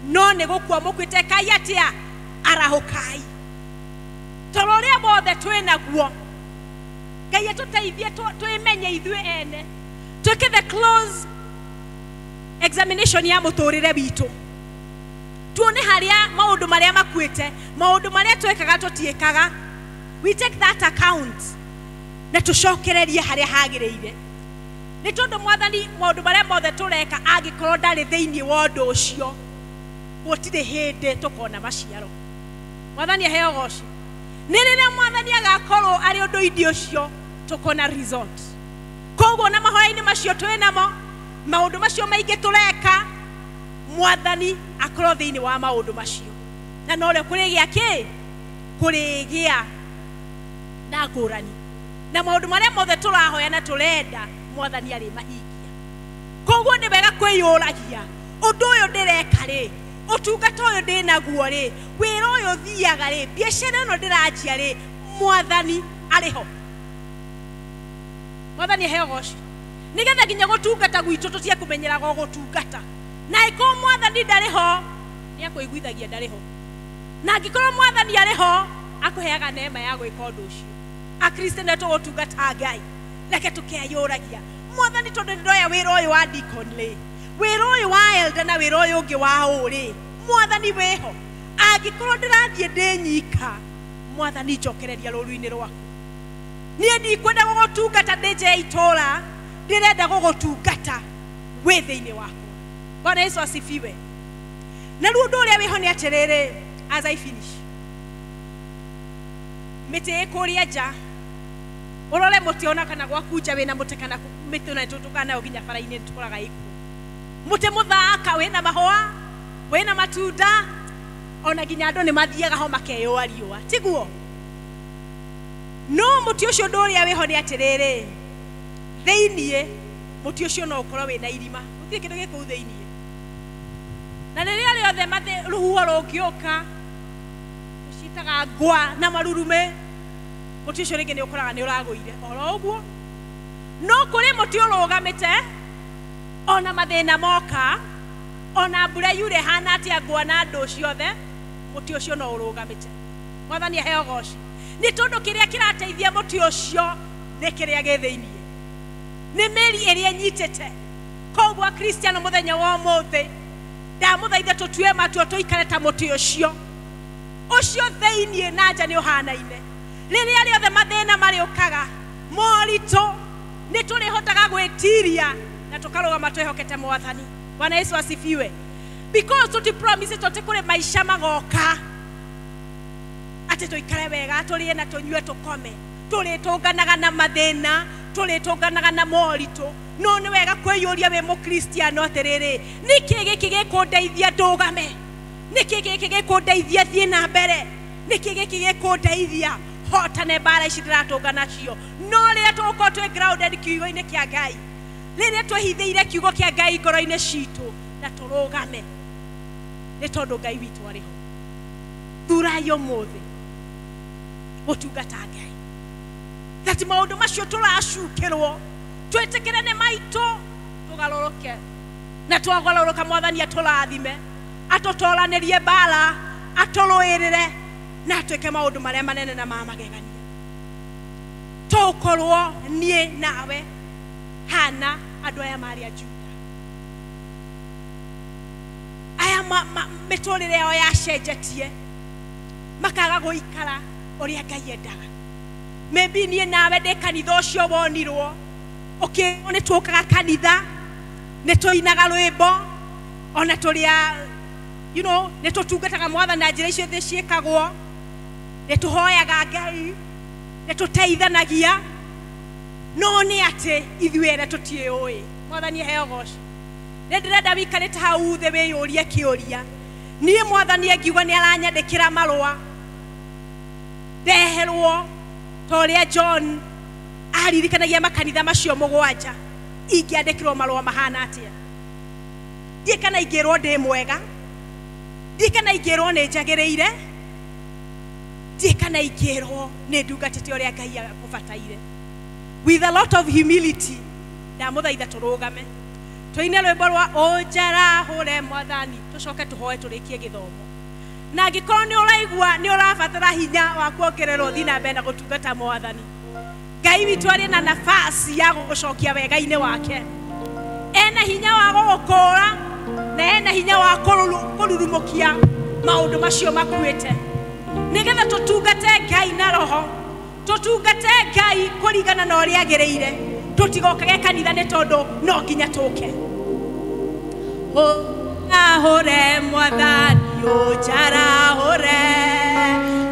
no nĩ gũkua mũkuĩte kai atĩa? Arahũkai. Toro ũrĩa wothe twĩnaguo, Ngai atũteithie twĩmenye ithuĩ ene, twĩke the close examination ya mũtũrĩre witũ, tuone harĩa maũndũ marĩa makuĩte, maũndũ marĩa twĩkaga tũtiĩkaga. We take that account na tũcokererie harĩa hagĩrĩire. Nĩ tondũ Mwathani maũndũ marĩa mothe tũreka angĩkorwo ndarĩ thĩinĩ wa ũndũ ũcio, gũtirĩ hĩndĩ tũkona maciaro. Mwathani aheo goci. Nĩ rĩrĩa Mwathani agakorwo arĩ ũndũ-inĩ ũcio tũkona result. Koguo na mahoya-inĩ macio twĩ namo, maũndũ macio maingĩ tũreka, Mwathani akorwo thĩinĩ wa maũndũ macio. Na norĩo kũrĩgĩa kĩ? Kũrĩgĩa na ngũrani. Na maũndũ marĩa mothe tũrahoya na tũrenda, Mwathani arĩ mahingia. Koguo nĩ wega kwĩyũragia, ũndũ ũyũ ndĩreka rĩ, ũtungata ũyũ ndĩnaguo rĩ, wĩra ũyũ thiaga rĩ, biacara ĩno ndĩranjia rĩ, Mwathani arĩ ho. Mwathani aheo goci. Nĩgetha nginya gũtungata gwitũ tũtige kũmenyeraga o gũtungata. Na angĩkorwo Mwathani ndarĩ ho, nĩ akũiguithagia ndarĩ ho. Na angĩkorwo Mwathani arĩ ho, akũheaga neema ya gwĩka ũndũ ũcio. Akristiano tũgũtungata Ngai, reke tũkeyũragia, Mwathani tondũ nĩndoya wĩra ũyũ wa deacon rĩ, wĩra ũyũ wa elder na wĩra ũyũ ũngĩ wa ũũ rĩ, Mwathani wĩho. Angĩkorwo ndĩrathiĩ ndĩ nyika, Mwathani njokereria rũru-inĩ rwaku. Niĩ ndikwenda gũgũtungata ndĩ nja ya itũũra, ndĩrenda gũgũtungata wĩ thĩinĩ wakwa. Bwana Yesu asifiwe. Na rĩu ũndũ ũrĩa wĩho nĩ atĩrĩrĩ, as I finish, mĩtĩ ĩkũrĩa nja, ũrore mũtĩ ona kana gwaku nja wĩna mũtĩ kana mĩtĩ ona nĩtũtũkaga nayo nginya bara-inĩ nĩtũkoraga ĩkuo. Mũtĩ mũthaka wĩna mahũa, wĩna matunda, ona nginya andũ nĩ mathiaga ho makeyũa riũa, tiguo? No mũtĩ ũcio ũndũ ũrĩa wĩho nĩ atĩrĩrĩ, thĩiniĩ mũtĩ ũcio no ũkorwo wĩna irima, gũtirĩ kĩndũ gĩ kũu thĩiniĩ. Na rĩrĩa rĩothe rũhuho rũngĩũka, tũciĩtaga ngwa na marurume, mũtĩ ũcio rĩngĩ nĩ ũkoraga nĩ ũragũire oro ũguo. No kũrĩ mũtĩ ũrũgamĩte, ona mathĩna moka, ona mbura yure hana atĩa ngwa na andũ ciothe, mũtĩ ũcio no ũrũgamĩte. Mwathani aheo goci. Nĩ tondũ kĩrĩa kĩrateithia mũtĩ ũcio nĩ kĩrĩa gĩ thĩiniĩ, nĩ mĩri ĩrĩa ĩnyitĩte. Koguo Akristiano mũthenya wa ũmũthĩ, ndamũthaitha tũtue matua tũikare ta mũtĩ ũcio. Ũcio thĩinĩ na nja nĩ ũhanaine. Rĩrĩa rĩothe mathĩna marĩũkaga, moritũ, nĩ tũrĩhotaga gwĩtiria na tũkarũgama twĩhokete Mwathani. Bwana Yesu asifiwe. Because tũtipromise tũtĩ kũrĩ maica magoka atĩ tũikare wega, tũrĩe na tũnyue tũkome. Tũrĩtũnganaga na mathĩna, tũrĩtũnganaga na moritũ. No nĩ wega kwĩyũria wĩ mũkristiano atĩrĩrĩ, nĩkĩ gĩkĩ gĩkũndeithia ndũgame? Nĩkĩ gĩkĩ gĩkũndeithia thiĩ na mbere? Nĩkĩ gĩkĩ gĩkũndeithia hotane mbara ici ndĩratũnga nacio? No rĩrĩa tũgũkorwo twĩ grounded kiugo-inĩ kĩa Ngai, rĩrĩa twĩhithĩire kiugo kĩa Ngai ngoro-inĩ citũ na tũrũgame, nĩ tondũ Ngai witũ arĩ ho. Thurai ũmũthĩ gũtungata Ngai, that maũndũ macio tũracukĩrwo twĩtĩkĩre nĩ maitũ, tũgarũrũke, na twagarũrũka Mwathani atũrathime, atũtoranĩrie mbara, atũrũĩrĩre na atwĩke maũndũ marĩa manene na ma magegania. Tũkorwo niĩ nawe hana andũ aya marĩ a Juda, aya mĩtũrĩre yao yacenjetie, makaga gũikara ũrĩa Ngai endaga. Maybe niĩ nawe ndĩ kanitha ũcio wonirwo ũkĩrwo nĩ tũkaga kanitha, nĩ tũinaga rwĩmbo, ona tũrĩa you know, nĩ tũtungataga Mwathani na njĩra icio ciĩkagwo, nĩ tũhoyaga Ngai, nĩ tũteithanagia, no nĩ atĩ ithuĩ ene tũtiĩũĩ. Mwathani aheo ũgoci. Nĩ ndĩrenda wĩikarĩte hau thĩ wĩyũrie kĩũria, niĩ Mwathani angiuga nĩ aranyandĩkĩra marũa ndeherwo ta ũrĩa John aririkanagia makanitha macio mũgwanja, ingĩandĩkĩrwo marũa mahana atĩa? Ndiĩ kana ingĩrwo ndĩ mwega, ndiĩ kana ingĩrwo nĩ njagĩrĩire, ndiĩ kana ingĩrwo nĩ ndungatĩte ũrĩa Ngai akũbataire. With a lot of humility, ndamũthaitha tũrũgame, tũine rwĩmbo rwa ũnjarahũre Mwathani, tũcoke tũhoe tũrĩkie gĩthomo. Na angĩkorwo nĩ ũraigua nĩ ũrabatara hinya wa kuongererwo thiĩ na mbere na gũtungata Mwathani, Ngai witũ arĩ na nafasi ya gũgũcokia wega-inĩ wake. Ena hinya wa gũgũkũra na ena hinya wa kũrurumũkia maũndũ macio makuĩte, nĩgetha tũtungate Ngai na roho, tũtungate Ngai kũringana na ũrĩa agĩrĩire, tũtigokage kanitha nĩ tondũ no nginya tũke. Ũnjarahũre Mwathani, ũnjarahũre.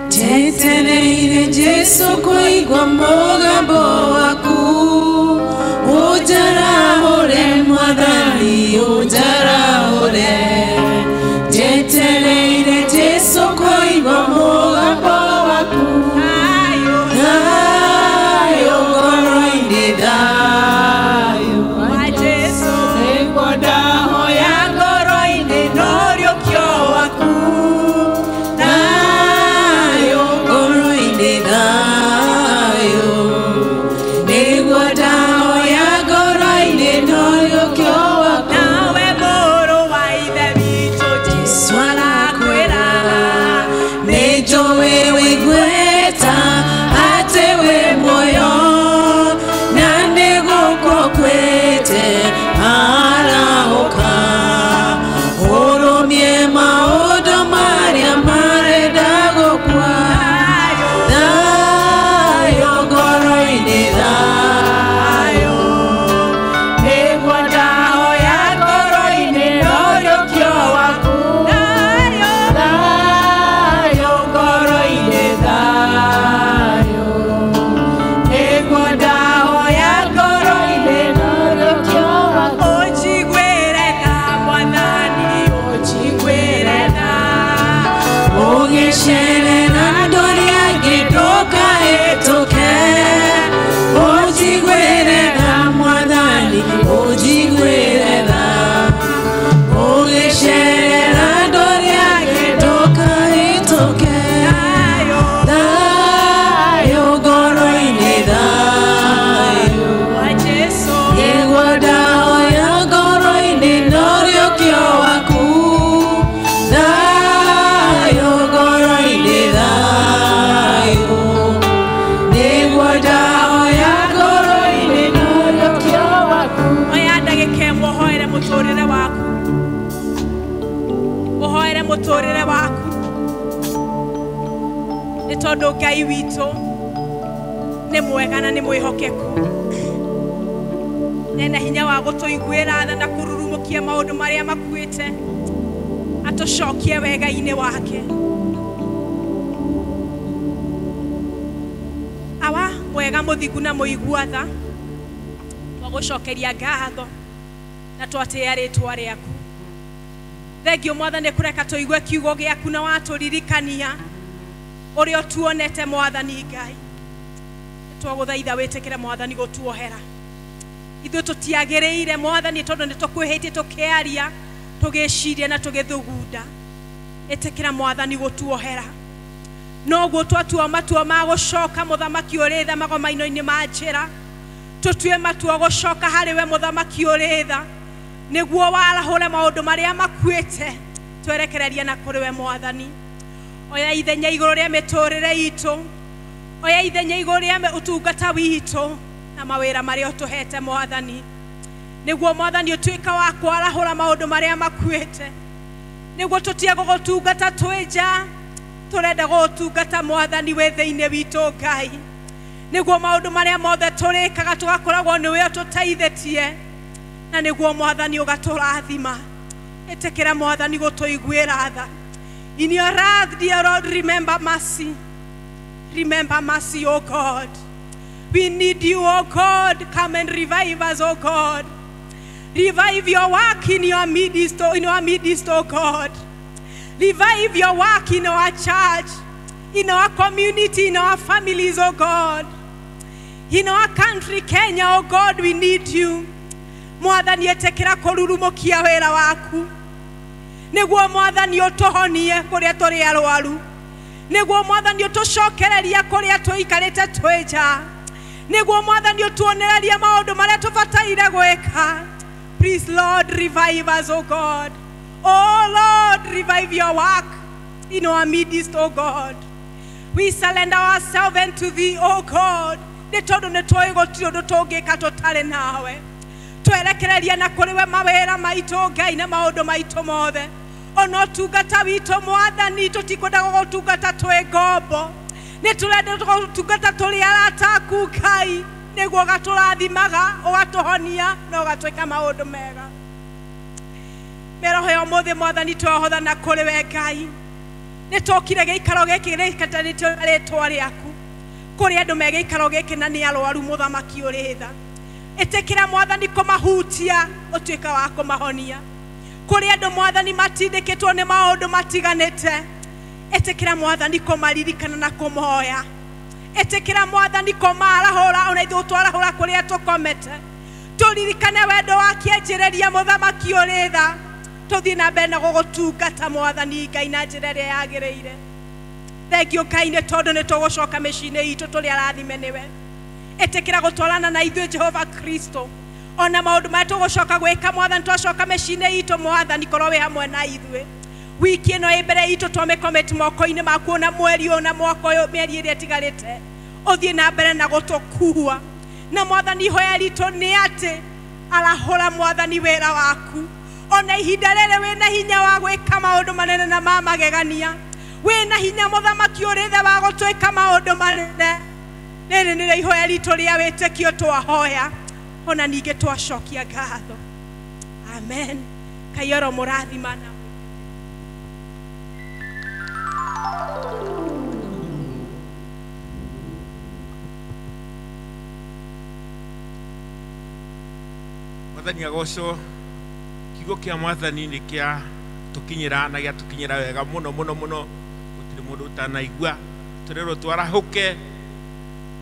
Njetereire Jesu kũigua mũgambo waku, ũnjarahũre Mwathani, ũnjarahũre. Njetereire Jesu kũigua mũgambo waku, thayũ ngoro-inĩ, thayũ wa Jesu nĩguo ndahoya ngoro-inĩ n'ũriũkio waku, thayũ ngoro-inĩ, thayũ nĩguo ndahoya ngoro-inĩ n'ũriũkio waku. Nawe mũrũ wa Ithe witũ Jesu arakwĩra, nĩnjũĩ wĩiguĩta atĩ wĩ muoyo, na nĩgũkũkwĩte arahũka, ũrũmie maũndũ marĩa marenda gũkua, thayũ ngoro-inĩ, thayũ nĩguo ndahoya ngoro-inĩ n'ũriũkio waku, thayũ ngoro-inĩ, thayũ nĩguo ndahoya ngoro-inĩ n'ũriũkio waku. Ũnjiguĩre tha Mwathani, ũnjiguĩre tha, ũgĩcerera andũ arĩa angĩ ndũkahĩtũke, ũnjiguĩre tha Mwathani, ũnjiguĩre tha, ũgĩcerera andũ arĩa angĩ ndũkahĩtũke, thayũ ngoro-inĩ, thayũ wa Jesu nĩguo ndahoya ngoro-inĩ n'ũriũkio waku, thayũ ngoro-inĩ, thayũ nĩguo ndahoya ngoro-inĩ n'ũriũkio waku. Oya ndagĩka ĩmwe ũhoere mũtũrĩre waku, ũhoere mũtũrĩre waku. Nĩ tondũ Ngai witũ nĩ mwega na nĩ mwĩhokeku. Nena hinya wa gũtũiguĩra tha na kũrurumũkia maũndũ marĩa makuĩte, atũcokie wega-inĩ wake. Awa mwega mũthingu na mũigua tha, twagũcokeria ngatho na twatĩĩa rĩtwa rĩaku. Thengio Mwathani kũreka tũigue kiugo gĩaku na watũririkania ũrĩa ũtuonete Mwathani Ngai. Twagũthaitha wĩtĩkĩre Mwathani gũtuohera. Ithuĩ tũtiagĩrĩire Mwathani tondũ nĩ tũkwĩhĩtie tũkĩaria, tũgĩciria na tũgĩthugunda. Ĩtĩkĩra Mwathani gũtuohera. Noguo twatua matua ma gũcoka mũthamaki ũrĩ tha magomano-inĩ ma njĩra, tũtue matua gũcoka harĩ we mũthamaki ũrĩ tha, nĩguo warahũre maũndũ marĩa makuĩte, twerekereria na kũrĩ we Mwathani. Oya ithenya igũrũ rĩa mĩtũrĩre itũ, oya ithenya igũrũ rĩa ũtungata witũ na mawĩra marĩa ũtũhete Mwathani, nĩguo Mwathani ũtuĩka wa kwarahũra maũndũ marĩa makuĩte, nĩguo tũtige gũgũtungata twĩ nja, tũrenda gũgũtungata Mwathani wĩ thĩinĩ witũ Ngai, nĩguo maũndũ marĩa mothe tũrĩkaga tũgakoragwo nĩwe ũtũteithĩtie, na nĩguo Mwathani ũgatũrathima. Ĩtĩkĩra Mwathani gũtũiguĩra tha. In your wrath, dear Lord, remember mercy. Remember mercy, O God. We need you, O God. Come and revive us, O God. Revive your work in your midst, in our midst, O God. Revive your work in our church, in our community, in our families, O God. In our country, Kenya, O God, we need you. Mwathani ĩtĩkĩra kũrurumũkia wĩra waku, nĩguo Mwathani ũtũhonie kũrĩa tũrĩ arwaru, nĩguo Mwathani ũtũcokererie kũrĩa tũikarĩte twĩ nja, nĩguo Mwathani ũtuonererie maũndũ marĩa tũbataire gwĩka. Please, Lord, revive us, O God. Oh Lord, revive your work in our midst, O God. We surrender ourselves unto thee, O God. Nĩ tondũ nĩ tũĩ gũtirĩ ũndũ tũngĩka tũtarĩ nawe. Twerekereria na kũrĩ we mawĩra maitũ Ngai na maũndũ maitũ mothe. Ona ũtungata witũ Mwathani tũtikwenda gũgũtungata twĩ ngombo, nĩ tũrenda gũgũtungata tũrĩ arata aku Ngai, nĩguo ũgatũrathimaga, ũgatũhonia na ũgatwĩka maũndũ mega. Mĩroho ya ũmũthĩ Mwathani twahotha na kũrĩ we Ngai. Nĩ tũkire gĩikaro gĩkĩ gĩkatanĩtio na rĩtwa rĩaku, kũrĩ andũ me gĩikaro gĩkĩ na nĩ arwaru mũthamaki ũrĩ tha. Ĩtĩkĩra Mwathani kũmahutia, ũtuĩka wa kũmahonia. Kũrĩ andũ Mwathani matindĩkĩtwo nĩ maũndũ matiganĩte, ĩtĩkĩra Mwathani kũmaririkana na kũmoya. Ĩtĩkĩra Mwathani kũmarahũra ona ithuĩ twarahũra kũrĩa tũkomete. Tũririkane wendo wa kĩanjĩrĩria mũthamaki ũrĩ tha, tũthiĩ na mbere na gũgũtungata Mwathani Ngai na njĩra ĩrĩa yagĩrĩire. Thengio Ngai nĩ tondũ nĩ tũgũcoka mĩciĩ-inĩ itũ tũrĩ arathime nĩwe. Ĩtĩkĩra gũtwarana na ithuĩ Jehova Kristo, ona maũndũ marĩa tũgũcoka gwĩka Mwathani twacoka mĩciĩ-inĩ itũ Mwathani korwo wĩ hamwe na ithuĩ. Wiki ĩno ĩ mbere itũ twamĩkometi moko-inĩ maku, ona mweri ũyũ na mwaka ũyũ, mĩeri ĩrĩa ĩtigarĩte, ũthiĩ na mbere na gũtũkua. Na Mwathani ihoya ritũ nĩ atĩ arahũra Mwathani wĩra waku, ona ihinda rĩrĩ wĩna hinya wa gwĩka maũndũ manene na ma magegania, wĩna hinya mũthamaki ũrĩ tha wa gũtwĩka maũndũ manene. Rĩrĩ nĩrĩo ihoya ritũ rĩa wĩtĩkio twahoya, ona ningĩ twacokia ngatho. Amen. Ngai oro mũrathimana. Mwathani agocwo. Kiugo kĩa Mwathani nĩ kĩa tũkinyĩra na gĩatũkinyĩra wega mũno mũno mũno, gũtirĩ mũndũ ũtanaigua. Tũrerwo twarahũke,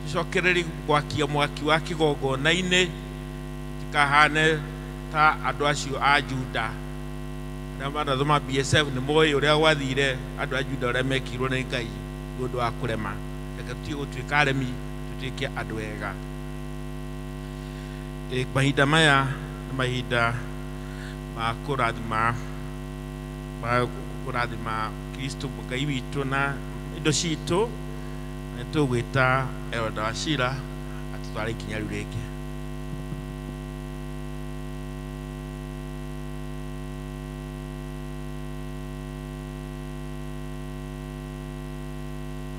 tũcokererie gwakia mwaki wa kĩgongona-inĩ, tũtikahane ta andũ acio a Juda arĩa manathoma BSF nĩ moĩ ũrĩa gwathire andũ a Juda ũrĩa mekirwo nĩ Ngai nĩ ũndũ wa kũrema. Reke tũtige gũtuĩka aremi, tũtuĩke andũ ega. Mahinda maya nĩ mahinda ma kũrathima, ma kũrathima Kristo Ngai witũ na indo citũ. Nĩ tũgwĩta Elda Wachira atũtware ikinya rĩu rĩngĩ.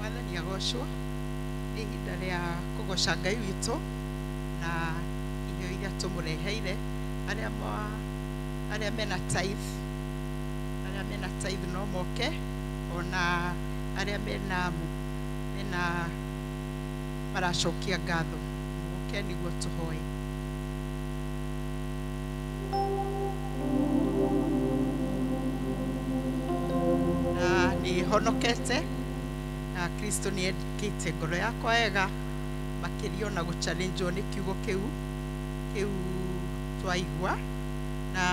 Mwathani agocwo nĩ ihinda rĩa kũgoca Ngai witũ na iheo iria tũmũreheire arĩa mena tithe, arĩa mena tithe no moke, ona arĩa mena maracokia ngatho moke nĩguo tũhoe. Na nĩ honokete na Kristo nĩ endekete ngoro yakwa wega makĩria ona gũchallengewo nĩ kiugo kĩu twaigua, na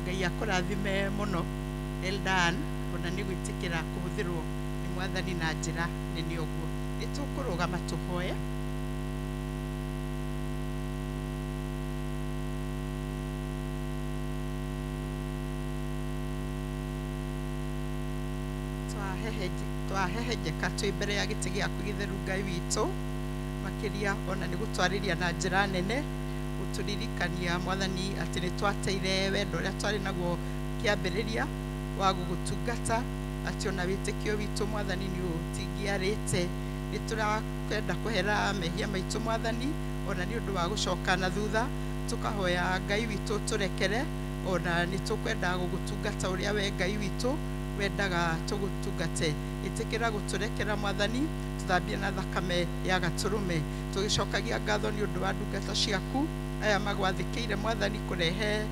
Ngai akũrathime mũno Eldan ona nĩ gwĩtĩkĩra kũhũthĩrwo nĩ Mwathani na njĩra nene ũguo. Nĩ tũkũrũgama tũhoe. Twahehenjeka twĩ mbere ya gĩtĩ gĩaku gĩtheru Ngai witũ, makĩria ona nĩ gũtwarĩria na njĩra nene, gũtũririkania Mwathani atĩ nĩ twateire wendo ũrĩa twarĩ naguo kĩambĩrĩria wa gũgũtungata, atĩ ona wĩtĩkio witũ Mwathani nĩ ũtingiarĩte. Nĩ tũrakwenda kũhera mehia maitũ Mwathani, ona nĩ ũndũ wa gũcoka na thutha, tũkahoya Ngai witũ tũrekere, ona nĩ tũkwenda gũgũtungata ũrĩa we Ngai witũ wendaga tũgũtungate. Ĩtĩkĩra gũtũrekera Mwathani, tũthambie na thakame ya gatũrũme. Tũgĩcokagia ngatho nĩ ũndũ wa ndungata ciaku aya magwathĩkĩire Mwathani kũrehe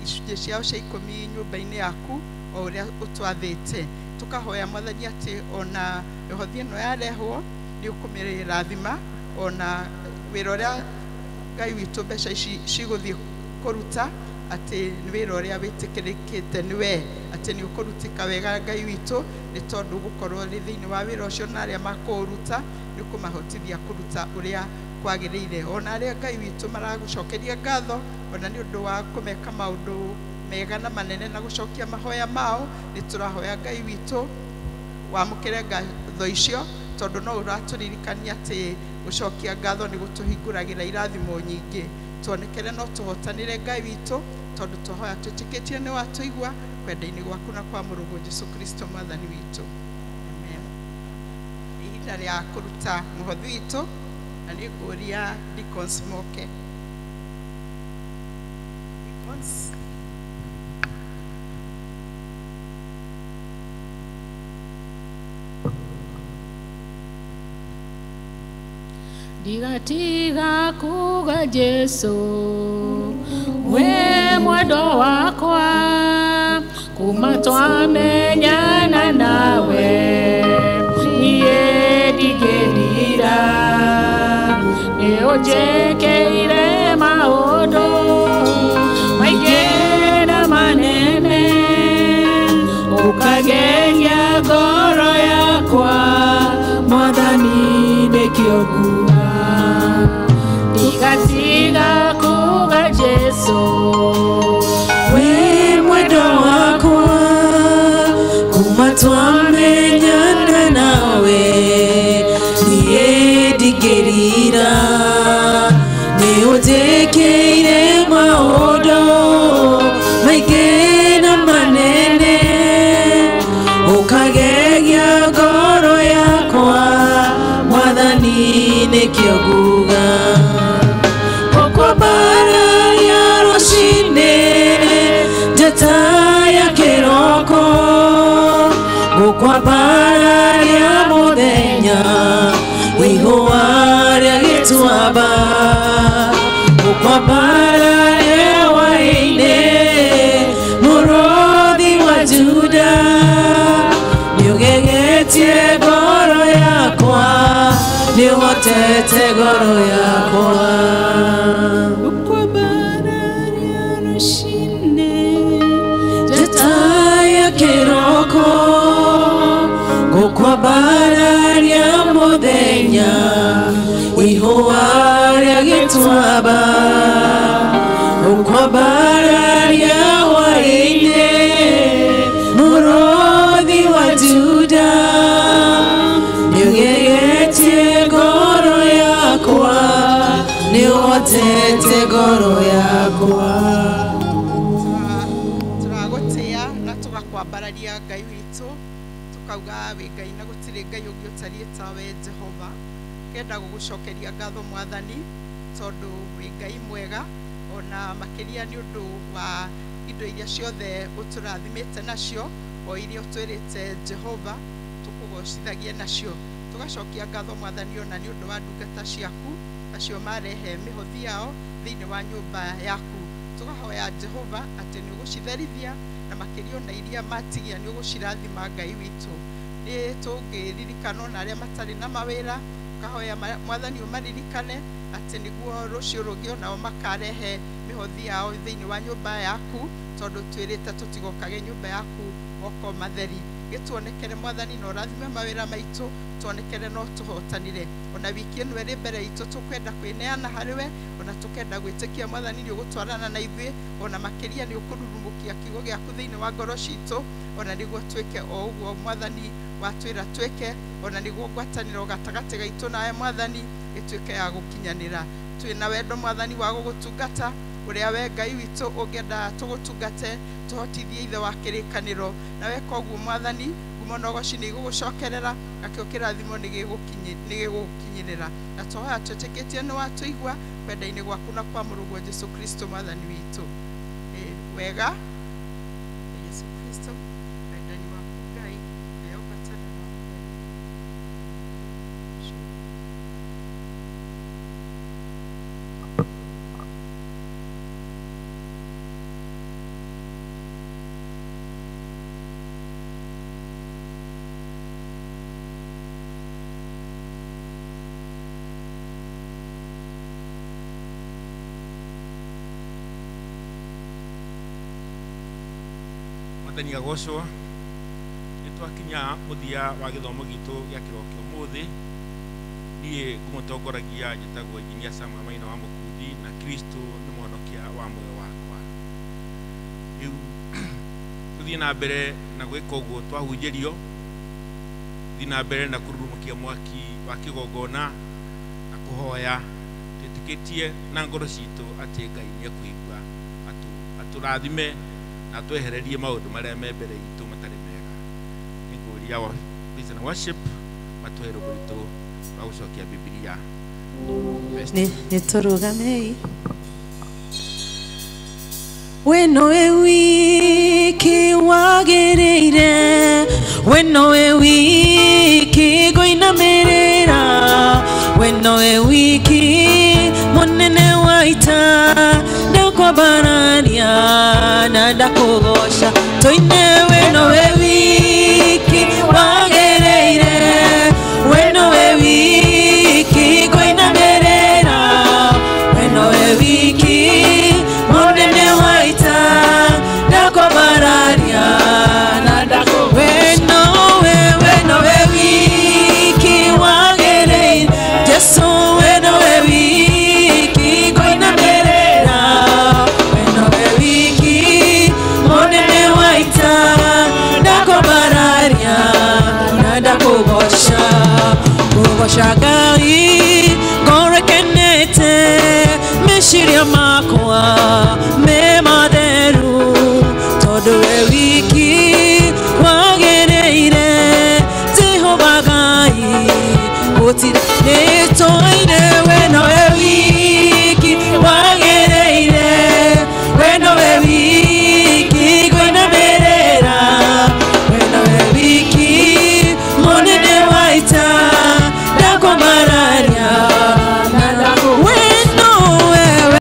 icunjĩ ciao cia ikũmi nyũmba-inĩ yaku o ũrĩa ũtwathĩte. Tũkahoya Mwathani atĩ ona mĩhothi ĩno yarehwo nĩ ũkũmĩrathima, ona wĩra ũrĩa Ngai witũ mbeca ici cigũthiĩ kũruta atĩ nĩ wĩra ũrĩa wĩtĩkĩrĩkĩte nĩ we, atĩ nĩ ũkũrutĩka wega Ngai witũ, nĩ tondũ gũkorwo rĩ thĩinĩ wa wĩra ũcio na arĩa makũũruta nĩ ũkũmahotithia kũruta ũrĩa kwagĩrĩire. Ona arĩa Ngai witũ maragũcokeria ngatho ona nĩ ũndũ wa kũmeka maũndũ mega na manene na gũcokia mahoya mao, nĩ tũrahoya Ngai witũ wamũkĩre ngatho icio, tondũ no ũratũririkania atĩ gũcokia ngatho nĩ gũtũhingũragĩra irathimo nyingĩ. Tuonekere no tũhotanĩre Ngai witũ, tondũ twahoya twĩtĩkĩtie nĩ watũigua kwenda-inĩ gwaku na kwa mũrũguo Jesũ Kristo Mwathani witũ. Amen. Nĩ ihinda rĩa kũruta mũhothi witũ, na nĩ ngũria deacons moke. Deacons. Ndigatiga kuga Jesu we mwendo wakwa, kuma twamenyana nawe niĩ ndingĩrira, nĩ ũnjĩkĩire maũndũ maingĩ na manene, ũkageria ngoro yakwa Mwathani nĩkĩo nguga. Ndigatiga kuga Jesu we mwendo wakwa, kuma twamenyana nawe niĩ ndingĩrira, nĩ ũnjĩkĩire maũndũ maingĩ na manene, ũkageria ngoro yakwa Mwathani nĩkĩo nguga. Ũkwambararia rũcinĩ njata ya kĩroko, gũkwambararia mũthenya ihũa rĩa gĩtuamba, gũkwambararia hwaĩ-inĩ mũrũthi wa Juda, nĩũgegetie ngoro yakwa, nĩũhotete ngoro yakwa. Ũkwambararia rũcinĩ njata ya kĩroko, gũkwambararia mũthenya ihũa rĩa gĩtuamba, gũkwambararia hwaĩ-inĩ mũrũthi wa Juda, nĩũgegetie ngoro yakwa, nĩũhotete Tukauga wĩ Ngai na gũtirĩ Ngai ũngĩ ũtariĩ tawe Jehova. Kenda gũgũcokeria ngatho Mwathani tondũ wĩ Ngai mwega ona makĩria nĩ ũndũ wa indo iria ciothe ũtũrathimĩte nacio o iria ũtwĩrĩte Jehova tũkũgocithagie nacio. Tugacokia ngatho Mwathani ona nĩ ũndũ wa ndungata ciaku acio marehe mĩhothi yao thĩinĩ wa nyũmba yaku. Tugahoya Jehova atĩ nĩ ũgũcitherithia na makĩria ona iria matigia nĩ ũgũcirathima Ngai witũ. Nĩ tũngĩririkana ona arĩa matarĩ na mawĩra, tukahoya Mwathani ũmaririkane atĩ nĩguo rũciũ rũngĩ onao makarehe mĩhothi yao thĩinĩ wa nyũmba yaku tondũ twĩrĩte tũtigokage nyũmba yaku moko matheri. Gĩtuonekere Mwathani na ũrathime mawĩra maitũ, tuonekere no tũhotanire. Ona wiki ĩno ĩrĩ mbere itũ tũkwenda kwĩneana harĩ we, ona tũkenda gwĩtĩkia Mwathani nĩ ũgũtwarana na ithuĩ, ona makĩria nĩ ũkũrurumũkia kiugo gĩaku thĩinĩ wa ngoro citũ, ona nĩguo twĩke o ũguo Mwathani watwĩra twĩke, ona nĩguo ngwatanĩro gatagatĩ gaitũ nawe Mwathani ĩtuĩke ya gũkinyanĩra. Twĩna wendo Mwathani wa gũgũtungata ũrĩa we Ngai witũ ũngĩenda tũgũtungate, tũhotithie ithe wa kĩrĩkanĩro. Na weka ũguo Mwathani, ngumo na ũgoci nĩ igũgũcokerera, nakĩo kĩrathimo nĩ gĩgũkinyĩrĩra. Na twahoya twĩtĩkĩtie nĩ watũigua kwenda-inĩ gwaku na kwa mũrũguo Jesu Kristo Mwathani witũ. Wega Yesu Kristo wendani waku Ngai nayo ngwatanĩro. Mwathani agocwo. Nĩ twakinya mũthia wa gĩthomo gitũ gĩa kĩroko ũmũthĩ. Niĩ ngũmũtongoragia njĩtagwo Engineer Samuel Maina wa Mũkundi na Kristo nĩ mũhonokia wa muoyo wakwa. Rĩu tũthiĩ na mbere na gwĩka ũguo twahunjĩrio, tũthiĩ na mbere na kũrurumũkia mwaki wa kĩgongona na kũhoya twĩtĩkĩtie na ngoro citũ atĩ Ngai nĩ ekũigua atũrathime na twehererie maũndũ marĩa me mbere itũ matarĩ mega. Nĩngũria praise and worship matũhe rũgũ rwitũ rwa gũcokia Bibilia. Nĩ tũrũgamei. We nowe wiki wagĩrĩire, we nowe wiki ngũinamĩrĩra, we nowe wiki mũnene wa ita, ndakwambararia na ndakũgoca. Tũine we nowe wiki wagĩrĩire, we nowe wiki ngũinamĩrĩra, we nowe wiki mũnene wa ita, ndakwambararia na ndakũgoca. We nowe wiki wagĩrĩire, Jesu we nowe wiki ngũinamĩrĩra, we nowe wiki mũnene wa ita, ndakwambararia na ndakũgoca. Kũgoca Ngai ngoro ĩkenete, meciria makwa me matheru, tondũ we wiki wagĩrĩire, Jehova Ngai gũtirĩ nĩ